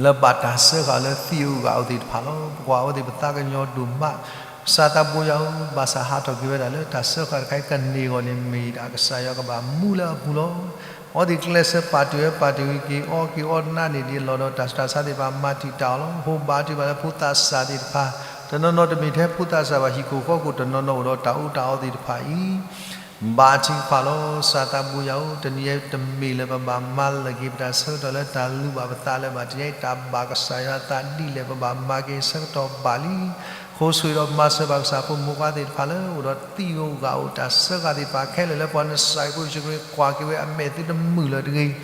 လၢဘၣ်တၢ်စၢဃာ်လၢသံအဂၤအိၣ်သ့ၣ်တဖၣ်လီၤ. ပကွၢ်အဝဲသ့ၣ်ပသးကညီၤဒိၣ်မး ကစၢ်သးပူၤယၤဧၢ ဘၣ်ဆၣ်ဟးထီၣ်က့ၤဝဲဒၣ်လၢတၢ်စၢဃာ်တခါအံၤကန့ၢ်အဂီၢ်န့ၣ် မ့ၢ်ဒၣ်ကစၢ်ယွၤကဘၣ်မူလၢအပူၤလီၤ. အဝဲသ့ၣ်ကျဲးစၢးပာ်တ့ၢ်ဝဲပာ်တ့ၢ်ဝံၤက့ၤ အီက့ၤအီနးန့ၣ်ဒ်အလီၢ်ဒီး တၢ်ဆူးတၢ်ဆါသ့ၣ်တဖၣ်မၤတံာ်တာ်အီၤလီၤ. အဃိဘါထုကဖၣ်လၢဖိသၣ်စၢ်သ့ၣ်တဖၣ် တနီၤနီၤတမ့ၢ်ထဲဖိသၣ်စၢ်ဘၣ် ဟံၣ်ခိၣ်ဃီခိၣ် တနီၤနီၤအိၣ်ဒီးတၢ်အူတၢ်အီသ့ၣ်တဖၣ်အံၤ ဘါထုကဖၣ်လီၤ. ကစၢ်သးဘိယွၤဧၢ, တနံၤအံၤတမ့ၢ်လၢပဘၣ်မၤလၢာ်က့ၤပတၢ်ဆၢကတီၢ်လၢတၢ်လူၤဘၣ်ပသးလၢၤဘၣ်. တနံၤအံၤတၢ်ဘၣ်ကစၢ်ယွၤအသးဒ်လဲၣ် ပဘၣ်မၤက့ၤဆၢကတီၢ်ဘၣ်လံ. အဃိဆိၣ်ဂ့ၤဒီးမၤစၢၤဘၣ်ကစၢ်ဖိမုၣ်ဖိခွါသ့ၣ်တဖၣ်လၢ အိၣ်ဒီးသံၣ်ဧိၤဂၤဧိၤတၢ်စၢဃာ်သ့ၣ်တဖၣ်ခဲလၢာ်လၢပှၤနစၢ်ဖိယ့ၣ်ၡူးခရံာ်ကွၢ်က့ၤဝဲအမဲာ်သုတမုာ်လၢၤတဂ့ၤ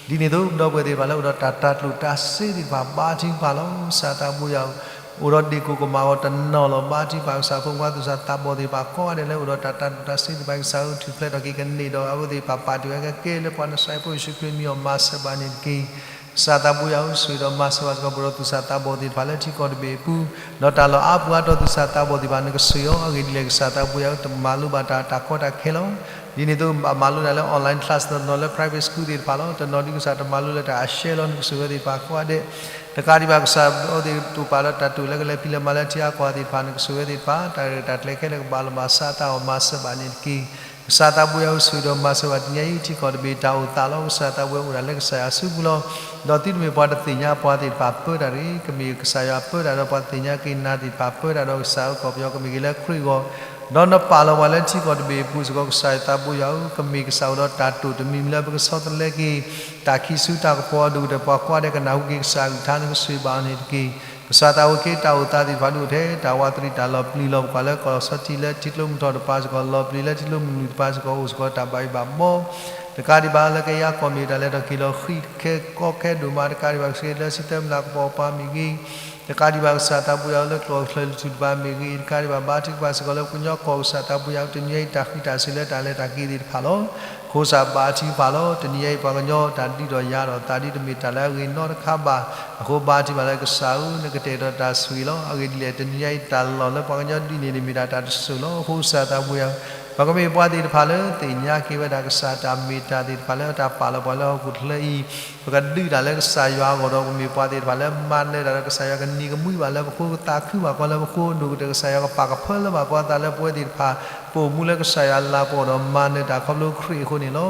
ဒ်န့ၣ်အသိး ဒီပုၢ်ဝဲၢ်သ့ၣ်တဖၣ်လၢအိၣ်ဒီးတၢ်တၢ်တိာ်တၢ်စ့သ့ၣ်တဖၣ် ဘါထုကဖၣ်လီၤ. ကစၢ်သးဘိယွၤဧၢ, အိၣ်ဒီးဒ့ၣ်ကိၣ်ကမၣ်အဂီၢ်တနီၤလီၤ. ဘါထုကဖၣ်ကစၢ်ဖိမုၣ်ဖိခွါသူၣ်စၢ်သးဘီၣ်သ့ၣ်တဖၣ် ကိးဂၤဒဲးလၢအိၣ်ဒီးတၢ်တၢ်တိာ်တၢ်စ့သ့ၣ်တဖၣ် ကစၢ်ဧၢ ထူၣ်ဖျဲးထီၣ်က့ၤကန့ၢ်ဒီးအဝဲသ့ၣ်တဖၣ်ပာ်တ့ၢ်ဝဲကကဲလၢပှၤနစၢ်ဖိယ့ၣ်ၡူးခရံာ်မံၤအဂီၢ် မၤစၢၤဘၣ်န့ၣ်တက့ၢ်. ကစၢ်သးဘိယွၤဧၢ, ဆိၣ်ဂ့ၤဒီးမၤစၢၤဘၣ်စ့ၢ်ကီး ပဒိၣ်သူၣ်စၢ်သးဘီၣ်သ့ၣ်တဖၣ်လၢထံကီၢ်တဘ့ၣ်အပူၤ, ဒီးတၢ်လီၢ်အါပူၤအါတီၤသူၣ်စၢ်သးဘီၣ်သ့ၣ်တဖၣ် နကဆိၣ်ဂ့ၤအီၤ. အဂ့ၢ်ဒ်လဲၣ် ကစၢ်သးဘိယွၤဧၢ, တမၤလိဘၣ်တၢ်တၢ်ကီတၢ်ခဲလီၤ. ဒ်န့ၣ်အသိး ဘၣ်မၤလိတၢ်လၢ online class တနီၤလၢ private school သ့ၣ်တဖၣ်လီၤ. တနီၤဒုးကစၢ် တမၤလိလၢတၢ်အရှဲလီၤ. နကဆိၣ်ဂ့ၤသ့ၣ်တဖၣ်ကိးဂၤဒဲး တကးဒံးဘၣ် ကစၢ်အဝဲသ့ၣ်တဖၣ်ဒီးတၢ်တိာ်လၢကလဲၤဖံးလဲၤမၤလၢထံအါကီၢ်သ့ၣ်တဖၣ် နကဆိၣ်ဂ့ၤသ့ၣ်တဖၣ် တၢ်ရဲၣ်တၢ်ကျဲၤခဲလၢာ်ကဘၣ်လီၤဘၣ်စး တၢ်အီၣ်မၤစၢၤဘၣ်န့ၣ်တက့ၢ်. ကစၢ်သးဘိယွၤဧၢ, ဆိၣ်ဂ့ၤဒီးမၤစၢၤဘၣ်တနံၤအံၤ ထံကီၢ်တဘ့ၣ်တၢ်အိၣ်သးလီၤ. ကစၢ်သးဘိယွၤအိၣ်ဒၣ်လၢကစၢ်ယွၤအစုပူၤလီၤ. ဒီးသုတမ့ၢ်ပှၤတသ့ၣ်ညါပှၤသ့ၣ်တဖၣ်ပၢတၢ်တဂ့ၤ, ကမ့ၢ်ကစၢ်ယွၤပၢတၢ်ဒီးပှၤသ့ၣ်ညါက့ၤနၤသ့ၣ်တဖၣ် ပၢတၢ်ဒီးကစၢ်အကီၢ်ပယီၤ ကမ့ၢ်ဂ့ၤလၢခရံာ်အဂီၢ် ဒီးနပာ်လီၤပှၤလၢထံကီၢ်တဘ့ၣ်အပူၤစ့ၢ်ကီး ကစၢ်ယွၤသးဘိယွၤဧၢ, ကမ့ၢ်ကစၢ်အိၣ်ဒီးတၢ်တိာ်တမံၤမံၤလၢပကဆီတလဲက့ၤ တၢ်ခံးဆူတၢ်ကပီၤအဒိၣ်ကတၢၢ် ပှၤကိးဂၤဒဲးကနၢ်ဟူက့ၤကစၢ်အကလုၢ်ကထါ နကဆိၣ်ဂ့ၤဘၣ်အီၤန့ၣ်တက့ၢ်. ကစၢ်သးအိၣ်က့ၤတၢ်အိၣ်သးသ့ၣ်တဖၣ်ဒိၣ်ထဲ တၢ်ဝးတရံးတၢ်လီၤပျံၤလီၤပကွၢ်လၢကီၢ်လီၤဆီထံးလၢထံကျိမုၢ်ထီၣ်တပၤစ့ၢ်ကီး လီၤပျံၤလၢထံကျိမုၢ်နုာ်တပၤစ့ၢ်ကီး အိၣ်စ့ၢ်ကီးတၢ်ဘၣ်ယိၣ်ဘၣ်ဘီ တကးဒံးဘၣ်လၢကယၤကီၢ်မ့ၢ်တၢ်လဲၤထီၣ်က့ၤလီၤဃံးခဲကီခဲဒိၣ်မး တကးဒံးဘၣ်ကဆှဲလၢစံၣ်တဲၤမုၢ်လၢ်ကပီၤပၤမ့ၢ်ဂ့ၤ တကးဒံးဘၣ်ကစၢ်သးဘိယွၤလၢကျိၣ်ချၢလၢထူၣ်တပၤမ့ၢ်ဂ့ၤ တကးဒံးဘၣ်ဘါထုကဖၣ်စ့ၢ်ကီးလၢပှၤကညီကီၢ် ကစၢ်သးဘိယွၤတနံၤအံၤတၢ်ဃံးတၢ်စ့ၤလၢတၢ်လဲၤတၢ်က့ၤသ့ၣ်တဖၣ်လီၤ. အဃိကစၢ်ဘါထုကဖၣ်လီၤ. တနံၤအံၤပှၤကညီတၢ်ဒုးဒီးယၤဒီးသးဒ်တမ့ၢ်တၢ်လၢအဂ့ၤနီတခါဘၣ်. အဃိဘါထုကဖၣ်လၢကစၢ်ဧၢ နကတဲာ်ကတီၤတၢ်ဆိၣ်ဂ့ၤလီၤ. အဂ့ၢ်ဒ်လဲၣ် တနံၤအံၤတၢ်လီၢ်လၢပှၤကညီဒုးန့ၢ်န့ၣ်မ့ၢ်ဒၣ်တၢ်တစိၢ်လီၤ. အဃိကစၢ်သးဘိယွၤ ပကမ့ၢ်ပှၤသ့ၣ်တဖၣ်လၢသ့ၣ်ညါက့ၤဝဲဒၣ်ကစၢ်တၢ်မ့ၢ်တၢ်သ့ၣ်တဖၣ်လၢတၢ်ပာ်လီၤပှၤလၢဟီၣ်ခိၣ်ချၢအံၤ ပကဒုးတၢ်လၢကစၢ်ယွၤအဂီၢ်ဒီး ပမ့ၢ်ပှၤသ့ၣ်တဖၣ်လၢမၤနၢၤတၢ်ဒီးကစၢ်ယွၤကနံၤကမှံဘၣ်လၢပဃိ ကသးခုဘၣ်ကီးလၢပဃိ အဒိၣ်ကတၢၢ်ကစၢ်ယွၤကပာ်ကဖၢလၢဘၣ်ပှၤသးလၢပဝဲသ့ၣ်တဖၣ် ပအိၣ်မူလၢကစၢ်ယွၤလၤကပီၤဒီးမၤနၢၤတၢ်ခီဖျိခရံာ်အဃိန့ၣ်လီၤ.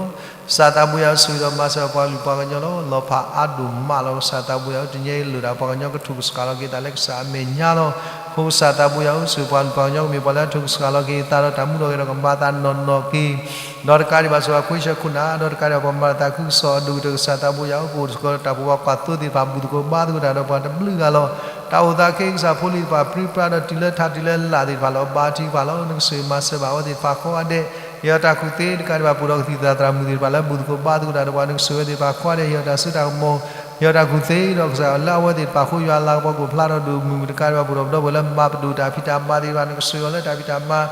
ကစၢ်သးဘိယွၤဆိၣ်ဂ့ၤဒီးမၤစၢၤပှၤကလုာ်ပှၤကညီလီၤ. လီၤဖးအါဒိၣ်မးလီၤ. ကစၢ်သးဘိယွၤဧၢ တနံၤအံၤလိၣ်ဒၣ်ပှၤကညီကထိၣ်ကစှၤလီၤက့ၤသးလၢကစၢ်အမဲာ်ညါလီၤ. အဃိကစၢ်သးဘိယွၤဧၢ ဆိၣ်ဂ့ၤပှၤကလုာ်ပှၤကညီကမ့ၢ်ပှၤလၢအထိၣ်ကစှၤလီၤက့ၤသးဒီးတၢ်မူထီၣ်ဂဲၤထီၣ် ကမၤသးနီၢ်နီၢ်က့ၤ ဒီးတကးဒံးဘၣ်စ့ၢ်ကီး ခွ့ဆၢခိၣ်နၢ် ဒီးတကးဒံးဘၣ်ပှၤမၤတၢ်သးခုကစီၣ်အဒိၣ်ကတၢၢ် ကစၢ်သးဘိယွၤဧၢ ပအိၣ်စ့ၢ်ကီးဒီးတၢ်ဖှီၣ်ဘၣ်ကွၢ်သိသ့ၣ်တဖၣ် ဘူၣ်သကိးဘါသကိးတၢ်ဒီးပှၤတဘျုးဂၤလီၤ. တၢ်အိၣ်သးခဲအံၤကစၢ်ဖိလံၤသ့ၣ်တဖၣ် ပြံပြါဒီးတုၤလၢထးတုၤလၢလာ်သ့ၣ်တဖၣ်လီၤ. ဘါထုကဖၣ်လီၤ. နကဆိၣ်ဂ့ၤမၤစၢၤဘၣ်အဝဲသ့ၣ်တဖၣ်ကိးဂၤဒဲး ဟ့ၣ်အီၤတၢ်ကူၣ်သ့ တကးဒံးဘၣ်ပှၤဒီးကသံၣ်သရၣ်သရၣ်မုၣ်သ့ၣ်တဖၣ်လၢဘူၣ်သကိးဘါသကိးတၢ်ဒီးပှၤ နကဆိၣ်ဂ့ၤသ့ၣ်တဖၣ်ကိးဂၤဒဲး ဟ့ၣ်အီၤတၢ်စိတၢ်ကမီၤ ဟ့ၣ်အီၤတၢ်ကူၣ်သ့ဒီးကစၢ်လၢအဝဲသ့ၣ်တဖၣ်ဃိယွၤလၤကပီၤကအိၣ်ဖျါထီၣ်ဒိၣ်မုၢ် တကးဒံးဘၣ်ပှၤဒီးပဒီပုၢ်ဝဲၢ်လၢမၤပဒိၣ်တၢ်ဖံးတၢ်မၤသ့ၣ်တဖၣ် နကဆိၣ်ဂ့ၤအီၤလၢတၢ်ဖံးတၢ်မၤ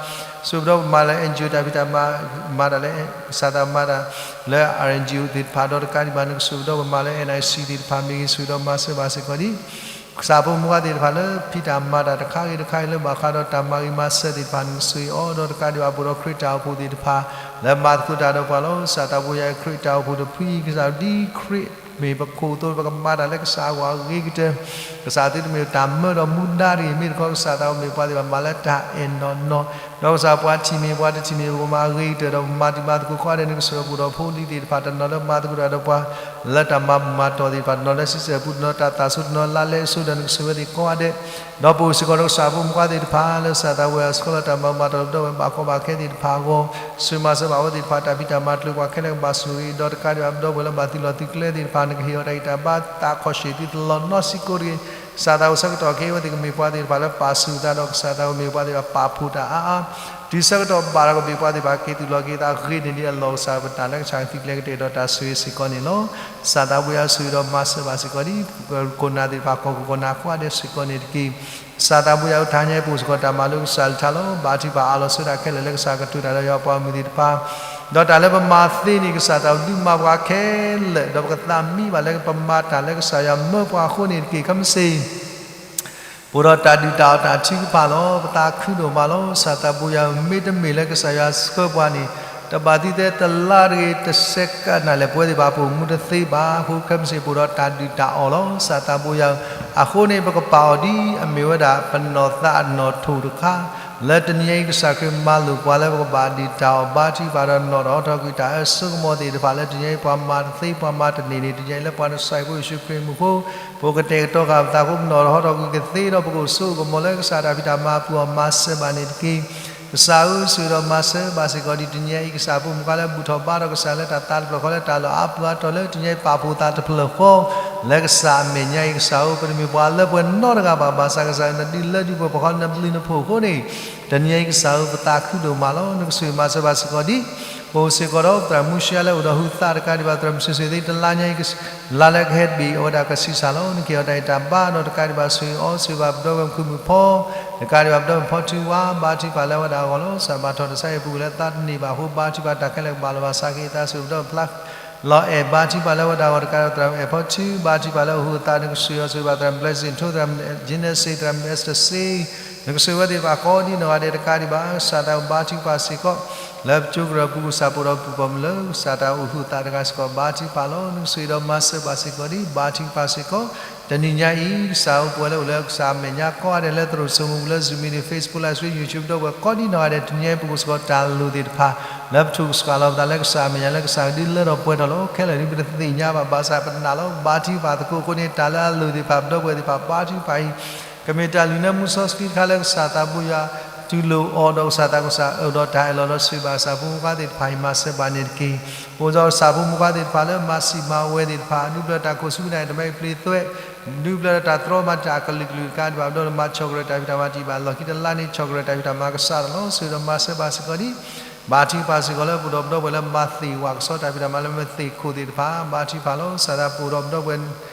ဆိၣ်ပဒီပုၢ်ဝဲၢ်မၤလၢ NGO တၢ်ဖံးတၢ်မၤ မၤတၢ်လၢ ကစၢ်သးမၤတၢ်လၢ NGO သ့ၣ်တဖၣ်ဒီးတကးဒံးဘၣ် နကဆိၣ်ပဒီပုၢ်ဝဲၢ်မၤလၢ NIC သ့ၣ်တဖၣ်မ့ၢ်ဂ့ၤ ဆိၣ်ဂ့ၤဒီးမၤစၢၤဘၣ်စ့ၢ်ကီးဒ် ကစၢ်ဖိမုၣ်ဖိခွါသ့ၣ်တဖၣ်လၢဖံးတၢ်မၤတၢ်တခါဂ့ၤတခါအံၤလၢဘၣ်ဃးဒီးတၢ်မၤဂ့ၤမၤစၢၤသ့ၣ်တဖၣ် နကဆိၣ်ဂ့ၤအီၤ ဒီးတကးဒံးဘၣ်ပှၤဒီးခရံာ်တၢ်အိၣ်ဖှိၣ်သ့ၣ်တဖၣ် လၢမၤသကိးတၢ်ဒီးပှၤလီၤ. ကစၢ်သးဘိယွၤ ခရံာ်တၢ်အိၣ်ဖှိၣ်တဖုအံၤ ကစၢ်ဒ်ခရံာ်မ့ၢ်ပခိၣ်အသိး ပကမၤတၢ်လၢကစၢ်အဂီၢ်အဂ့ၤကတၢၢ် ကစၢ်သုတမ့ၢ်တၢ်မၢဒီးမူဒါတဂ့ၤ မ့ၢ်တခီကစၢ်သးဘိမ့ၢ်ပှၤသ့ၣ်တဖၣ်မၤလၢတၢ်အဲၣ်နီၢ်နီၢ် ဒီးကစၢ်ပှၤထံၣ်မ့ၢ်ပှၤတထံၣ်မ့ၢ် ပကမၤအဂ့ၤကတၢၢ်ဒီးပမၤတံၤမၤသကိးကိးဂၤဒဲး နကဆိၣ်ဂ့ၤပှၤဒီးဖိလံၤသ့ၣ်တဖၣ် တနီၤလၢမၤသကိးတၢ်ဒီးပှၤ လၢတၢ်မၤဘူၣ်မၤတီၢ်သ့ၣ်တဖၣ် တနီၤလၢစံးဆၢပူ တနီၤတၢ်သးဆိ တနီၤလါလဲအစိဒီး နကဆိၣ်ဂ့ၤဝဲသ့ၣ်ကိးဂၤဒဲး ဒီးပအိၣ်စ့ၢ်ကီးဒီးကစၢ်ဖိမုၣ်ဖိခွါသ့ၣ်တဖၣ် လၢကစၢ်သးဘိယွၤဆှၢလီၤတၢ်မၤဘူၣ်မၤတီၢ်ဒီးပဒီပုၢ်ဝဲၢ်ဘၣ်ကီဘၣ်ခဲသ့ၣ်တဖၣ်အဂီၢ် ဆိၣ်ဂ့ၤမၤစၢၤဘၣ်အဝဲသ့ၣ်တဖၣ် တၢ်ဖံးတၢ်မၤတချုးပှၤခဲလၢာ်ကဘၣ်ဆိၣ်ဂ့ၤ ဒီးတကးဒံးဘၣ်ပဒီပုၢ်ဝဲၢ်လၢဘၣ်သုးလီၢ်သုးကျဲသ့ၣ်တဖၣ် နကဟ့ၣ်အီၤတၢ်ဂံၢ်တၢ်ဘါ တၢ်ခီၣ်ဆ့ၣ်သုတလီၤနီတစဲးဖိတဂ့ၤ ကစၢ်သးဘိဆၢကတီၢ်ခဲအံၤ အဝဲသ့ၣ်ကမ့ၢ်ပှၤသ့ၣ်တဖၣ်လၢပာ်ဆူၣ်အသးဒီးကစၢ်သးဘိမ့ၢ်ပှၤသ့ၣ်တဖၣ်ပာ်ဖှိၣ်တၢ်အါအါ တုၤဆၢကတီၢ်ဘၣ်ဒီးကမ့ၢ်ပှၤသ့ၣ်တဖၣ် က့ၤသူၣ်လီၤက့ၤသးဂ့ၤန့ၢ်ဒံးအလီၢ် ကစၢ်ပတၢ်လၢကစၢ်ကသံၣ်ကျဲကတဲာ်ဒီးတၢ်ဆိၣ်ဂ့ၤစ့ၢ်ကီးန့ၣ်လီၤ. ကစၢ်သးဘိယွၤဆိၣ်ဂ့ၤဒီးမၤစၢၤဘၣ်စ့ၢ်ကီးဒ် ပခိၣ်ပနၢ်သ့ၣ်တဖၣ် ကီၢ်ခိၣ်ကီၢ်နၢ်ကိးဂၤဒဲးစ့ၢ်ကီးန့ၣ်တက့ၢ်. ကစၢ်သးဘိယွၤဧၢ တဟါညါအံၤပအိၣ်စ့ၢ်ကီးတၢ်မၤလိကစၢ်အကလုၢ်ကထါလီၤ. ဘါထုကဖၣ်အးလီၤဆၢတၢ်ခဲလၢာ်လၢကစၢ်ကတိၤတၢ်ဒီးယွၤပှၤမုၢ်သ့ၣ်တဖၣ် ဒီးတၢ်လၢပမၤသ့န့ၣ် ကစၢ်သးဘိဒုးမၤပှၤခဲလၢာ် ဒီးပကသးမံဘၣ်လၢပမၤတၢ်လၢကစၢ်ယွၤမၢပှၤအဃိန့ၣ်တက့ၢ်. ခဲမုၢ်ဆ့ၣ် ပအိၣ်ဒီးတၢ်ဒုၣ်တၢ်အီၣ်တၢ်ထုကဖၣ်လီၤ. ပသးခုဒိၣ်မးလီၤ. ကစၢ်သးဘိယွၤဧၢ မ့တမ့ၢ်လၢကစၢ်ယွၤဆှၢပှၤန့ၣ် တဘၣ်သုတဲတလါတဂ့ၤ တsecondနာ်လဲၣ် ပဝဲသ့ၣ်တဖၣ်ပအိၣ်မူတသ့ဘၣ်. အဃိခဲမုၢ်ဆ့ၣ်ပအိၣ်ဒီးတၢ်ဒုၣ်တၢ်အီၣ်လီၤ. ကစၢ်သးဘိယွၤဧၢ အဃိန့ၣ် ပကပာ်အီၤဒ်အမ့ၢ်ဝဲဒၣ်ပနီၢ်သးအနီၣ်ထိၣ်တခါ လၢတနံၤအံၤ ကစၢ်ခရံာ်မၤလိာ်ပှၤလၢပကဘၣ်ဒုၣ်တၢ်အီၣ်ဘါထုကဖၣ်ဒီးနီၣ်ထီၣ်ဟီထီၣ်ကွံာ်တၢ်အၢစိကမီၤသ့ၣ်တဖၣ် လၢတနံၤအံၤပှၤမၤတသ့ပှၤမၤတန့ၢ်န့ၣ် တနံၤအံၤလၢပှၤနစၢ်ဖိယ့ၣ်ၡူးခရံာ်အမူးအဃိ ပကတဲာ်ကတီၤဃာ်ပသးအဃိ ပနီၣ်ထီၣ်ဟီထီၣ်ကွံာ်ကသ့ဒီး ပကအိၣ်ဆိကမိၣ်လၢကစၢ်တၢ်ဖံးတၢ်မၤအပူၤအီၤ မၤစၢၤဘၣ်န့ၣ်တက့ၢ်. ကစၢ်ဧၢ, ဆိၣ်ဂ့ၤဒီးမၤစၢၤဘၣ်စ့ၢ်ကီးဒံးတနံၤညါအံၤ ကစၢ်အဖိမုၣ်ခွါလၢဘူၣ်ထီၣ်ဘါထီၣ်ကစၢ်လၢတၢ်သးတဖျၢၣ်ဃီ လၢတၢ်လီၢ်အါပူၤအါတီၤလၢတနံၤညါအံၤ ပာ်ဖှိၣ်သးတဖျၢၣ်ဃီ လၢကစၢ်အမဲာ်ညါအံၤ ကစၢ်ဧၢ, ပတမ့ၢ်ပှၤလၢပှဲၤနီတဂၤဘၣ်, ဘၣ်ဆၣ်ကစၢ်ဧၢ နဒုးလၢဒုးပှဲၤပှၤဃီ နဘျုးနဖှိၣ်အဃိန့ၣ် တနံၤညါအံၤ ကစၢ်ဧၢ ပသးခုဒိၣ်မးလီၤ. နကဆိၣ်ဂ့ၤမၤစၢၤဘၣ်စ့ၢ်ကီးဒံး ပအိၣ်စ့ၢ်ကီးဒီး သရၣ်မူရှဲလၢအိၣ်ဒီးဟုသးတကးဒံးဘၣ် သရၣ်မုၣ်စံးဆံးသ့ တလါညါအံၤ လါလၢကဟဲတဘ့ၣ် အဝဲဒၣ်ကဆံးစၢ်လီၤ. နကဟ့ၣ်အီၤတၢ်အဲၣ်တၢ်ဘါဒီးတကးဒံးဘၣ် ဆိၣ်ဂ့ၤအီၤ ဆိၣ်ဂ့ၤဘၣ်ပဒီပုၢ်ဝဲၢ်မုၣ်ခုၣ်မုၣ်ဖီ တကးဒံးဘၣ်ပဒီပုၢ်ဝဲၢ်မုၣ်ဖီထူဝါ ဘါထုကဖၣ်လၢအဝဲဒၣ်အဂီၢ်လီၤ. ကစၢ်ဘၣ်ထီၣ်တၢ်ဆါဟံၣ်ပူၤကွံာ်လၢသးတန့ၢ်ဘၣ်အဃိ ဘါထုကဖၣ်တၢ်ခဲလၢာ်ကဘၣ်လီၤဘၣ်ဆၣ်က့ၤအသး ဆိၣ်ဂ့ၤပဒီပုၢ်ဝဲၢ်ဖျါလီၤအဲၣ် ဘါထုကဖၣ်လၢအဝဲဒၣ်အဂီၢ် တကးဒံးဘၣ်သရၣ်မုၣ်အဲၣ်ဖီထူ ဘါထုကဖၣ်လၢအဟုးအသး နကဆိၣ်ဂ့ၤအီၤ ဆိၣ်ဂ့ၤဘၣ်သရၣ်မုၣ်ဘျဲစ့ၣ်ထိ သရၣ်မုၣ်ယ့ၣ်နစ့ သရၣ်မုၣ်အ့စတၢၢ်စ့ နကဆိၣ်ဂ့ၤဝဲသ့ၣ်တဖၣ်ကိးဒံနီၢ်ဂၤဒဲးတကးဒံးဘၣ် ကစၢ်သးဘါထုကဖၣ်စ့ၢ်ကီး လၢပကၠိကရၢၢ်ပူၤ ကစၢ်ပအိၣ်ဒီးပူၤပီၣ်မုၢ်လၢ ကစၢ်တၢ်အိၣ်ဟုးသးတဂၤစ့ၢ်ကီး ဘါထုကဖၣ်လီၤ. နကဆိၣ်ဂ့ၤဒီးမၤစၢၤဘၣ်စ့ၢ်ကီးဒံး ဘါထုကဖၣ်စ့ၢ်ကီး တနံၤညါအံၤ ကစၢ်ဧၢ ပဝဲလၢအိၣ်လၢကစၢ်အမဲာ်ညါကိးဂၤဒဲးလၢသရိာ်စိမိၤပူၤလၢ Zoom meeting, Facebook Live Stream, YouTube ဒီပုၢ်ဝဲၢ်ကိးဒံနီၢ်ဂၤဒဲး တနံၤညါအံၤ ပကဆိၣ်ဂ့ၤတၢ်လိၣ်သ့ၣ်တဖၣ် လၢပထိၣ်ကစှၤလီၤပသးလၢကစၢ်အမဲာ်ညါ လၢကစၢ်ကဒုးလၢထီၣ်ပှဲၤထီၣ်လီၤ. ခဲလၢာ်န့ၣ် ပတသ့ၣ်ညါဘၣ် ဘၣ်ဆၣ်ပနာ်လီၤ ဘါထုကဖၣ်သကိးအဃိန့ၣ် တၢ်လၢအလိၣ်သ့ၣ်တဖၣ် ပဒီပုၢ်ဝဲၢ်သ့ၣ်တဖၣ် ဘါထုကဖၣ်အံၤ ကမ့ၢ်တၢ်လုၢ်နၢမူစီဆှံတခါလၢကစၢ်သးဘိယွၤ တူၢ်လိာ်အီၤဒီးကစၢ်သးကစၢ်အၢၣ်ဒီးတၢ်အဲၣ်လီၤဒီးဆိၣ်ဂ့ၤဘၣ်ကစၢ်ဖိမုၣ်ဖိခွါသ့ၣ်တဖၣ်အံၤ မၤစၢၤဘၣ်န့ၣ်တက့ၢ်. အိၣ်ဒီးကစၢ်ဖိမုၣ်ဖိခွါသ့ၣ်တဖၣ်လၢမၤစံးမၤဝဲသ့ၣ်တဖၣ် ဒုးဘျၢတၢ်ခိၣ်ဆူမဲာ်ညါ တမ့ၢ်ပျ့သွဲ ဒုးဘျၢတၢ်တြီမၤတၢ်အကလုာ်ကလုာ်တကးဒံးဘၣ် ဒီးမၤဆီၣ်ကရၢၢ်တၢ်ဖံးတၢ်မၤတံၢ်ဘၣ် လီၢ်ခံတလါန့ၣ်ဆီၣ်ကရၢၢ်တၢ်ဖံးတၢ်မၤကစၢ်ဒီးလီၤ. ဆိၣ်ဂ့ၤဒီးမၤစၢၤဘၣ်စ့ၢ်ကီးဒံး ဘါထုကဖၣ်စ့ၢ်ကီးလၢပအိၣ်ဒီးပဒီပုၢ်ဝဲၢ်လၢမၤသ့ၣ်ဝၣ်ကဆီတၢ်ဖံးတၢ်မၤလၢမ့ၢ်သ့ၣ်ခိၣ်သ့ၣ်တဖၣ် ဘါထုကဖၣ်လီၤ. ကစၢ်သးပအိၣ်ဒီးပဒီပုၢ်ဝဲၢ်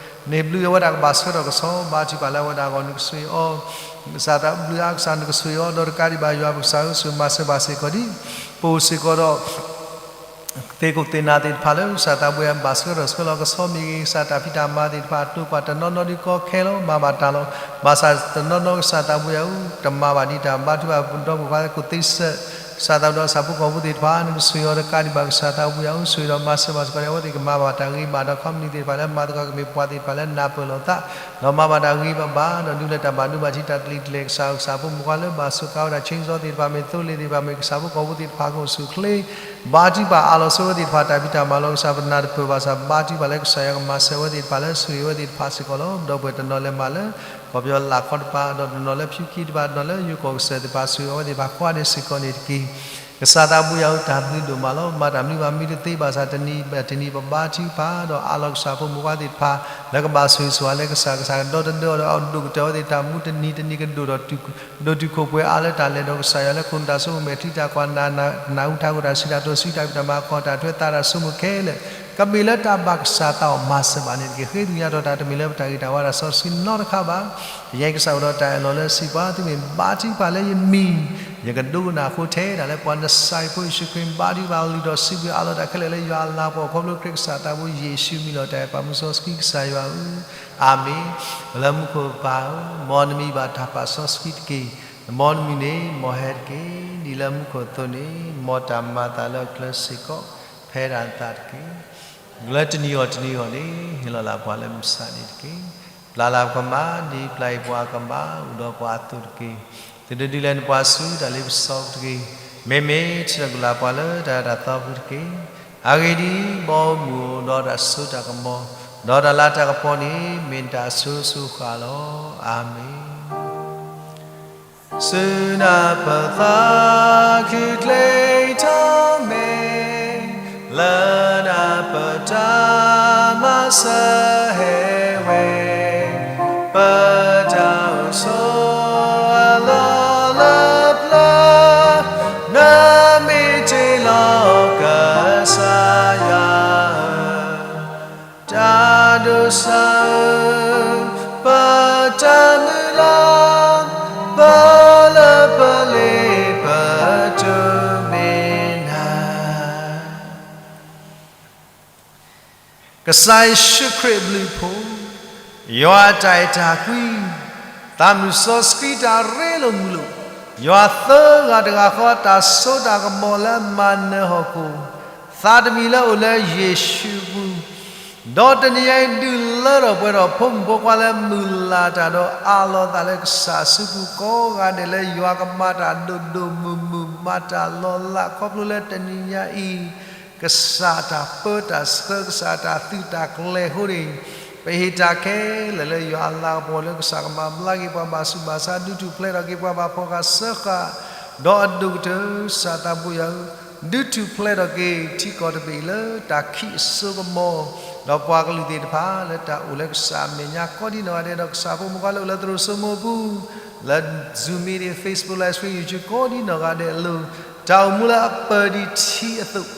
န့ၢ်ဘျုးအဝဲဒၣ်ကဘၣ်ဆှၢထီၣ်ကဆီ ဘါထုကဖၣ်လၢအဝဲဒၣ်အဂီၢ် နကဆိၣ်ဂ့ၤအီၤ ကစၢ်သးဘျုးအါကစၢ် နကဆိၣ်ဂ့ၤအီၤ ဒီးတကးဒံးဘၣ်ယွၤပကစၢ်ဧၢ ဆိၣ်ဂ့ၤမၤစၢၤဘၣ်စ့ၢ်ကီးဒံး ပအိၣ်စ့ၢ်ကီးဒီး သ့ၣ်ခိၣ်သ့ၣ်နၢ်သ့ၣ်တဖၣ်လၢ ကစၢ်သးဘိယွၤဘၣ်ဆှၢထီၣ်ဆှၢလီၤကဆီမ့ၢ်ဂ့ၤ ကစၢ်တၢ်ဖံးတၢ်မၤသ့ၣ်တဖၣ် တိာ်ပာ်တနီၤနီၤဒုးကီခဲလီၤ မၤဘၣ်တၢ်လီၤ. ဘၣ်ဆၣ်တနီၤနီၤကစၢ်သးဘိယွၤဧၢ တမၤဘၣ်ဒံးတၢ် ဘါထုကဖၣ်ပဒီပုၢ်ဝဲၢ်ခိၣ်သ့စၢၢ် ကစၢ်သးဘိဒီးကစၢ်ဖိကီၢ်ဖိသ့ၣ်တဖၣ် နကဆိၣ်ဂ့ၤအီၤတကးဒံးဘၣ် ကစၢ်သးဘိယွၤဧၢ ဆိၣ်ဂ့ၤဒီးမၤစၢၤဘၣ်စ့ၢ်ကီးဒံး အဝဲသ့ၣ်ကမၤဘၣ်တၢ်ဂ့ၤဘၣ်ဒီး ခီပနံၣ်သ့ၣ်တဖၣ်လၢမၤသကိးကမ့ၢ်ပှၤသ့ၣ်တဖၣ်လၢနၢ်ပၢၢ်လိာ်သး ဒီးမၤဘၣ်တၢ်ဂ့ၤဘၣ်ဘၣ် ဒီးဒုးလၢတၢ်ဘၣ်ဒိဘၣ်ထံးတၢ်တလံၤတလဲၢ် ကစၢ်ဧၢ ကစၢ်ဖိမုၣ်ခွါလၢဘၣ်စူးကါဝဲဒၣ် chainsaw သ့ၣ်တဖၣ်မ့ၢ် သိလ့ၣ်သ့ၣ်တဖၣ်မ့ၢ် ကစၢ်ဖိကီၢ်ဖိသ့ၣ်တဖၣ်ကအိၣ်ဆူၣ်အိၣ်ချ့ ဘါထုကဖၣ်အးလီၤဆိဝဲသ့ၣ်တဖၣ် တၢ်ဖံးတၢ်မၤလီၤကစၢ်ပနၢ်တပၢၢ်ဘၣ်ဆၣ် ဘါထုကဖၣ်လၢကစၢ်ယွၤကမၤစၢၤဝဲသ့ၣ်တဖၣ်လၢဆိၣ်ဂ့ၤဝဲသ့ၣ်တဖၣ်စ့ၢ်ကီးလီၤ. ဒီပုၢ်ဝဲၢ်တနီၤလဲၤမးလၢ ကီၢ်ပယီၤလၢ်ခီတပၤ ဒီးတနီၤလၢဖၠူခံတပၤ တနီၤလၢယိၤကီၢ်ကစၢၢ်သ့ၣ်တဖၣ် ဆိၣ်ဂ့ၤဝဲသ့ၣ်တဖၣ်ကိးဂၤဒဲးစ့ၢ်ကီးန့ၣ်တက့ၢ်. ကစၢ်သးဘိယွၤဧၢ တၢ်ဘျုးဒိၣ်မးလီၤ. မၤတၢ်မနုၤဘၣ်မနုၤတသ့ဘၣ်ဆၣ် တနံၤဘၣ်တနံၤပဘါထုကဖၣ် ဒီးအးလီၤကစၢ်ဖိမုၣ်ဖိသ့ၣ်တဖၣ် လၢကဘၣ်ဆိၣ်ဂ့ၤဆိၣ်ဝါလၢကစၢ် ကစၢ်ကဒီသဒၢအီၤဒီးအဒိၣ်ကတၢၢ်ဝဲသ့ၣ်တဖၣ် မူတနံၤတနံၤကဒိၣ်ထီၣ် ဒိၣ်တုာ်ခိၣ်ပှဲၤအါလၢတၢ်လဲၤဒီးကစၢ်ယွၤလၢခိၣ်နူာ်တၢ်ဆိကမိၣ်မဲာ်ချံတၢ်ကွၢ် နၢ်ဟူထးခိၣ်တၢ်စံးတၢ်ကတိၤ စုတၢ်ဖံးတၢ်မၤ အခီၣ်တၢ်ထွဲသးတၢ်ဆိကမိၣ်ခဲလၢာ် ကမ့ၢ်လၢတၢ်ဘၣ်ကစၢ်သးအီၤ မၤစၢၤဘၣ်န့ၣ်တက့ၢ်. ဃ့ကညးထီၣ်တၢ် တမ့ၢ်လၢပတၢ်ဂ့ၤတၢ်ဝါတၢ်စီဆှံနီတခါဘၣ်. ယဲကစၢ်အိၣ်ဒီးတၢ်အၢၣ်လီၤလၢစံးပှၤ သုမ့ၢ်ဘါထုကဖၣ်လၢယမံၤ ယကဒိကနၣ်အဃိ ထဲဒၣ်လၢပှၤနစၤရ့းဖိယ့ၣ်ၡူးခရံာ် ဘါထုကဖၣ်လီၤဒီးစံးဘျုးအးလီၤတၢ်ခဲလၢာ်လၢယွၤအလၤကပီၤ ခီဖျိခရံာ်ကစၢ်သးဘိယ့ၣ်ၡူးမံၤလီၤတၢ်အဲၣ်ပာ်မူစီဆှံကစၢ်ယွၤဧၢ အၤမ့ၣ်. လၢမူခိၣ်ပၢ်ဧၢ, မ်နမံၤဘၣ်တၢ်ပာ်စီဆှံတက့ၢ်. မ်နမုၢ်နံၤန့ၣ် မ်ဟဲတက့ၢ်. ဒ်လၢမူခိၣ်အသိးန့ၣ် မ်တၢ်မၤအသးလၢအကျဲစ့ၢ်ကီး ဖဲဒၣ်နသးတက့ၢ်. လၢတနံၤအံၤတနံၤအံၤန့ၣ် ဟ့ၣ်လီၤလၢပှၤလၢမုၢ်ဆါန့ၣ်တက့ၢ်. ပျၢ်လၢပကမၢ် ဒ်ပျၢ်အံၤပှၤကမၢ် အိၣ်ဒီးပှၤအသိးတက့ၢ်. သုတဒုးလဲၤနပှၤဆူတၢ်လ့ပစီတက့ၢ်. မ့မ့ၢ်ထံၣ်လိာ်ကလၢပှၤလၢတၢ်အဲၣ်တၢ်သီပူၤတက့ၢ်. အဂ့ၢ်ဒ်အံၤ, ဘီမုၢ်အိၣ်ဒီးတၢ်စိတၢ်ကမီၤ, ဒီးတၢ်လၤတၢ်ကပီၤန့ၣ် မ့ၢ်နတၢ်အစိအစိဃၣ်လီၤ. အၤမ့ၣ်. ဆူနၢ်ပၢၢ်သးခုချ့ထီၣ်မ့ၢ်, လၢနၢ်ပၢၢ်တၢ်မၤစၢၤဟဲဝဲ, ပတၢ်အိၣ်ဆိးအလီၢ်လၢပျၢၤ, နမ့ၢ်တ့ၢ်လီၤကစၢ်ယွၤဧၢ, တၢ်ဒိးစၢ်ဧၢ, ပတၢ်မုၢ်လၢ်, ပလၢပလ့ပတိၢ်မ့ၢ်နၤ. ကစၢ်ယ့ၣ်ၡူးခရံာ်အဘျုးအဖှိၣ်, ယွၤအတၢ်အဲၣ်တၢ်ကွံ, သးမုၢ်စီဆှံတၢ်ရ့လိာ်မုာ်လိာ်, ယွၤသၢဂၤတဂၤဃီတၢ်စိတၢ်ကမီၤလၢအမၤနၢၤဟီၣ်ခိၣ်, သးတမံၤလၢအိၣ်လၢယ့ၣ်ၡူးအပူၤ, ဒီးတနံၤအံၤဒုးလၢထီၣ်ပှဲၤထီၣ် ဖိမုၣ်ဖိခွါလၢမုၢ်လၢ်တၢ်ဒီးအးလီၤသးလၢကစၢ်အစုပူၤကိးဂၤဒဲးလၢယွၤကမၤတၢ်ဒိၣ်ဒိၣ်မုၢ်မုၢ် မၤတၢ်လီၤလး ခီဖျိလၢတနံၤညါအံၤ ကစၢ်တၢ်ပၢတၢ်ဆှၢ ကစၢ်တၢ်သုးတၢ်ကျဲၤအဃိန့ၣ်, ပဟ့ၣ်တၢ်ခဲလၢာ်လၢယွၤအလၤကပီၤလၢကစၢ်ကမၤဘျါက့ၤပှၤ ဘၣ်ဆူးဘၣ်ဆါ ဒုးထူၣ်ဖျဲးထီၣ်က့ၤပှၤ ဘၣ်ဖှီၣ်ဃာ်စၢဃာ် ဒီးအဒိၣ်ကတၢၢ် ကစၢ်သးဘိယွၤဧၢ, ဒုးထူၣ်ဖျဲးထီၣ်က့ၤ ထံကီၢ်တဘ့ၣ်အံၤလၢတၢ်ခံးအစိကမီၤ, ဒီးပှၤကလုာ်သ့ၣ်တဖၣ်လၢတၢ်အိၣ်လၢကစၢ်အမဲာ်ညါကိးဒံနီၢ်ဂၤဒဲး, ဒီးကစၢ်ဖိမုၣ်ဖိလၢအိၣ်လၢသရိာ်စိမိးအပူၤ, လၢ Zoom meeting, Facebook Live Stream, YouTube ကိးဒံနီၢ်ဂၤဒဲးအလိၤ, တၢ်အိၣ်မူလၢအပၢၢ်ဒ်ထံအသိး,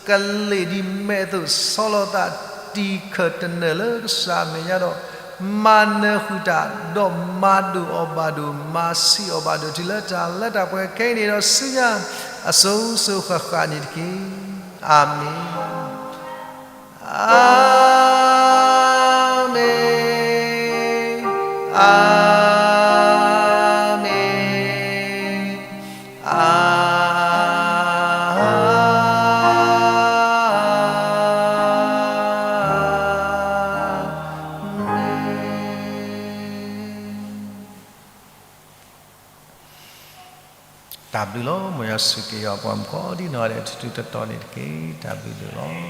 ကလ့ၣ်ဒ်မဲးအသိး, ဆီလီၤသးတံၢ်ခၢၣ်တနၢၣ်လၢကစၢ်အမဲာ်ညါဒီး မၤနၢၤဃုာ်တၢ်, ဒီးမၤဒိၣ်အီၤဘၣ်ဒိၣ်, မၤဆံးအီၤဘၣ်ဒိၣ်တုၤလၢတၢ်လၢတၢ်ပှဲၤခဲအံၤန့ၣ်ဒီးဆူညါအစိၤစိၤဃၣ်ဃၣ်န့ၣ်တက့ၢ်. အၤမ့ၣ်, အၤမ့ၣ်, အၤမ့ၣ်, အၤ တၢ်ဘျုးလီၤ. မ်ယွၤဆိၣ်ဂ့ၤက့ၤယွၤအပှၤမုၣ်ကိးဒံနီၢ်ဂၤဒဲး ထူထူတီတီန့ၣ်တက့ၢ်. တၢ်ဘျုးဒိၣ်လီၤ.